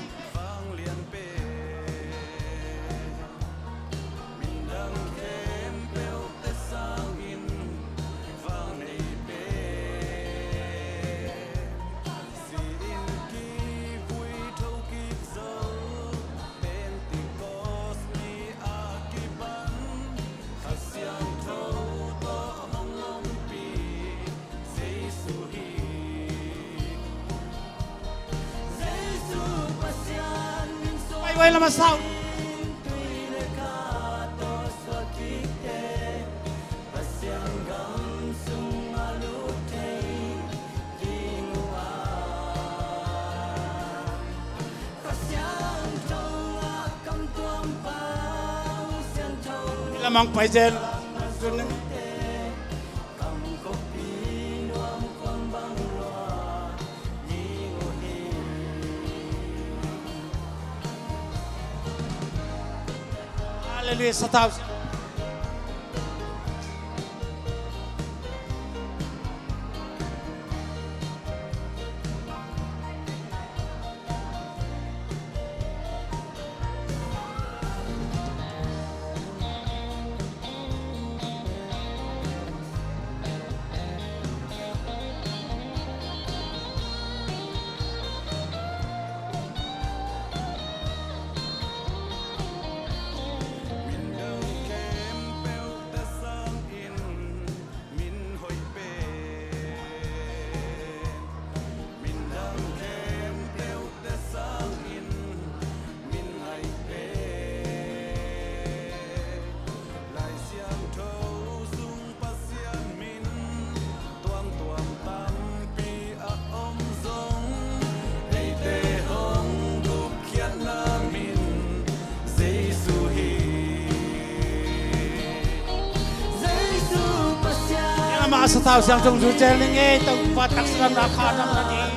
Vai vai lama sau. Lamang pai zel. Halleluia, sathau. Ama sathau siang tung zu cel ning ei, Topa taksa lam na kha dam na ding.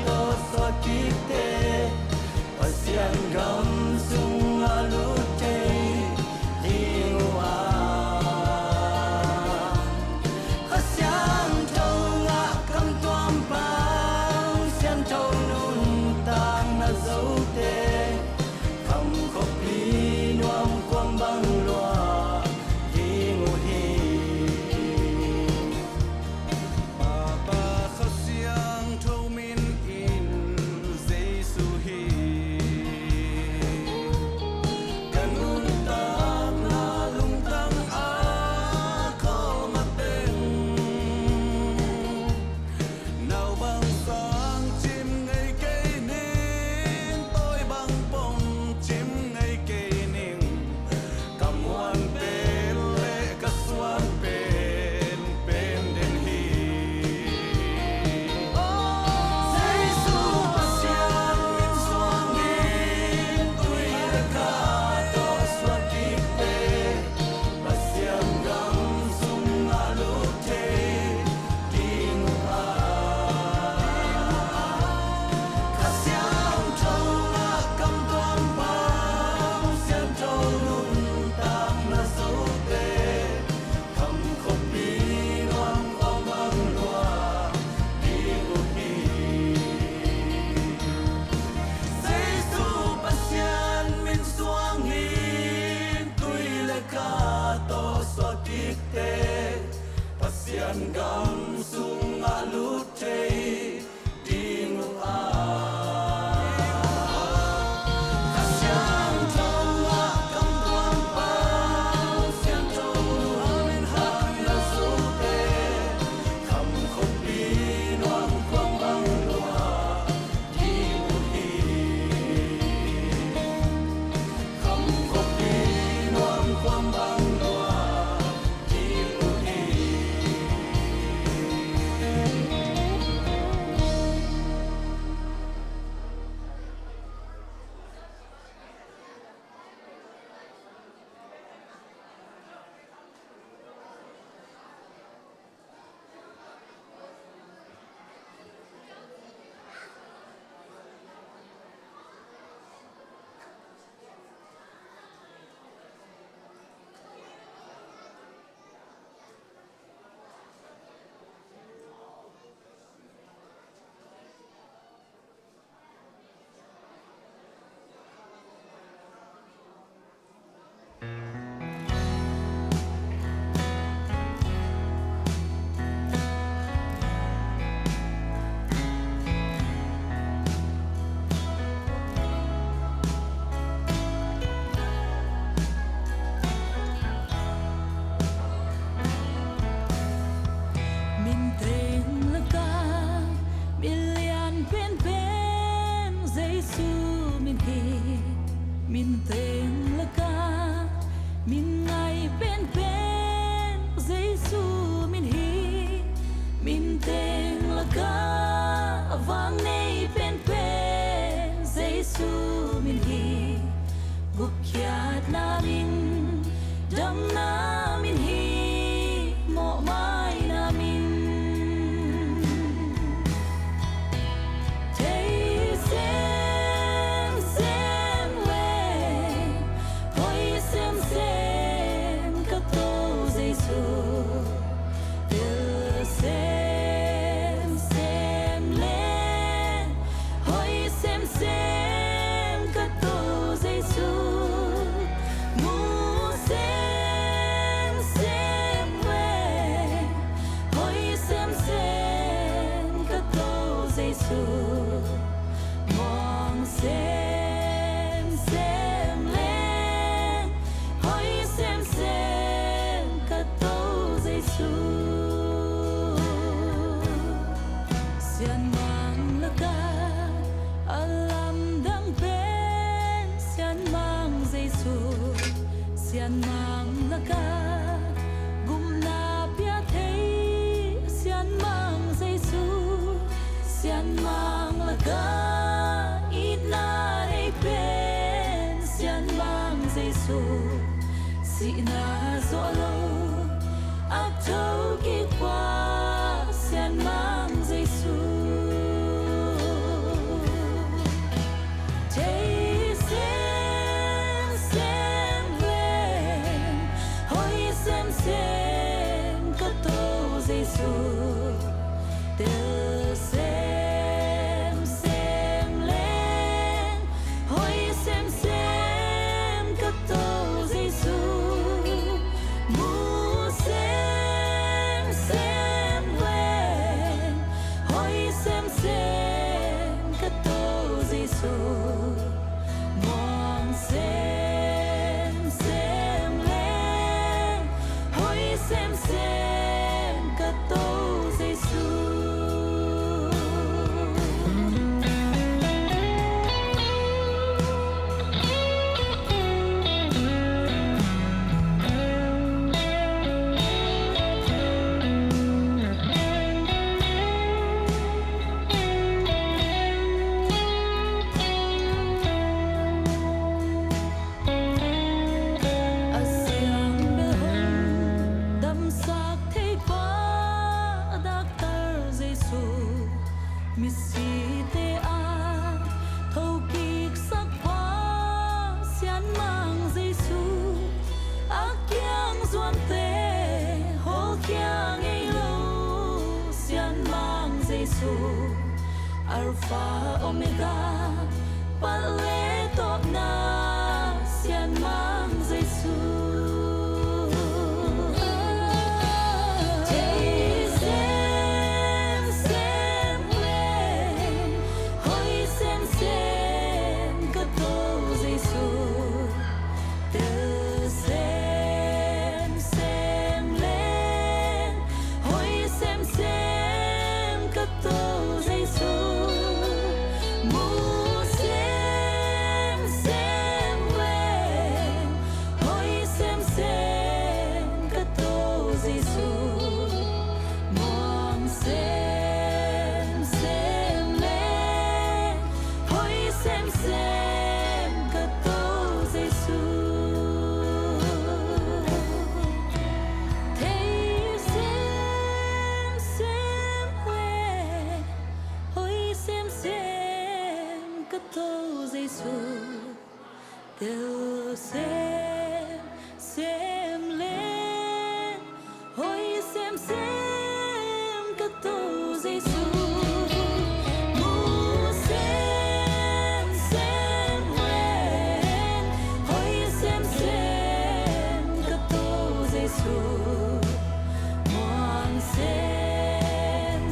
Muang semsem leng hoi semsem ka To Jesu. Sianmang laka a lamdang pen Sianmang Jesu. Sianmang laka gupna pia thei Sianmang Jesu. Sianmang laka itna nei pen Sianmang Jesu. Sihna zawh lo a thokik pa Sianmang Jesu. Thei semsem leng hoi semsem ka To Jesu. Tel semsem leng hoi semsem ka To Jesu. Mu semsem leng hoi semsem ka To Jesu. Muang semsem leng hoi semsem ka To Jesu. A siang bel hong damsak thei pa, Doctor Jesu. Misite a thokiksak pa, Sianmang Jesu. A kiang zuante hawlkhia ngei lo, Sianmang Jesu. Alpha Omega, palh le tawpna, Sianmang Jesu. Thei semsem leng hoi semsem ka To Jesu. Tel semsem leng hoi semsem ka To Jesu. Mu semsem leng hoi semsem ka To Jesu. Muang semsem leng hoi semsem ka To Jesu. Thei semsem leng hoi semsem ka To Jesu. Tel semsem leng hoi semsem ka To Jesu. Mu semsem leng hoi semsem ka To Jesu. Muang semsem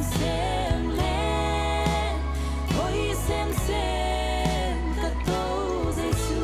leng hoi semsem ka To Jesu.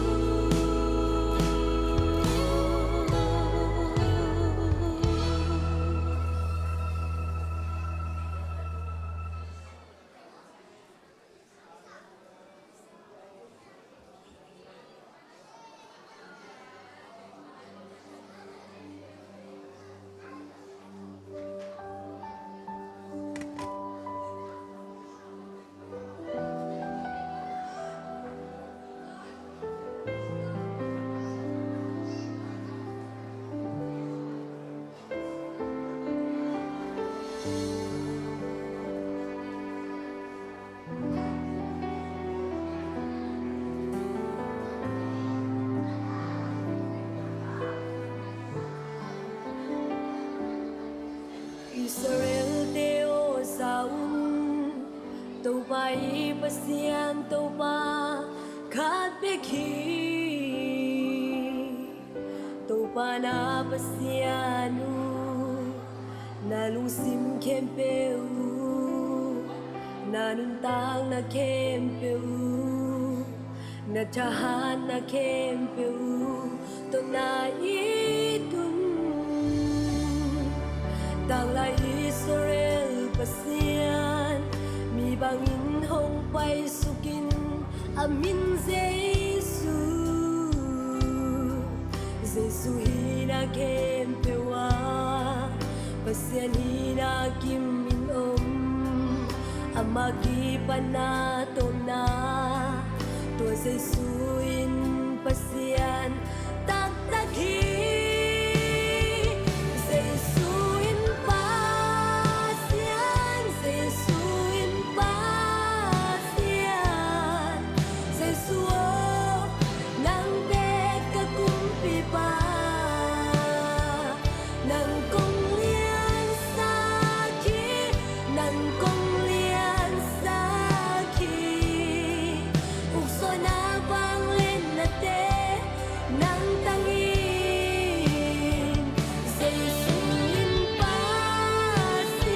Israel-te aw, za un, Topa i Pasian, Topa khat bek hi. Topa na Pasian uh na lungsim khempeuh uh, Na nuntakna khempeuh, na thahatna khempeuh tawh na it un. Tanglai Israel Pasian, mi bangin hong paisukin, a min Jesu. Jesu hihna khempeuh ah Pasian hihna kimin om, ama kipanna tawpna, tua Jesu in Pasian taktak hi. Jesu in Pasian, Jesu in Pasian, Jesu aw, nang bek ka kumpipa. Nang kong liansak hi, nang kong liansak hi. Uksuahna vangliatnate nang tang in, Jesu in Pasian.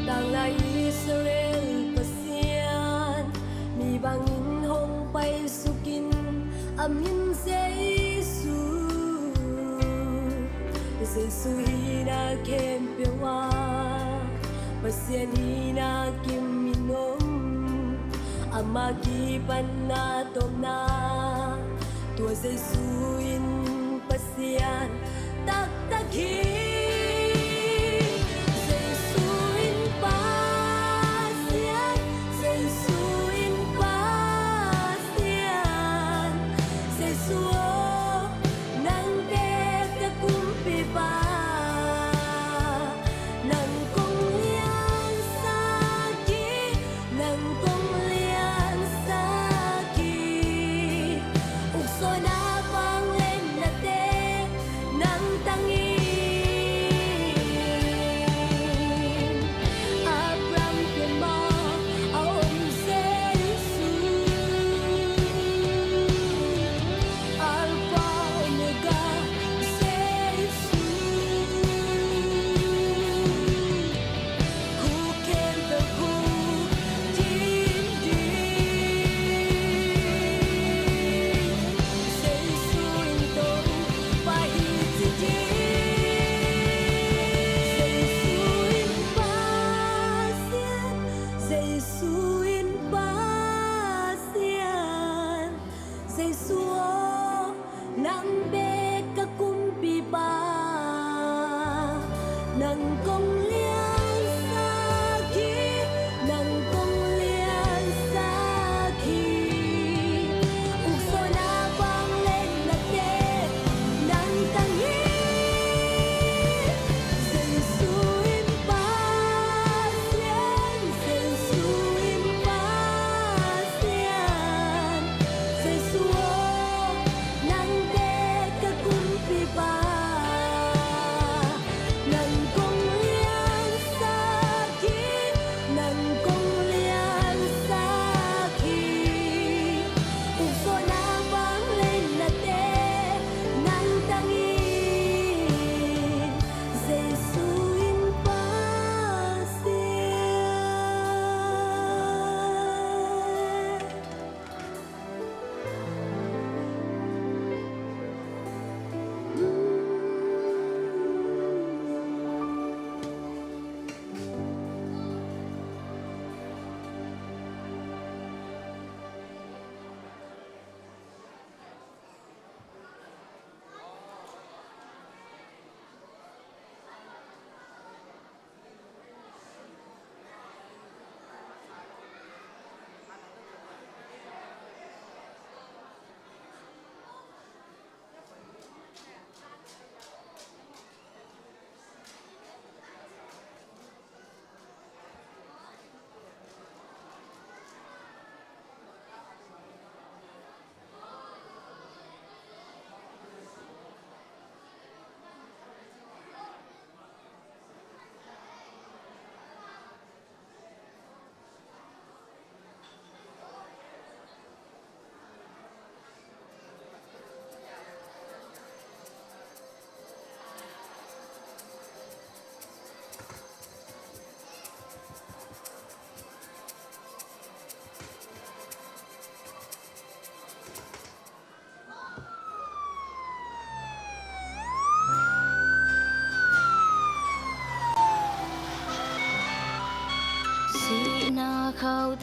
Tanglai Israel Pasian, mi bangin hong paisukin, a min Jesu. Jesu hihna khempeuh ah Pasian hihna kimin om, ama kipanna tawpna, tua Jesu in Pasian taktak hi. Jesu in Pasian, Jesu in Pasian, Jesu aw, nang bek ka kumpipa. Nang kong liansak hi, nang kong liansak hi. Uksuahna vangliatnate nang tang hi.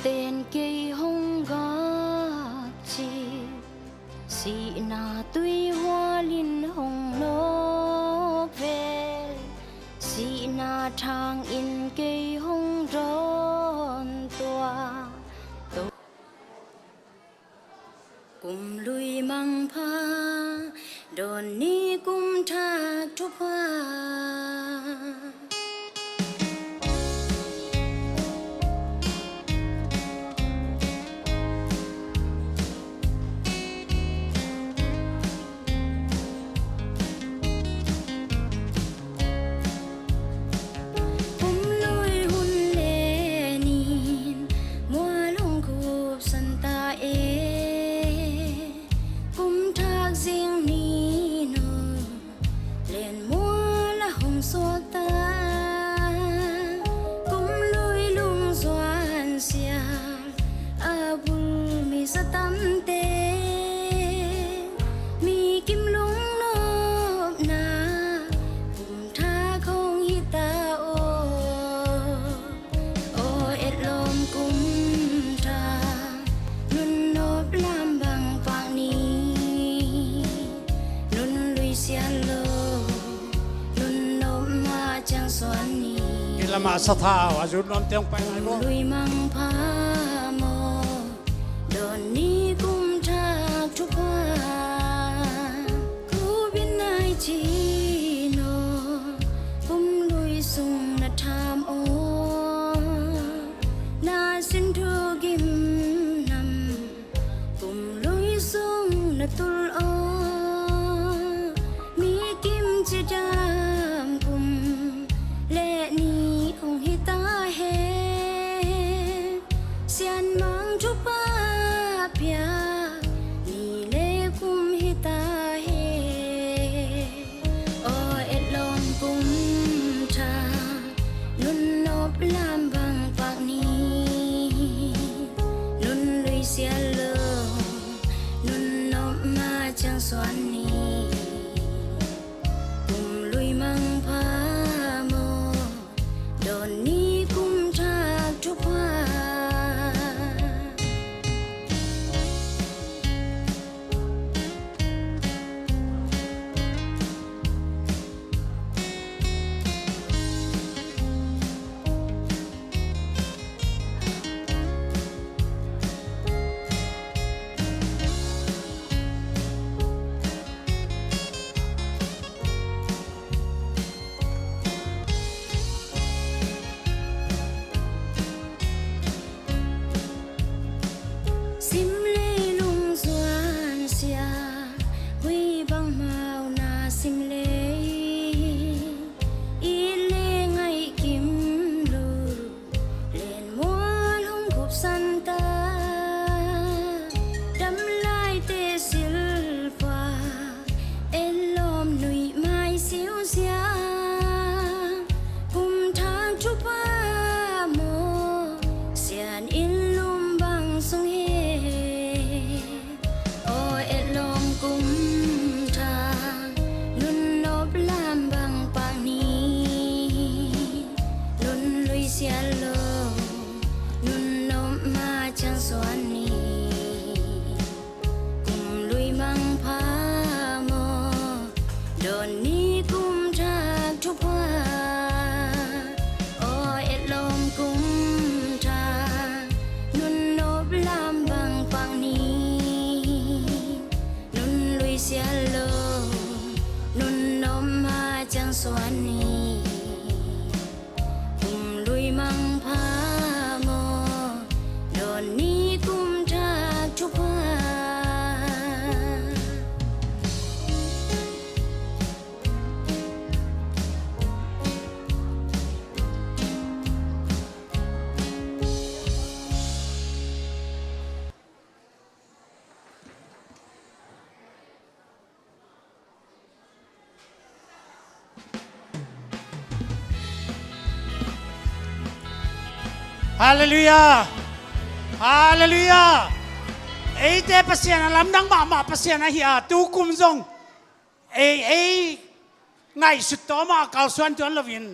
Ten kei hong gakci, sihna tuihual in hong nawk vel, sihna thang in kei hong dawn tuah. Kum lui mangpha, dawn ni kum thak thupha. Kum lui hun le ni in mual hong khupsan ta e. Kum thak zing ni in aw, len mual a hong suak ta. Kum lui lungzuan sial a bul mi sa tamte, mi kim lungnopna kum thak hong hi ta aw. Aw etlawm kum thak, nun nop lam bang pak ni. Nun lui sial lo, nun nop ma ciang suan ni. Kilamah sathau a zut nuam teng pai ngai bo. Lui mangpha maw, dawn ni kum thak thupha. Khupin nai ci in aw, kum lui sung na tham aw. Na sin thu gim nam, kum lui sung na tul aw. Mi kim cidam kum le ni hong hi ta hen. Sianmang thupha pia ni le kum hi ta hen. Aw etlawm kum thak, nun nop lam bang pak ni. Nun lui sial lo, nun nop ma ciang suan ni. Kum lui mangpha maw, dawn ni kum thak thupha. Sim leilung zuan sia, hui bang mau na sim lei. It le ngaih kim lo, len mual hong khupsan ta. Dam laite silpa, etlawm nuih mai siusia. Kum thak thupha maw, sian in lum bang sung hi. Aw etlawm kum thak, nun nop lam bang pak ni. Nun lui sial lo, nun nop ma ciang suan ni. Kum lui mangpha maw, dawn ni kum thak thupha. Aw etlawm kum thak, nun nop lam bang pak ni. Nun lui sial lo, nun nop ma ciang suan ni. Kum lui mangpha maw, dawn ni kum thak thupha. Halleluiah. Halleluiah. Eite Pasian a lamdang mahmah Pasian ahi a, tukum zong ei, ei ngaihsut tawmah kalsuan tuan loin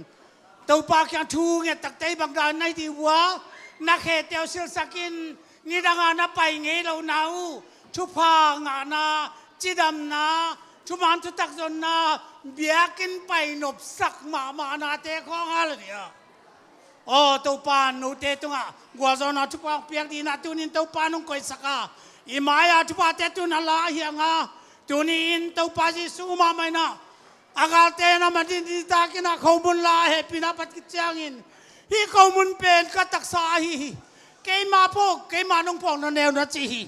Topa kiang thu nget takte bang dan nai dih ua, Na khete uh silhsak in, nidanga na pai ngei lohna uh, thupha ngahna, cidamna, thuman thutak zonna, biakinn pai nopsak mahmahnate khawng a la dia. Aw Topa, note tungah gualzawhna thupha hong piak dingin ah tunin Topa nong koihsak a, i mai-ah thuphate tun a la ahi hang a, tuni-in Topa Jesuh mahmah in ah a galte na ma din ditakin ah khomun la hehpihna a pat khit ciangin, hih khomun pen ka taksa ahi hi. Keima phawk, keima nong phawk na neu na ci hi.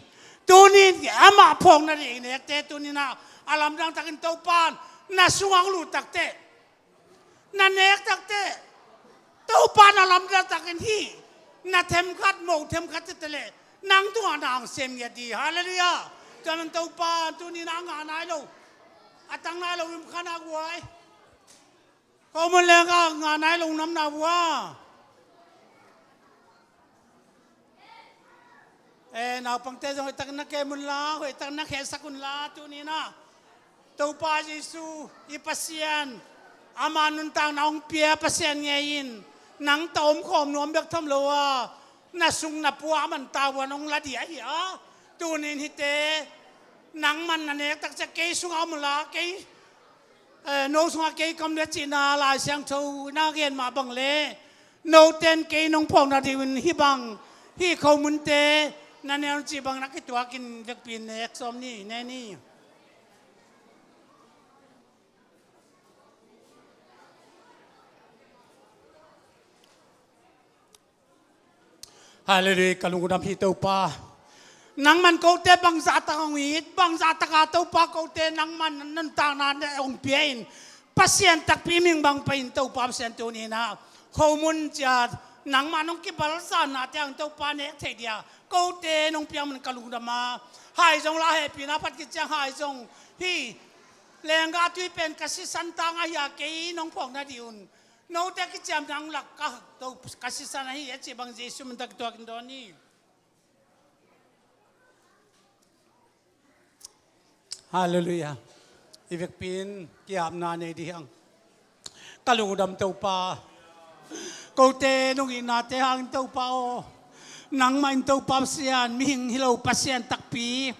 Tunin amah phawk nading nekte tunin ah a lamdang takin Topa na sungah hong lut takteh, na nek takteh, Topa na lamdang takin hih na themkhat, mo themkhat tete leh nang tungah na hong sem ngiat ding. Halleluiah. Tua man Topa tunin ah ngah nai lo, a tang nai lo in khan a guai. Khomun leng a ngah nai lo nam na vua. E, naupangte zong hoihtak na kem unla, hoihtak na khehsak unla, tunin ah Topa Jesuh i Pasian, ama nuntakna hong pia Pasian ngei in, nang tawh omkhawm nuam bek tham lo a, na sung na pua a man tavuan hong la ding ahi a, tunin hihte nangman na nek takciang kei sungah om unla, kei, eh, no sungah kei ka om ding cihna Lai Siangtho na gen mah bang leh, note in kei nong phawk nading un hih bang, hih khomunte na neu cih bang na kituakin vekpi in nek sawm ni, ne ni. Halleluiah, ka lungdam hi Topa. Nangman kote bangzah tak hong it, bangzah taka Topa kote nangman nuntakna hong pia in, Pasian takpi ming bang pai in Topa Pasian tunin ah khomun ciat nangman hong kibalzahna te hong Topa nek thei dia kote nong piak man ka lungdam a, hai zong la hehpihna a pat khit ciang hai zong hih lenggah tui pen ka sisan tang ahi a, kei nong phawk nading un note kiciamna hong lak ka, to, ka sisan ahi a cih bang Jesuh min tawh kituakin dawn ni. Halleluiah. I vekpi in ki-apna nei ding hi hang. Ka lungdam Topa. Kote nong itnate hangin Topa aw, nangmah in Topa Pasian, mihing hi lo Pasian takpi,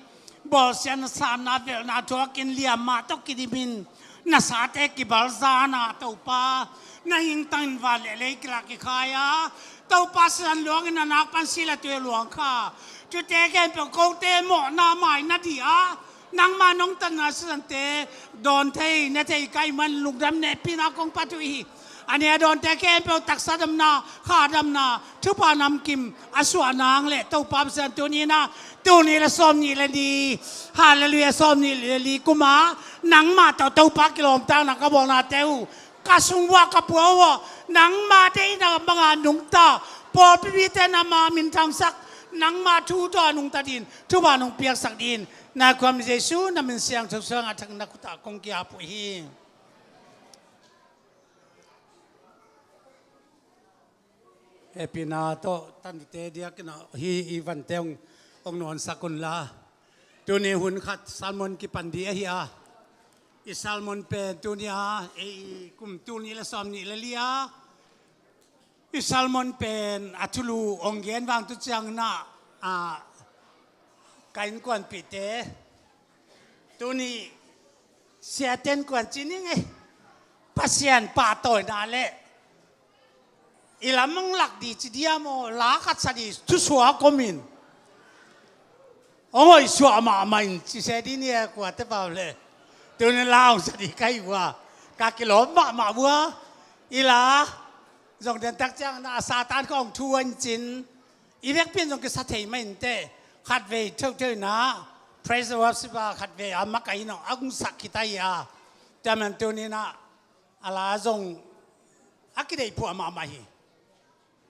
bawlsiatna, sanna, velhna thuakin liamma tawh kidimin na sate kibalzahna Topa, na hingtangin van le lei kilak kikhai a, Topa sisan luangin na nakpan sila tui luang kha. Tuate khempeuh kote mawhna mai nading a, nangma nong tanna sisante dawn thei, ne thei ka hih man lungdam nehpihna kong phat uh hi. A nih a dawnte khempeuh taksa damna, kha damna, thupha namkim a suahna hang leh Topa Pasian tuninah, tul nih le sawm nih le li, halleluiah, sawm nih le li kuma nangmah tawh Topa kilawmtatna ka bawlnate uh ka sung uah ka pua uah nangma deihna banga nungta, pawlpi mite na ma minthangsak, nangma thu tawh a nungta dingin thupha nong piaksak dingin na khuam Jesu na min siangtho suangah thak na khutah kong ki-ap uh hi. Hehpihna tawh tante diakin ah hih i vante hong, hong nuansak unla. Tuni hun khat sermon kipan ding ahi a, i sermon pen tuni a, ei kum tul nih le sawm nih le li a, i sermon pen a thulu hong gen vang tu cianginah, a, ka innkuanpihte tuni siate innkuan ci ning ei, Pasian pahtawina le i lam hong lak ding ci diam aw, la khat sa ding thusuah a komin hong hoih suah mahmah in ci se ding ni e, kuate pau le. Tuni la hong sa ding ka hi uh a, ka kilawm mahmah uh a, i la zong den tak cianginah a Satan khawng thu a in cin, i vekpi in zong kisa thei mah inteh, khatvei theuhtheuh inah praise and worship a khatvei a makaih in a hong sak khit ahi a, tua man tuninah a la zong a kideih phuah mahmah hi.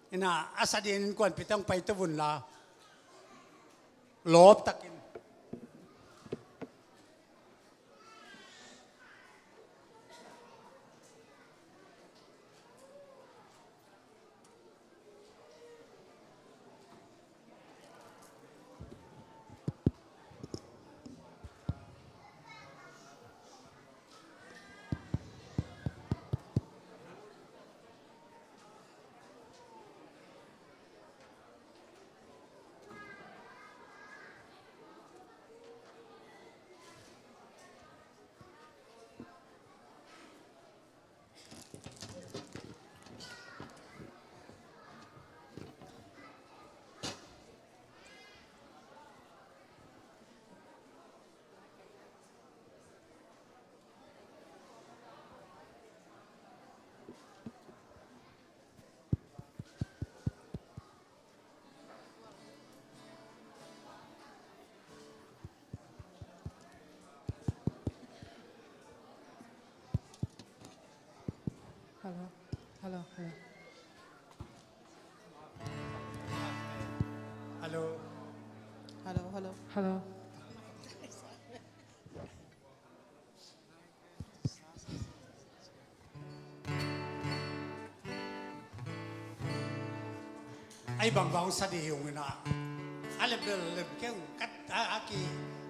Inah a sa dingin innkuanpihte hong paito unla, lawptakin. Hello. Ai bang bang sa di hi ung ina. A lem bel lem keng kat a, a ki,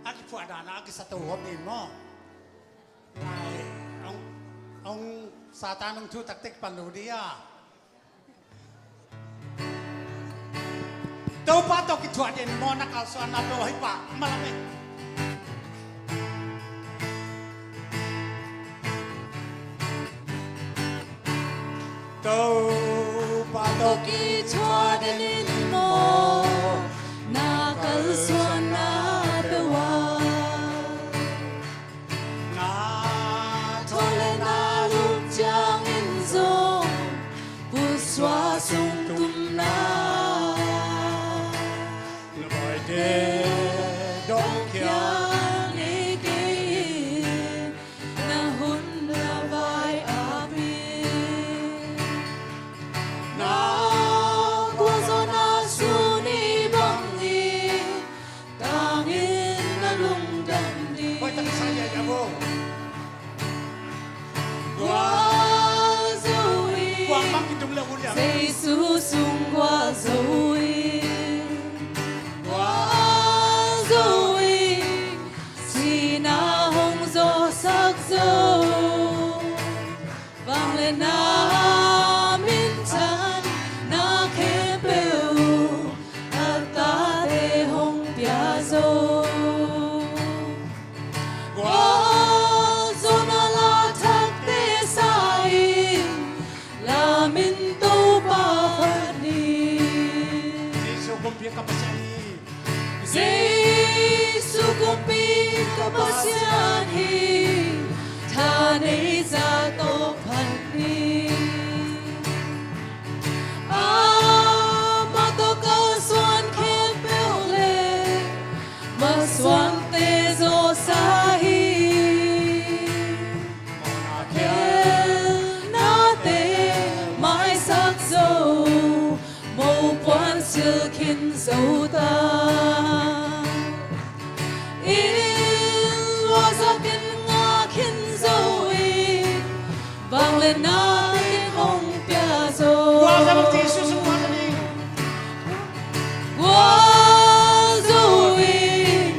a ki phuah dan a ki sa to hop din maw. Ai, ong, ong Satan ong thu taktek pan lo di a. Topa tawh kithuah den maw, na kalsuanna tawh hei pah malam e. Topa tawh kithuah den maw, na kalsuanna peuh a. Na thaw le na lum ciangin zong pusuah sung tumna, na baite dong khia nei kei in, na hun na vai api na gualzawhna suni bangin tangin na lungdam ding. Hoih tak sa ya ya bo. Gualzo in. Kuang bang kitum le hun ya. Jesu sung gualzo in. Gualzo in. Sihna hong zawhsak zo. Vangliatna minthanna khempeuh a tate hong pia zo. Gualzawhna la thakte sa in, lamin Topa phat ni. Jesu kumpi ka Pasian hi. Jesu kumpi ka Pasian hi, tha nei zah tawh phat ni. Amah tawh kalsuan khempeuh le masuante zawhsa hi. Mawhna khelnate maisak zo, mopuan sil khin zo ta. Inn luahzak in ngah khin zo in, vangliatna teng hong pia zo. Gualzo in, Jesu sung gualzo in. Gualzo in,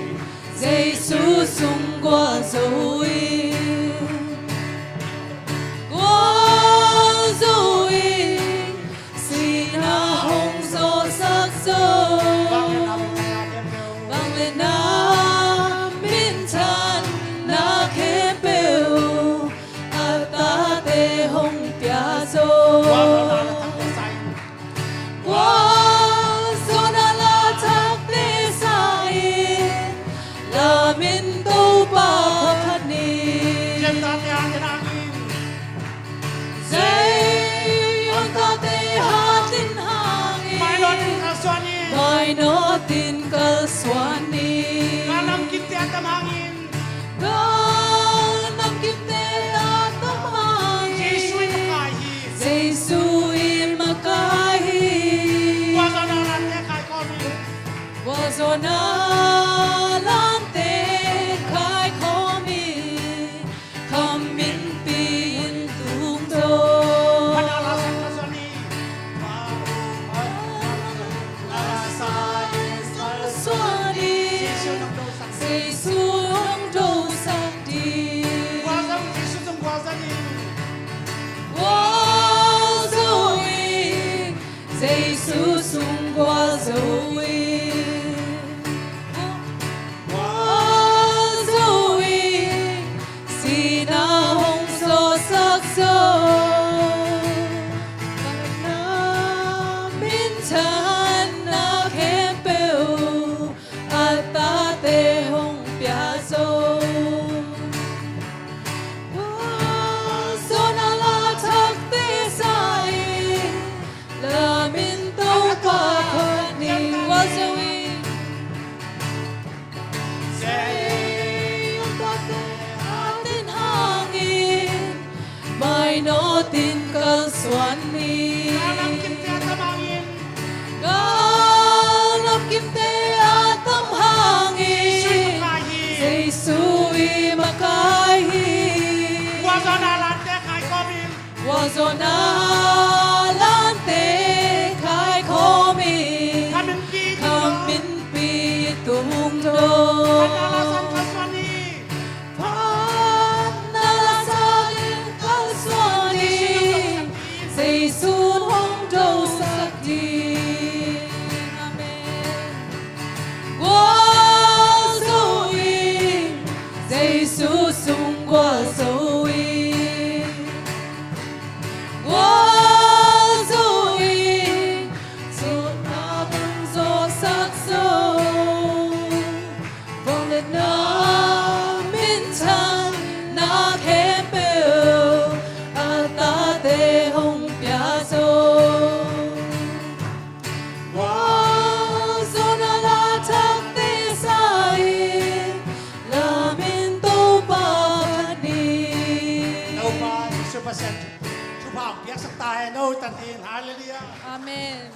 Jesu sung gualzo in. Gualzo in, sihna hong zawhsak zo. Vangliatna minthanna khempeuh a tate hong pia zo. Gualzawhna la thakte sa in, lamin Topa phat ni. Zion tate hatin hangin, Zion tate hatin hangin, mainawtin kalsuan in. Mainawtin kalsuan in. Gal namkimte a tam hangin. Gal namkimte a tam hangin. Jesu i makai hi. Jesu i makai hi. Gualzawhna lante kaikhawm in. Gualzawhna lante kaikhawm in. Kham minpi in tung zaw. Phat a la sak kalsuan in. Phat a la sak kalsuan in. Jesu nong dosak. Jesu nong dosak ding. Gualzo in, Jesu sung gualzo in. Gualzo in, Jesu sung gualzo in. Gualzo in, sihna hong zawhsak zo. Vangliatna minthanna khempeuh a tate hong pia zo. Gualzawhna la thakte sa in, lamin Topa phat ni. Gualzo in. Zion tate hatin hangin, mainawtin kalsuan ni. Gal namkimte a tam hangin. Gal namkimte a tam hangin. Jonah lante khaikhawm in, khaminpi tung dong. Phatna la sak in kalsuan in, Jesu'n hong dosak ding. Amen. Gualzo in, Jesu sung gualzo in. Gualzo in, zawhna bang zawhsak zo. Vangliatna minthanna khempeuh a tate hong pia zo. Gualzawhna la thakte sa in, lamin Topa phat ni. Topa Jesu Pasian thupha hong piaksak ta hen, no tan in. Halleluiah. Amen.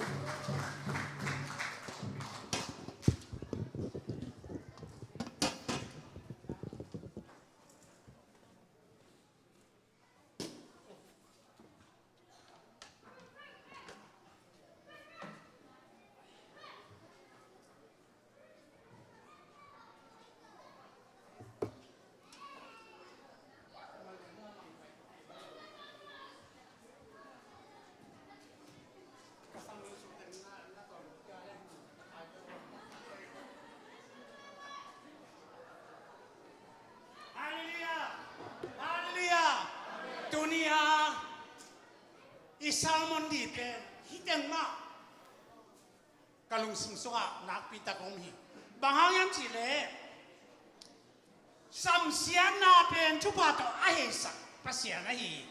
Halleluiah! Halleluiah! Tuni a i sermon ding pen hih teng mah ka lungsim sungah nakpi tak om hi. Bang hang hiam cih leh samsiatna pen thupha tawh a heisak Pasian ahi hi.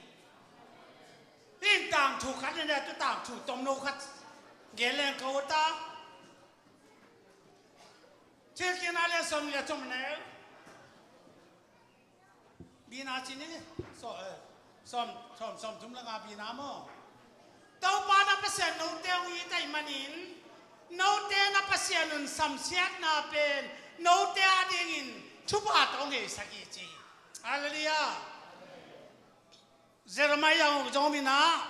Hih tangthu khat in a tu tangthu tomno khat gen leng ka ut a. Thilkikna lian sawm nih le thum neu. Bina ci ni, sawm, eh, sawm, sawm, sawm thum le nga bina maw? Topa na Pasian note hong it ahih manin, note na Pasian un samsiatna pen note adingin thupha tawh hong heisak hi ci. Halleluiah. Jeremiah zong minah,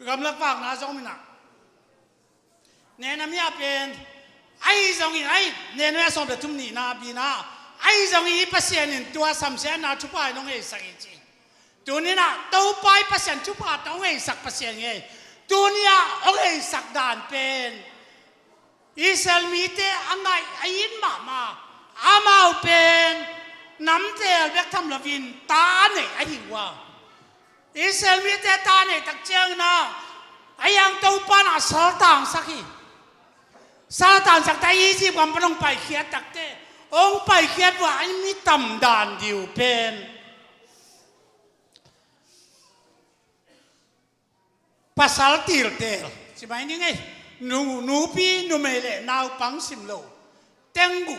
gamlak vakna zong minah. Nehemiah pen, ahi zongin, ahi, Nehemiah sawm le thum nihna bina, ahi zongin hih Pasian in tua samsiatna thupha in hong heisak hi ci. Tuni-in ah Topa hih Pasian thupha tawh hong heisak Pasian hi. Tuni-ah hong heisak dan pen Israel mite a ngaih a it mahmah, amau pen namteel bek tham loin ta a neih ahi uh a. Israel mite ta a neih tak ciangin ah, a hiang Topa in ah saltangsak hi. Saltangsak ta Egypt gam pan hong paikhiat takte, hong paikhiat uh a, a mi tam dan ding uh pen pasal tilteel, ci mai ni ngei, nu, nupi, numei le naupang sim lo, tengguk.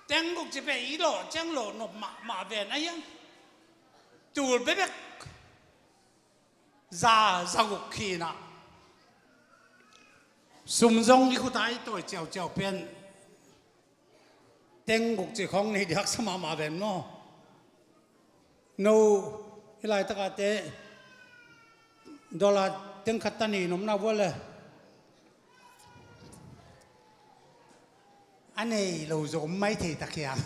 Tengguk ci pen i lawh ciang lawh nop mahmah ven a hiang. Tul bebek za, za guk khin ah. Sum zong i khut ah i tawi ciauciau pen tengguk ci khawng nei ding haksa mahmah ven maw? No, hih laitak ah te dollar teng khat ta nih nopna vua le a nei lo zaw om mai thei tak hiam?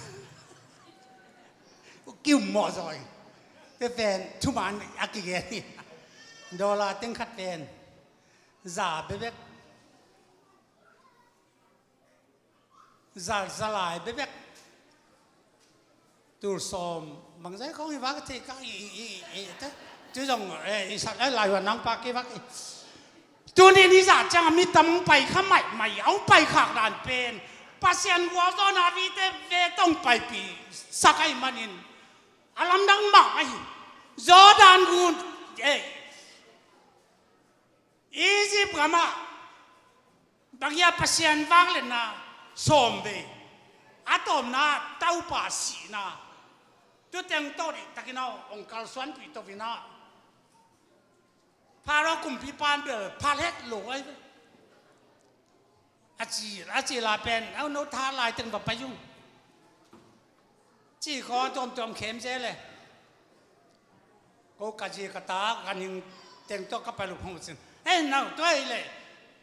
Ki-um mawh zaw ing. Te pen thuman a kigen hi. Dollar teng khat pen za bebek. Za, za lai bebek. Tul sawm bangzah khawng hi vak thei ka i, i, i, i, te. Tu zong, eh, i sak, eh, lai huan nang pa kei vak i. Tuni ni zah ciang a mi tam hong pai kha maimai, a hong pai khak dan pen Pasian gualzawhna vive tawh hong paipih sak ahih manin a lamdang mahmah hi. Jordan gun, eh, Egypt gamah bang hiam, Pasian vangliatna sawm vei. A tawpna Topa sihna. Tu teng tawh dih takin a hong kalsuanpih to in a, Pharaoh kumpipa in bel phal het lo ahi ve. A ci, a ci lai pen, "Au, no tha lai teng va pai ung," ci khawng tuamtuam khem zel e. Ko ka zi ka ta ganhing teng tawh ka pai lo phang cin. Ei, nau, tua hi leh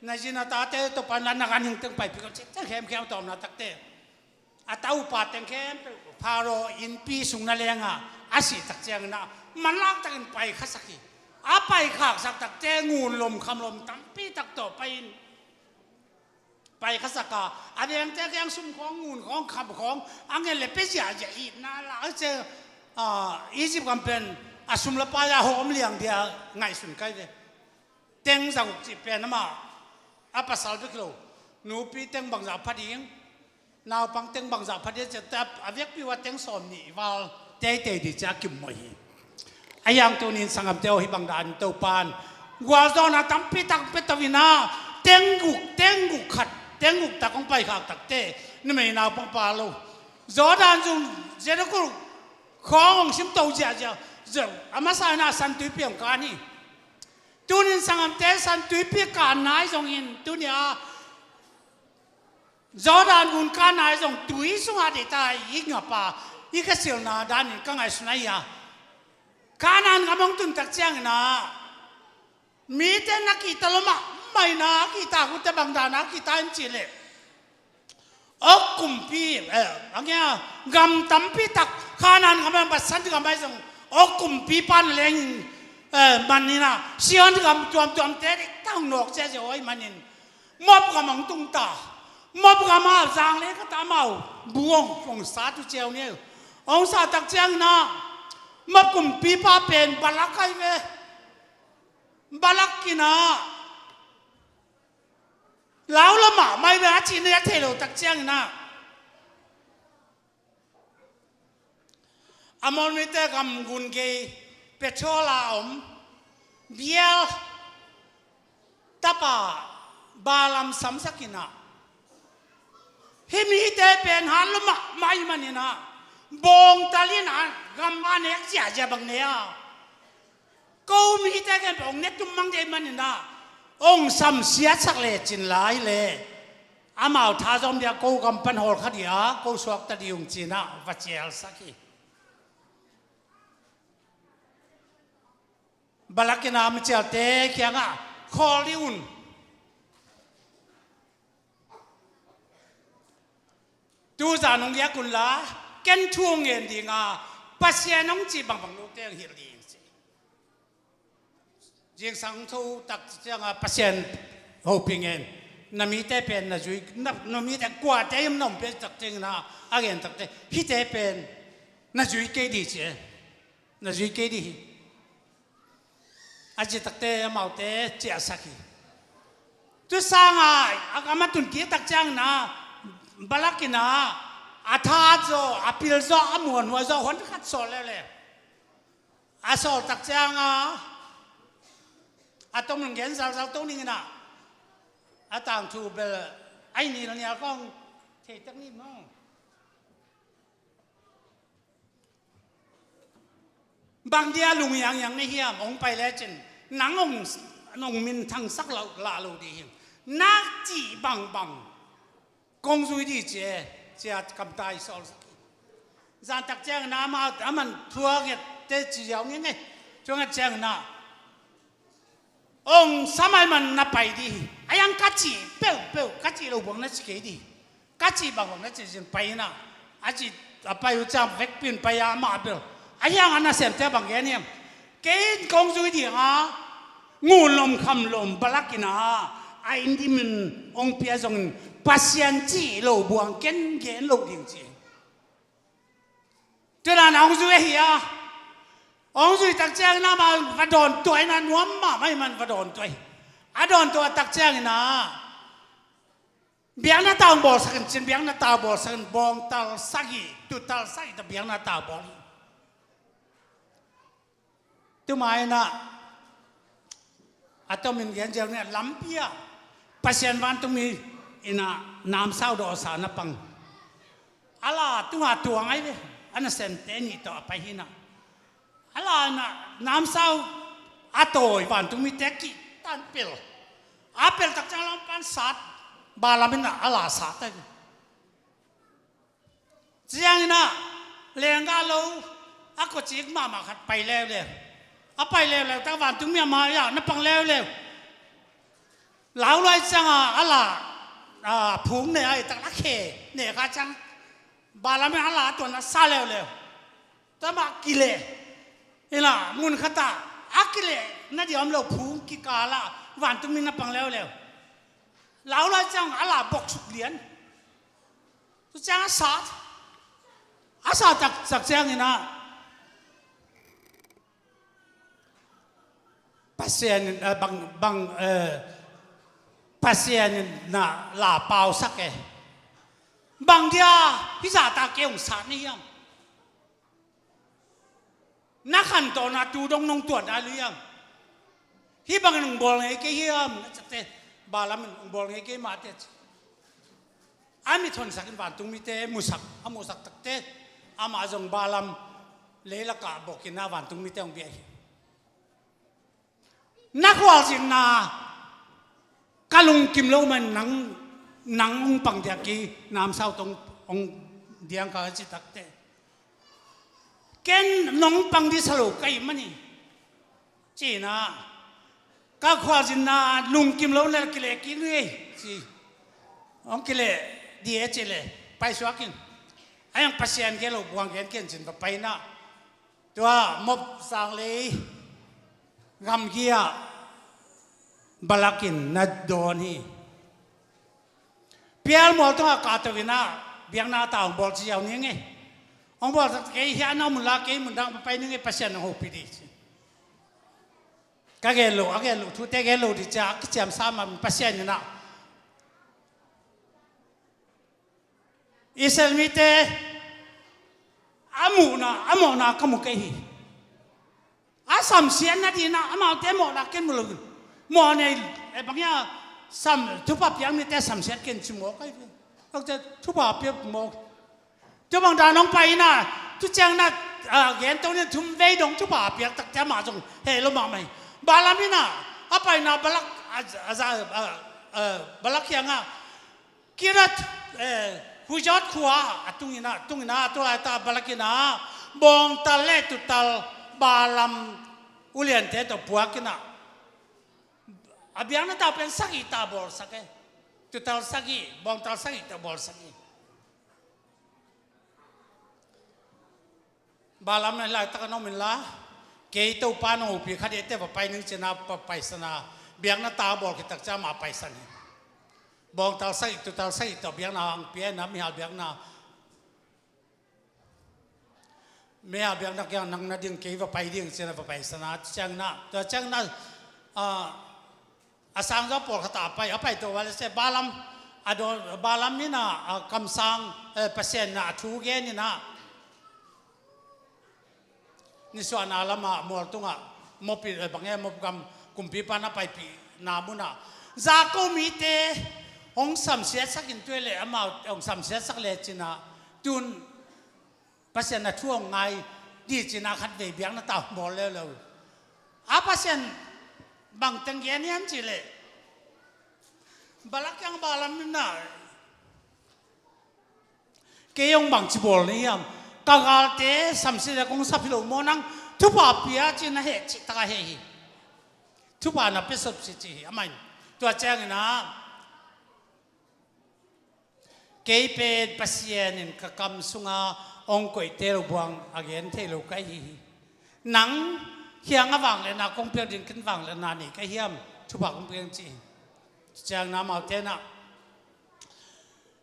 na zi na tate tawh pan la na ganhing teng pai pih ko cin, teng khemkheu tawmna takte. A ta upa teng khempeuh Pharaoh innpi sung na lenga a sih tak ciangin ah manlak takin pai khasak hi. A pai khaksak takte ngun lom kham lom tampi tak tawh pai in, pai khasak a, a vengte kiang sum khawng, ngun khawng, kham khawng a ngen le pia ziahziah, itna la a cia. Egypt gam pen a sum le pai a hawm liang dia ngaihsun kai ve. Teng zaguk cih pen amah a pasal bek lo, nupi teng bangzah pha ding, naupang teng bangzah pha ding, a vekpi uh a teng sawm nih val teitei ding ci a kimmawh hi. A hiang tunin sanggamte aw, hih bang dan Topan gualzawhna tampi tak pia to in ah, teng guk, teng guk khat, teng guk tak hong paikhak takte numei naupang pa lo, Jordan zung, Jericho khawng hong sim to ziahziah, a masa in ah San Tuipi hong kan hi. Tunin sanggamte, San Tuipi kan nai zongin, tuni a Jordan gun kan nai zong tui sungah deihta i ngap a, i khasilna danin ka ngaihsun ahi a. Kanaan gam hong tun tak ciangin ah mite na kihta lua mahmah in ah, a kihta uh teh bang dan a kihta hiam cih leh, awk kumpi, eh, a ngia, gam tampi tak, Kanaan gam a, Basan gam a zong awk kumpipa na leng, eh, man in ah, Sihon gam tuamtuamte deihta hong nawk ziahziah uh ahih manin Moab gam hong tung ta. Moab gam ah zang le khat a amau bu hong, hong sat uh ci uh ni. Hong sat tak ciangin ah Moab kumpipa pen Balak ahi ve. Balak in ah lau lua mahmah hi ve, a cihna a thei lo tak ciangin ah, Amor mite gam gun gei Petor a om Beor tapa Balaam samsak in ah, hih mite pen hat lua mahmah ahih manin ah, bawngtal in ah gam a nek ziahziah bang nei a, ko mite khempeuh hong ne tum mang ding ahih manin ah, hong samsiatsak lecin lai leh amau thazawm ding a, ko gam pan hawl kha ding a, ko suakta ding ung ci in ah va cialsak hi. Balak in ah micialte kiangah, khawl dih un. Tu zan hong giak unla, ken thu hong ngen ding a, Pasian hong cih bangbang note hong hilh ding ci. Zingsang tho tak ciangin Pasian hopih ngen. Na mite pen na zui, na, na mite kuate hiam na om pia tak ciangin ah, a gen takte, hihte pen na zui kei ding ci e. Na zui kei ding hi. A ci takte amaute ciahsak hi. Tu sangin a gam a tun kik tak ciangin ah, Balak in ah a that zaw, a pil zaw, a muanhuai zaw hon khat sawl leuleu. A sawl tak ciangin ah, a tom in gen zalzal to ning in ah, a tangthu bel a i nilnial kong thei tak ni maw. Bang dia lunghianghiang na hiam, hong pai lecin nang hong, hong minthangsak lo, lah lo ding hi. Na cih bangbang kong zui ding ci e, ci a kamtai sawlsak hi. Zan tak ciangin ah amah, aman thu a nget te ci ziau ni ngei. Thu a nget ciangin ah, hong sam ahih man na pai ding hi. A hiang ka cih peuhpeuh, ka cih lo buang na ci kei ding hi. Ka cih bangbang na cih cin pai in ah, a cih a pai uh ciang vekpi in pai a, amah bel. A hiang a nasemte bang gen hiam? Kei in kong zui ding a, ngun lom kham lom Balak in ah, a inn dim in hong pia zongin Pasian cih lo buang ken gen lo ding ci. Tu in ah na hong zui ahi a. Hong zui tak ciangin ah amah va dawntuah in ah, nuam mahmah ahih man va dawntuah hi. A dawntuah tak ciangin ah, biakna tau bawlsak in ci in, biakna tau bawlsak in, bawngtal sagih, tuutal sagih tawh biakna tau bawl hi. Tua mah in ah, a tom in gen ziau ni, lampi ah Pasian vantungmi in ah namsau dawhsa na pang. A la tungah tuang ahi ve, a nasemte nih tawh a pai hi in ah. A la in ah namsau a tawi vantungmite kihtan pel. A pel tak ciang lampan sat, Balaam in ah a la sat ahi ve. Ciangin ah, lenggah lo a kawcik mahmah khat pai leuleu. A pai leuleu tak vantungmi a mai-ah na pang leuleu. Lau luai cianga a la, a, phung ne a i tak la khe ne kha ciang Balaam in a la tuan a sa leuleu. Tama kileh ina mun khata a kileh na diam lo phung kikala vantungmi na pang leuleu. Lau luai ciang a la bok suk lian. Tu ciang a sa a sa tak sak ciang ina Pasian in, eh, bang, bang, eh, Pasian in na la pausak e. Bang dia hi zata kei hong sat ni hiam? Na khantohna tu dong nong tuat nai lu hiam? Hi bangin hong bawl ngei kei hiam? Na cakte Balaam in hong bawl ngei kei mah te ci. A mit honsakin vantungmite musak, a musak takte amah zong Balaam leilakah bawkin a vantungmite hong biak hi. Na khualzinna ka lungkim lo man nang, nang hong pang diak hi, namsau tong hong diang ka ci takte. Ken nong pang disa lo ka hi mani. Cina ka khualzinna lungkim lo na kileh kik ngei ci. Hong kileh di e ci le paisuakin. A yang Pasian gel lo buang gen ken cin va paina. Tua Moab sanglei gamgi-ah Balak in na dawn hi. Pial mual tungah kahto inah biakna ta hong bawl ci ziau ning e. Hong bawl tak kei hiah na mun la kei mun dang papai ning e, Pasian hong hopih dih ci. Ka gen lo, a gen lo, thute gen lo dih cia a kiciamsa ma Pasian inah Israel mite a muhna a mawhna ka mu kei hi. A samsiatna dihna amaute mawhna ken mu lo. Mawh nei, eh, bangia sam thupha piak mite samsiat ken ci mawk ai ve. Thupha piak mawk. Tua bang dan hong pai ina, tu ciangna, ah, gen to ni thum vei dong thupha piak takte amah zong heh lo mahmah hi. Balaam ina a paina Balak, a, a, a, a, Balak kiangah Kiryat, eh, Huzot khua a tungina, tungina, tu laita Balak ina bawngtal le tutal Balaam uliante tawh puakina a biakna tau pen sagih ta bawlsak e. Tutal sagih, bawngtal sagih ta bawlsak e. Balaam na hi laitaka na om inla, kei Topa nong hopih kha dih e, te va pai ning cina va paisana, biakna ta bawl khit tak cia mah paisan hi. Bawngtal sagih, tutal sagih tawh biakna hong pia ina mihal biakna, mihal biakna kiang nang na ding kei va pai ding cina va paisana, ciangna, tua ciangna, ah, a sangzaw pawlkhat a pai, a pai tawh vale se Balaam, a dawn, Balaam ina, a kamsang, eh, Pasian ina a thu gen ina nisuahna lama mual tungah Moab i, eh, bang e Moab gam kumpipa na paipihna munah Jakob mite hong samsiatsak in tuai le amau hong samsiatsak le cina tun Pasian a thu hong ngai dih cina khatvei biakna ta hong bawl leuleu. A Pasian bang teng gen hiam cih leh Balak kiang Balaam ina kei hong bangci bawl ni hiam? Ka galte samsiat le kong sap hi lo maw nang? Thupha pia cina heh cih taka heh hi. Thupha na pia sop si ci hi amah in. Tua ciangina kei pen Pasian in ka kam sunga hong koihte lo buang a gen thei lo ka hi hi. Nang hiang a vangliatna kong piak ding ken vangliatna nei ka hiam? Thupha kong piak ci hi. Ciangna amaute na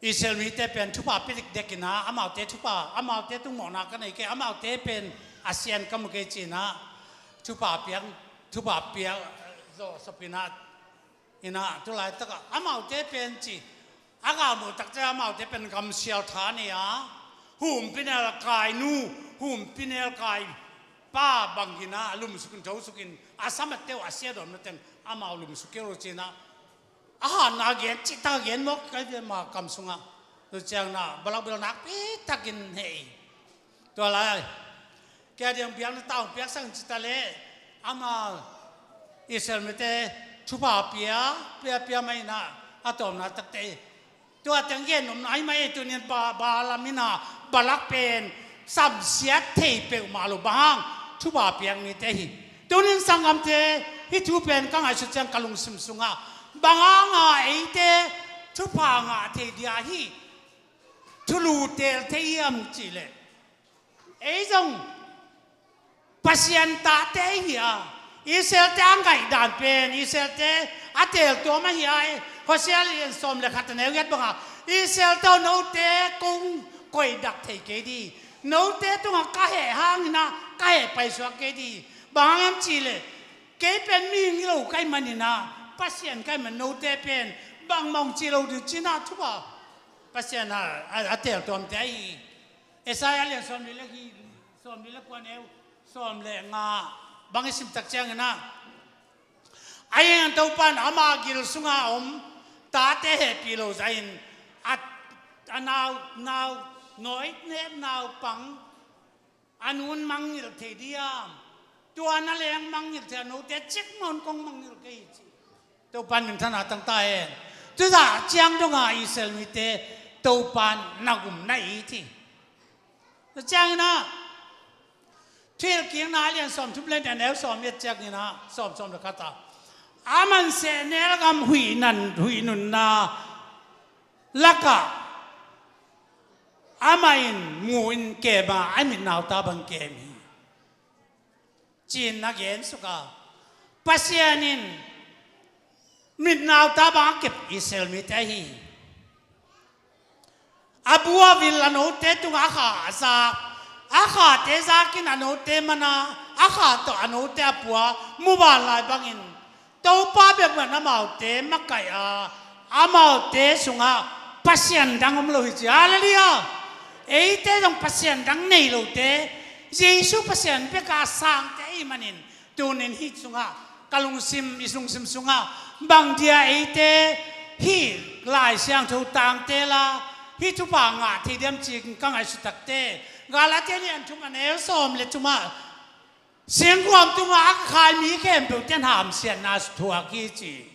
Israel mite pen thupha pia dikdek ina amaute thupha, amaute tungmawhna ka nei kei, amaute pen a sian ka mu kei cina thupha piak, thupha piak zawh sop ina Ina, tu laitaka amaute pen ci a ka muh takte amaute pen gamsial tha nei a, humpinel kai nu, humpinel kai pa bangina lumsukin thosukin a samatteu a sia dawmna teng amau lumsuk kei lo cina a hanna gen cita gen mawk kai ve ma kam sunga. Tu ciangna Balak bel nakpi takin hei. Tua lai kia diang biakna ta hong piaksak in cita le ama Israel mite thupha pia pia pia mai ina a tawmna takte tua teng gen nopna hi mai. Tunian Ba- Balaam ina Balak pen samsiat thei peuhmah lo bang hang thupha piak mite hi. Tunin sanggamte, hih thu pen ka ngaihsut ciang ka lungsim sungah bang hanga eite thupha ngah thei dia hih thulu teel thei hiam cihleh, ei zong Pasian tate ahi a, Israelte a ngaihdan pen Israelte a teeltuam ahi a, Hosea lian sawm le khat a neu giat banga, Israelte aw, note kong koihdak thei kei dih, note tungah ka heh hangin ah ka heh paisuak kei dih. Bang hang hiam cihleh, kei pen mihing hi lo ka hih manin ah, Pasian ka hih man, note pen bangmah hong ci lo ding ci-in ah thupha Pasian a, a, a teeltuamte ahi hi. Isaiah lian sawmli le kua, neu sawm le nga bang i sim tak ciangin ah, ahi hangin Topa in ama gil sunga om tate hehpih lo zahin, a, a nau, nau, nawi nep naupang a nu'n mangngilh thei diam? Tua na leng mangngilh thei a, note cikmah un kong mangngilh kei hi, ci. Topa in minthanna tang ta hen. Tua zah ciang donga Israel mite Topa in na gum na it hi. Tua ciangin ah, Thuhilhkikna a lian sawmthum le nih, a neu sawm le giat ciangin ah, sawm, sawm le khat ah, a man sehnel gam huih nan, huih nunna lakah amah in mu-in kem a, a mit nauta bang kem hi, ci-in na gensuk a. Pasian in mit nauta bang a kep Israel mite ahi hi. A bu a vil a note tungah a kha a zak, a khate zakin a note man a, a kha tawh a note a pua, muvanlai bangin Topa bekbek in amaute makaih a, amaute sungah pasian dang om lo hi, ci. Hallelujah! Eite zong pasian dang nei lote, Jesu Pasian bek a sangte ahih manin, tunin hih sungah ka lungsim, i lungsim sungah bang dia eite hih Lai Siangtho tangte la hih thupha ngah thei diam ci-in ka ngaihsut takte, Galatia lian thum a neu sawm le thum ah, singkhuam tungah a ka khai mi khempeuhte in hamsiatna thuak hi, ci.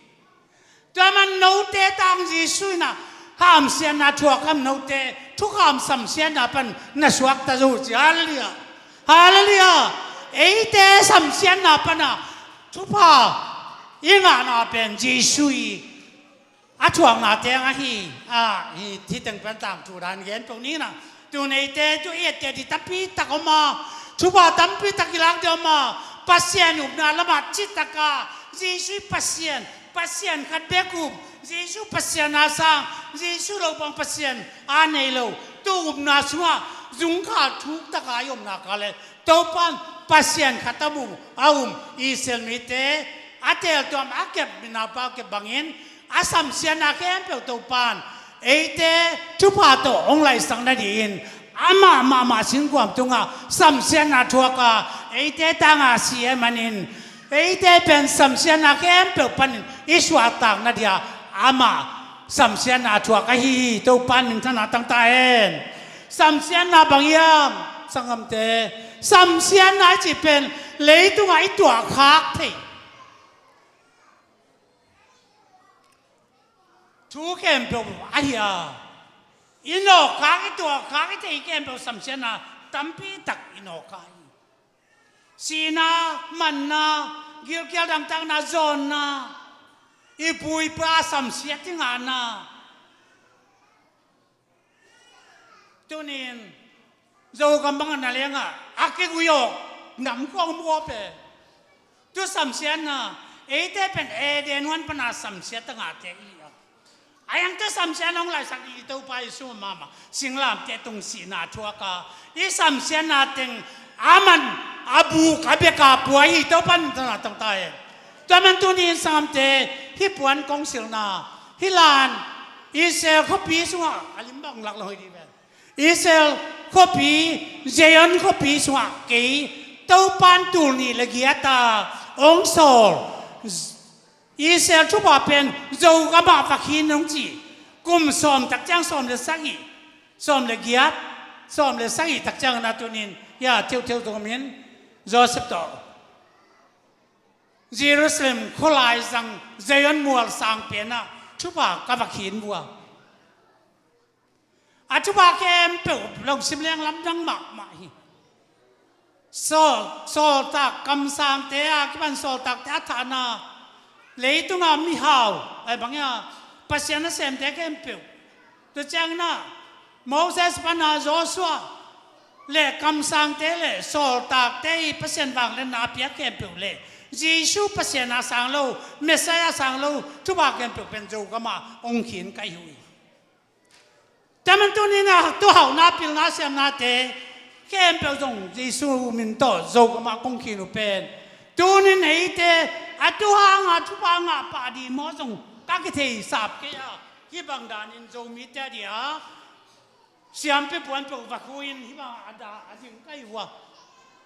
Tua man note tang Jesu in ah hamsiatna thuak a, note thukham samsiatna pan na suakta zo, ci. Hallelujah! Hallelujah! Eite samsiatna pan a thupha i ngahna pen Jesu i a thuakna teng ahi a, hi, hih teng pan tangthu dan gen peuh ni in ah, tun eite tu i et, et ding tampi tak om a, thupha tampi tak i lak ding om a, Pasian upna lamah citak a, Jesu i Pasian, Pasian khat bek up, Jesu Pasian a sang, Jesu lo bang Pasian a nei lo, tu upna sungah zungkha thuk taka i omna ka le, Topa in Pasian khat a mu, a um Israel mite a teeltuam, a kep, mi naupa a kep bangin, a samsiatna khempeuh Topa in eite thupha tawh hong laihsak nadingin amah mahmah singkhuam tungah samsiatna thuak a, eite tangah si ahih manin, eite pen samsiatna khempeuh panin i suahtak nadingin amah samsiatna thuak ahi hi. Topa in minthanna tang ta hen. Samsiatna bang hiam, sanggamte? Samsiatna i cih pen leitungah i tuahkhak thei thu khempeuh ahi a, i nawkkhak, i tuahkhak, i thei khempeuh samsiatna tampi tak i nawkkhak hi. Sihna, manna, gilkial dangtakna, zawnna, i pu i pa samsiat i ngahna. Tunin Zogam bangah na lengah a kiguih awk nam khawng om gawp e. Tu samsiatna, eite pen Eden huan pana samsiat a ngahte i hi a. Ahi hang tu samsiatna hong laihsak i Topa Jesu mahmah singlamteh tung sihna thuak a, i samsiatna teng a man, a buk, a bek a pua hi. Topa in minthanna tang ta hen. Tua man tuni in sanggamte, hih puan kong silna, hih lan Israel khuapi sungah a lim bang lak lo hi dih ve. Israel khuapi, Zion khuapi sungah kei Topa in tul nih le giat a hong sawl Israel thupha pen Zogam ah va khin hong ci. Kum sawm tak ciang sawm le sagih, sawm le giat, sawm le sagih tak ciang na tunin, ya, theuhtheuh Zogam in Joseph tawh Jerusalem khualai zang Zion mual sang penah thupha ka va khin vua. A thupha khempeuh lungsim leng lamdang mahmah hi. Sawl, sawltak kamsangte a kipan sawltakte a thahna, leitunga mihau, ai bang ia, Pasian nasemte khempeuh. Tua ciangin ah Moses pana Joshua le kamsangte le sawltakte i Pasian vangliatna a piak khempeuh le Jesu Pasian a sang lo, Messiah a sang lo thupha khempeuh pen Zogamah hong khin ka hi uh hi. Tua man tunin a tu hauhna pilna siamnate khempeuh zong Jesu min tawh Zogamah kong khin uh pen tunin eite a tu hanga thupha ngah pah dih maw zong ka kithei sap kei a, hih bang danin Zomite a dia siampi puan peuh va khu in hih bang a da a ding ka hi uh a,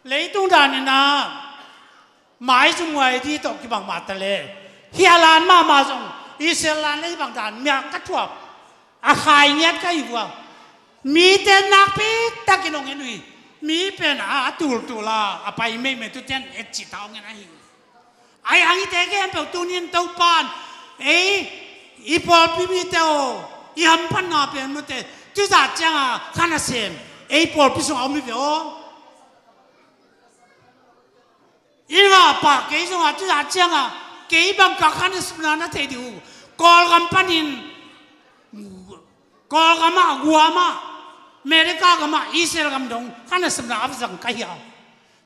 leitung danin a maizumhuai dih tawh kibang mah ta le, hih a lan mahmah zong Israel lan le hih bang dan miah ka thuak a khai ngiat ka hi uh a, mite nakpi takin hong en uh hi. Mi pen a, a tultul a, a pai meimei tutian et cih ta hong en ahi uh. Ai ang ite khempeuh tunin Topan ei i pawlpi mite aw, i hamphatna pen mute tuzat cianga kha nasem ei pawlpi sungah om hi ve aw. I ngah pah kei zongah tuzat cianga kei bang ka kha nasepna na thei dih uh. Kawlgam panin, Kawlgamah, Guamah, America gamah, Israel gam dong kha nasepna a va zang ka hi a.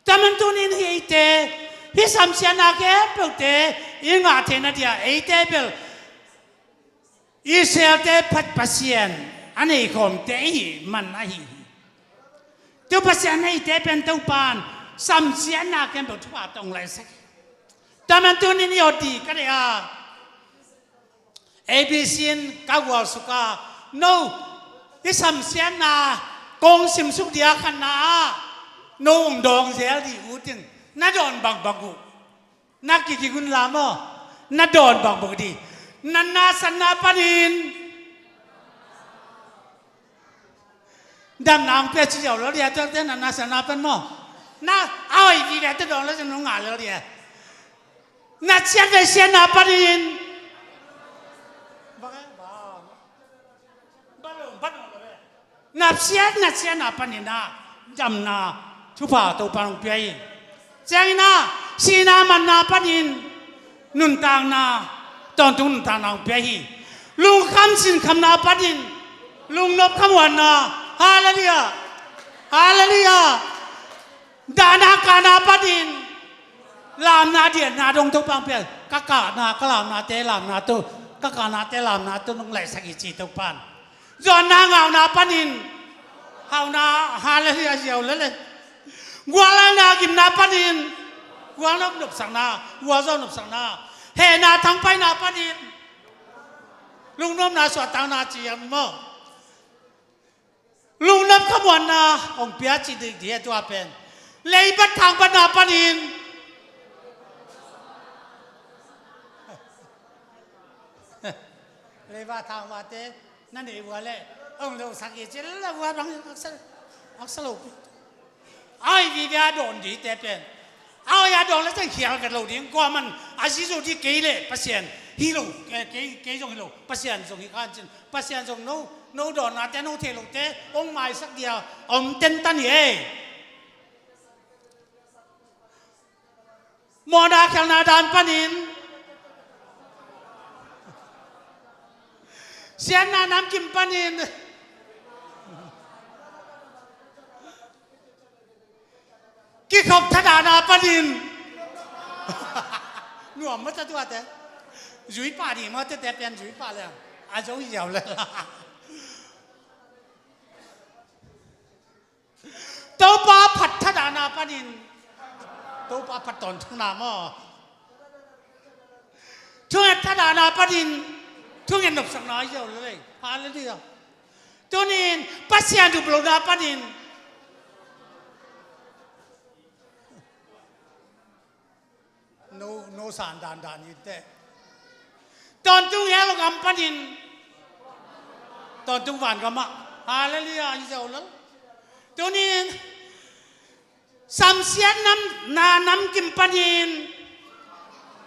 Tua man tunin hih eite hih samsiatna khempeuhte i ngah theihna dia eite bel Israelte phat Pasian a neikhawmte i hih man ahi hi. Tu Pasian a neite pen Topan samsiatna khempeuh thupha tawh hong laisak hi. Tua man tunin i awt dih ka deih a, A B C in ka gualsuk a, no i samsiatna kong simsuk dih a khatna ah no hong dawng zel dih ut in na dawn bangbang uh. Na kikik un la maw? Na dawn bangbang dih. Natna satna panin damna hong pia ci ziau lo dia, tuate natna satna pan maw? Na a hoih vive te dawn lo zin hong ngah lo dia. Na ciat ve siatna panin Napsiat, napsiatna panin ah damna thupha Topa in hong pia hi. Ciangin ah sihna matna panin nuntakna, tawntung nuntakna hong pia hi. Lungkham sinkhamna panin lungnop khamuanna. Halleluiah. Halleluiah. Dahna kahna panin lamna diatna dong Topa hong pia hi. Ka kahna, ka lamnate lamna tawh, ka kahnate lamna tawh nong laihsak hi ci Topa in. Zuanna ngauna panin hauhna, halleluiah, ziau lele. Guallalna gimna panin gualnop nopsakna, gualzo nopsakna. Hehna thangpaihna panin lungnopna suahtakna ci hiam maw? Lungnop khamuanna hong pia ci dikdik hi a, tua pen. Leibat thangbatna panin leibat thangbatte na nei uh a leh hong losak hi ci lel a, uh a bang aksa, aksa lo pi. A hoih vive a dawn dihte pen, a hoih a dawn le ciang khial vet lo ding. Kuaman a zi zo dih, kei le Pasian hi lo, eh, kei, kei zong hi lo, Pasian zong hi kan cin. Pasian zong no, no dawnnate, no thei lote hong maisak dia om tentan hi ei. Mawhna khialhna dan panin, siatna namkim panin, kikhop thadahna panin. Nuam mawh ta tuate. Zui pah dih mawh tete pen, zui pah le a zo ziau le. Topa phat thadahna panin, Topa phat tawnthungna maw? Thunget thadahna panin thunget nopsakna hi zo lel ei. Halleluiah. Tunin Pasian dup lohna panin no, no san dandan hi teh. Tawntung hell gam panin tawntung vangamah. Halleluiah, hi zo lel. Tunin samsiat nam, na namkim panin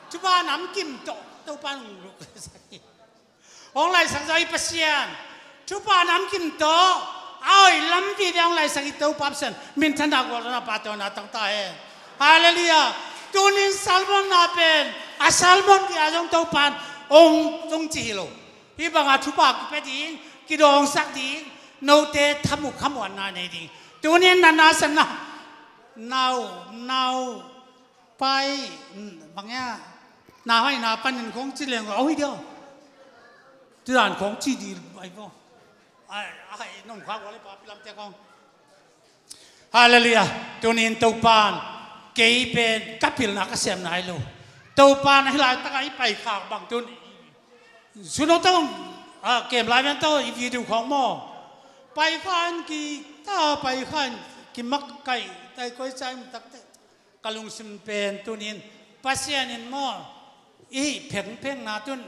thupha namkim tawh Topa in hong luk. Hong laisak zaw hi Pasian. Thupha namkim tawh a hoih lam Pi dang laisak i Topa Pasian minthanna gualzawhna pahtawina tang ta hen. Halleluiah. Tunin sermon na pen a sermon dia zong Topan ong zong ci hi lo. Hih banga thupha kipia ding, kidawngsak ding, note thamuh khamuanna nei ding. Tunin na nasanna nau nau pai bangya na hoihna panin khong ci leng a hoih dia. Tudan khong ci dil ai bo. Ai ai nong kha wale pa pilam te khong. Halleluiah. Tunin Topan kei pen ka pilna ka sem nai lo. Topan a hilai taka i pai khak bang tun suno tong a kem lai ven to i video khong maw. Pai khan ki ta pai khan ki mak kai tai koi chai mu takte. Ka lungsim pen tunin Pasian in maw i phengphengna tun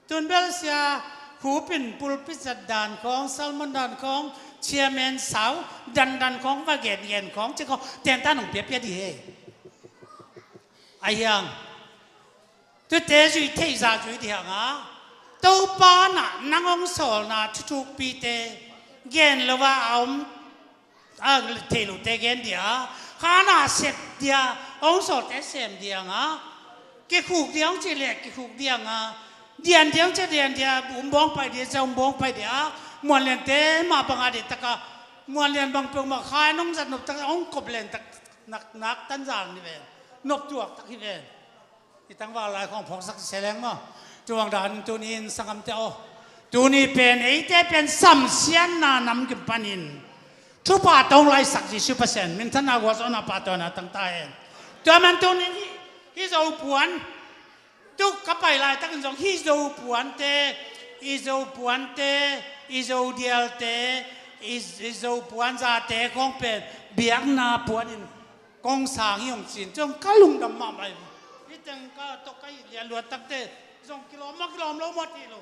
tun belsia khupin pulpit zat dan khong, sermon dan khong, chairman sau dandan khong, va gengen khong ci khong tenta nong piapia di he. A hiang tute zui theih zah zui di hanga Topa na nang hong sawlna thuthukpite gen lo a a om a thei lote gen dia, khana sep dia, hong sawlte sem dia nga, kikhuk dia hong ci le kikhuk dia nga, dian dia hong ci dian dia, umbawng pai dia, za umbawng pai dia, muanliante mah banga dia taka, muanlian bang peuhmah khai nong zat nop taka hong kop len tak nak nak tanzal ni ven, nop tuak tak hi ven. I tangval lai khong phawksak seleng maw. Tuang dan tunin sangamte aw. Tuni pen eite pen samsianna namkim panin thupha tong laisak Jesu Pasian minthanna gualzawhna pahtawina tangta hen. Tua man tunin hi, hi zo puan. Tu ka pai laitakin zong hi zo puante, i zo puante, i zo dialte, i, i zo puan zate khong pen biakna puanin kong sang hi hong cin cong ka lungdam mahmah hi. Hi teng ka tok ka hi lian luat takte zong kilawm mah kilawm lo mah ti lo.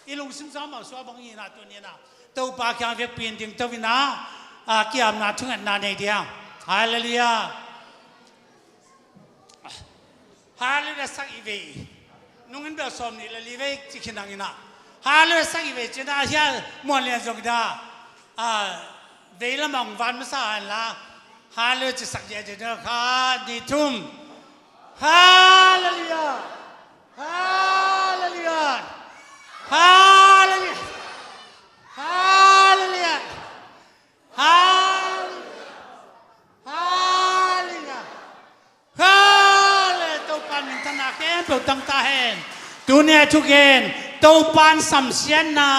I lungsim sa mah sua bang hi na tuni na Topa kiang vekpi in ding to ina a kiamna thungetna nei dia. Halleluiah. Halleluiah sak i vei. Nungin bel sawm nih le li vei ci khin ang ina. Halleluiah sak i vei cina hia muan lian zong ina. A vei lamah hong van masa an la. Halleluiah ci sak dia dia kha ni thum. Halleluiah. Halleluiah. Halleluiah. Halleluiah. Halleluiah. Halleluiah. Hale, Topan minthanna khempeuh tangta hen. Tuni a thugen Topan samsiatna,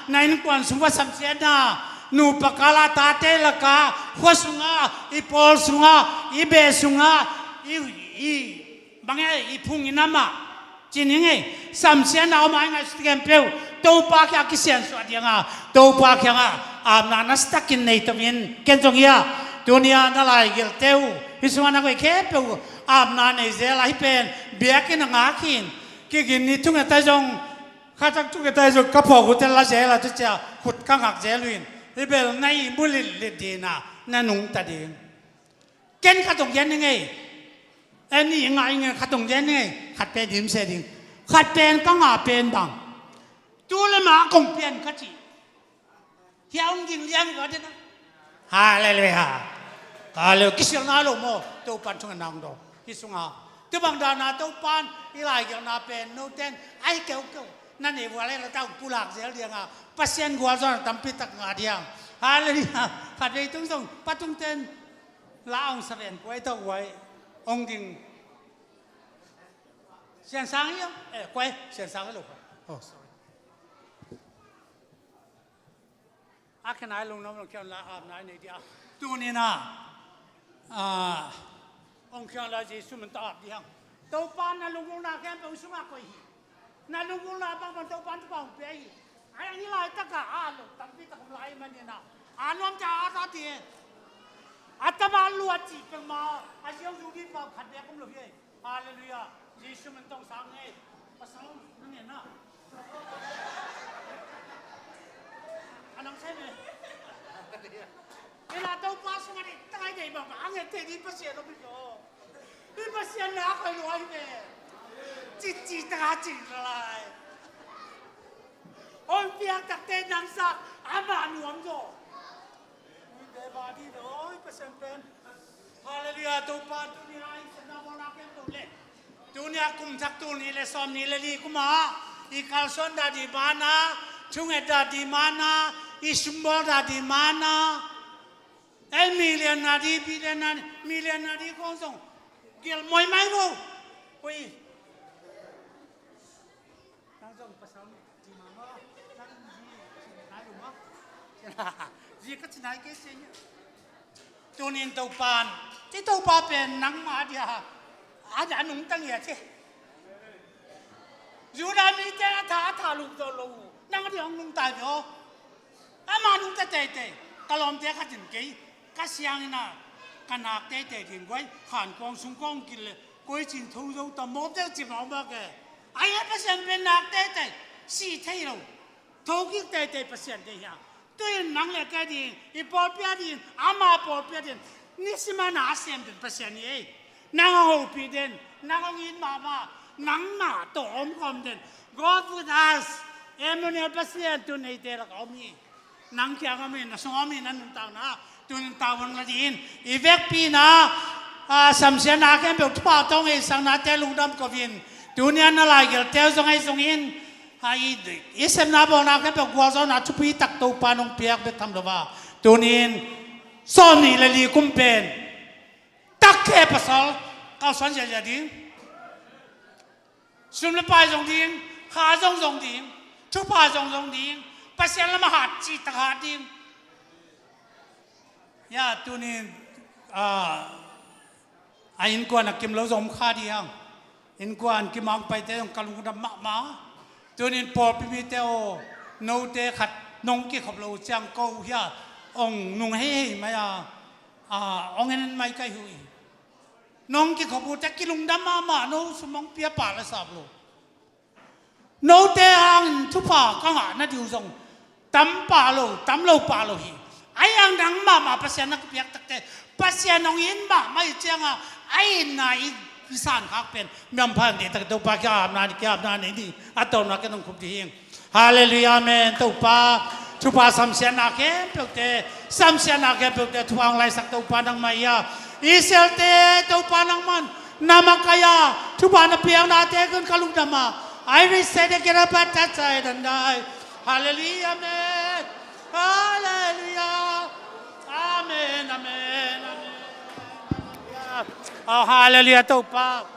na innkuan sungah samsiatna, nupa kala tate laka, khua sungah, i pawl sungah, i beh sungah, i, i bangah i phung i namah cin hi ngei. Samsiatna om a i ngaihsut khempeuh Topa kiang a kisiansuah dinga Topa kiangah apna nasatakin nei tomin ken zong hia. Tunia na laigelhte uh hi sungah na koih khempeuh apna nei zel a hi pen biakinn a ngak hin. Kigin ni thungetai zong khatak thungetai zong ka phawk uh tel la zel a tucia khut ka ngak zel uh in hi bel na i mu litlit dina na nungta ding. Ken khat hong gen ning ei. En i ngah ing khat hong gen ning ei. Khat pen him se ding. Khat pen ka ngah pen bang. Tu le ma kong pian ka ci. Hia hong ding liang i ka dena. Halleluiah. Halleluiah. Kisial na lo maw. Topan thunga nang do. Hi sunga. Tu bang dana Topan i laigelhna pen no ten ai keukeu. Na nei vua le la tau pulak zel dianga Pasian gualzawhna tampi tak ngah diang. Halleluiah. Khat vei tung zong patung ten la ong saven kuai tawh uai ong ding. Sian sang hi ong eh kuai sian sang hi lo. Oh sorry. A khen ai lungnom long khian la ap nai nei dia. Tunina a ong khian la Jesu min ta ap diang. Topa na lunglungna khian peuh sungah koih hi. Na lunglungna bang bang Topa na pau pia hi. Ai ang hi lai taka a lo tampi tak om lai manina a nuam ta a ta ti. A tama luat ci peuh ma a siang zu di pau khat bek om lo hi. Halleluiah. Jesu min tong sang ngei. Pasal na ngen na. Anang sai me. Ina Topa sungah i tangai dei bang a nget thei di Pasian om hi zaw. Hi Pasian na koi lua hi ve. Cici taka cing lai. Hong piak takte nang sak ama nuam zaw. Oi, Pasian pen. Halleluiah, Topa, tuni a i sepna bawlna khempeuh le. Tuni a kum thak tul nih le sawm nih le li kum a i kalsuan dah ding man a, thunget dah ding man a, i sumbawl dah ding man a. Ei, million na ding, billion na ding, million na ding khong zong gelh muaimai vo. Ui. Nang zong pasal ci mah maw. Nang zi, zi nai lo maw. Zi ka ci nai kei se nia. Tunin Topan, ci Topa pen nangmah a dia, a dia nungta ngiat hi. Judah mite a tha, a tha luk zo lo uh, nang a dia hong nungta hi ve aw. Ama nungta teitei, ka lawmte khat in kei, ka siangin a, ka nak teitei ding guai, khan kawng sung kawng kil le, koi cin tho zo ta mawk deuh ci mawk mawk e. Ai, a Pasian pen nak teitei, si thei lo. Thokik teitei Pasian te hi a. Tu-in nang le kei ding, i pawlpi a ding, ama pawlpi a ding, nisim a na a sem den Pasian hi ei. Nang hong hopih den, nang hong it mahmah, nangmah tawh om khawm den. God with us. Emmanuel Pasian tu neite lak a om hi. Nang kiang om hi, na sung om hi, na nuntakna. Tunin tavuan la dingin i vekpi-in a, a, samsiatna khempeuh thupha tawh ngaihsaknate lungdam ko-in, tuni a na laigelhte uh zong ahi zongin, a, i, i sepna bawlna khempeuh gualzawhna thupi tak Topa nong piak bek tham lo a, tunin sawm nih le li kum pen takkhe pasal kalsuan ziahziah ding. Sum le pai zong ding, kha zong zong ding, thupha zong zong ding, Pasian lamah hat cihtak hat ding. Ya, tunin, a, a innkuan a kim lo zong om kha ding hang. Innkuan kim hong paite zong ka lungdam mahmah. Tunin pawlpi mite aw, note khat nong kikhop lo ciang ko uh hia, hong nung heihei mai a, a, hong en mai kai hu hi. Nong kikhop uh teh kilungdam mahmah, no sum hong pia pah le sap lo. Note hangin thupha ka ngah nading uh zong tam pah lo, tam lo pah lo hi. Ahi hang nang mahmah Pasian na kipiak tak teh, Pasian hong it mahmah hi ciangin a, a itna i, i sankhak pen mi hampha ding tak, Topa kiang apna ni, kiang apna ni, ni a tawpna ken hong khup ding hi. Halleluiah, amen. Topa, thupha samsiatna khempeuhte, samsiatna khempeuhte thupha hong laisak Topa nangmah hi a. Israelte Topa nangman na makaih a, thupha na piaknate kun ka lungdam a. I will say the Kirapatachai Dandai. Halleluiah, amen. Halleluiah. Amen, amen, amen. Oh, halleluiah, Topa.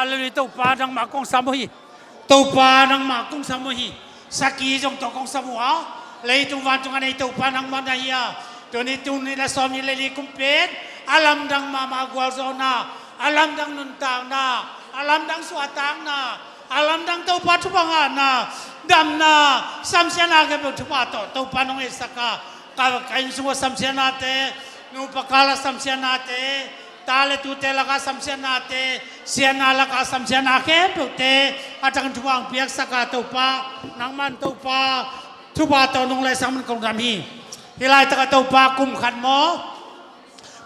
Halleluiah, Topa nangmah kong sam uh hi. Topa nangmah kong sam uh hi. Sakhi zong tawh kong sam uh a, leitung vantung a nei Topa nangmah na hi a. Tuni, tuni la sawm nih le li kum pen a lamdang mahmah gualzawhna, a lamdang nuntakna, a lamdang suahtakna, a lamdang Topa thupha ngahna, damna, samsiatna khempeuh thupha tawh Topa nong etsak a, ka, ka inn sung a samsiatnate, nupa kal a samsiatnate, ta le tute lak a samsiatnate, siatna lak a samsiatna khempeuhte a tangin thupha hong piaksak a, Topa nangman Topa thupha tawh nong laisak man kong dam hi. Hih laitak a Topa kum khat maw,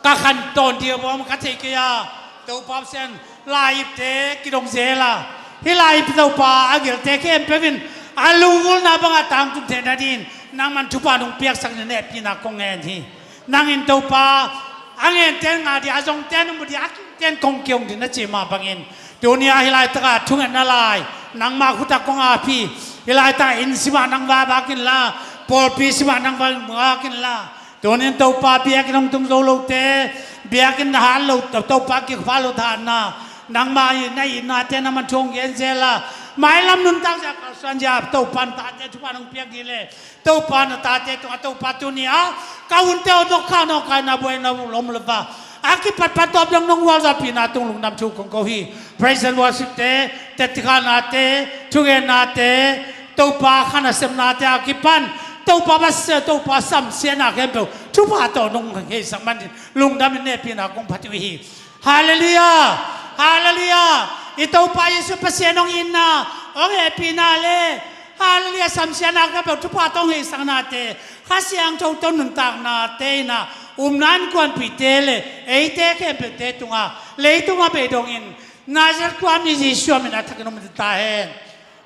ka khan tawn dih a bawm ka thei kei a, Topa Pasian, lai-ipte kidong zel a, hih lai-ip Topa a gelte khempeuh in a lunggulhna bangah tangtung theihna dingin nangman thupha nong piaksak na hehpihna kong ngen hi. Nang in Topa a ngente in ngah ding, a zongte in um ding, a kingte in kong kihong ding na cih mah bangin, tuni a hih laitak a thungetna lai nangmah khut ah kong ap hi. Hih laitak a inn simah nang va vak inla, pawlpi simah nang va vak inla, tunin Topa biakinn hong tung zo lote, biakinn na hat lo, Topa kikpha lo hatna, nangmah na itnate nangman thu hong gen zel a, mailam nuntak zia kalsuan zia Topa na tate thupha nong piak dih leh, Topa na tate tungah Topa tuni a ka hunte aw, nokkhak nokkhak na buaina lom lo va, a kipatpat tawp dong nong hualzahpihna tung lungdam thu kong ko hi. Praise and worship te, tetikhalnate, thugennate, Topa kha nasepnate a kipan Topa Pasian, Topa samsiatna khempeuh thupha tawh nong heisak man ding lungdam in hehpihna kong phat uh hi. Halleluiah! Halleluiah! I Topa Jesuh Pasian hong itna, Hong hehpihna le, hallelujah, samsiatna khempeuh thupha tawh hong heihsaknate, Kha Siangtho tawh nuntaknate in a, upna innkuanpihte le eite khempeuhte tungah, leitungah beidongin, Nazareth khua mi Jesuh min a thakin om ta hen.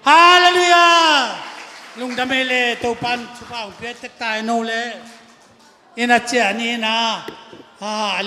Hallelujah! Lungdam ei le, Topa'n thupha hong pia tek ta hen. No le, inn ah ciah ni in a, a, a lim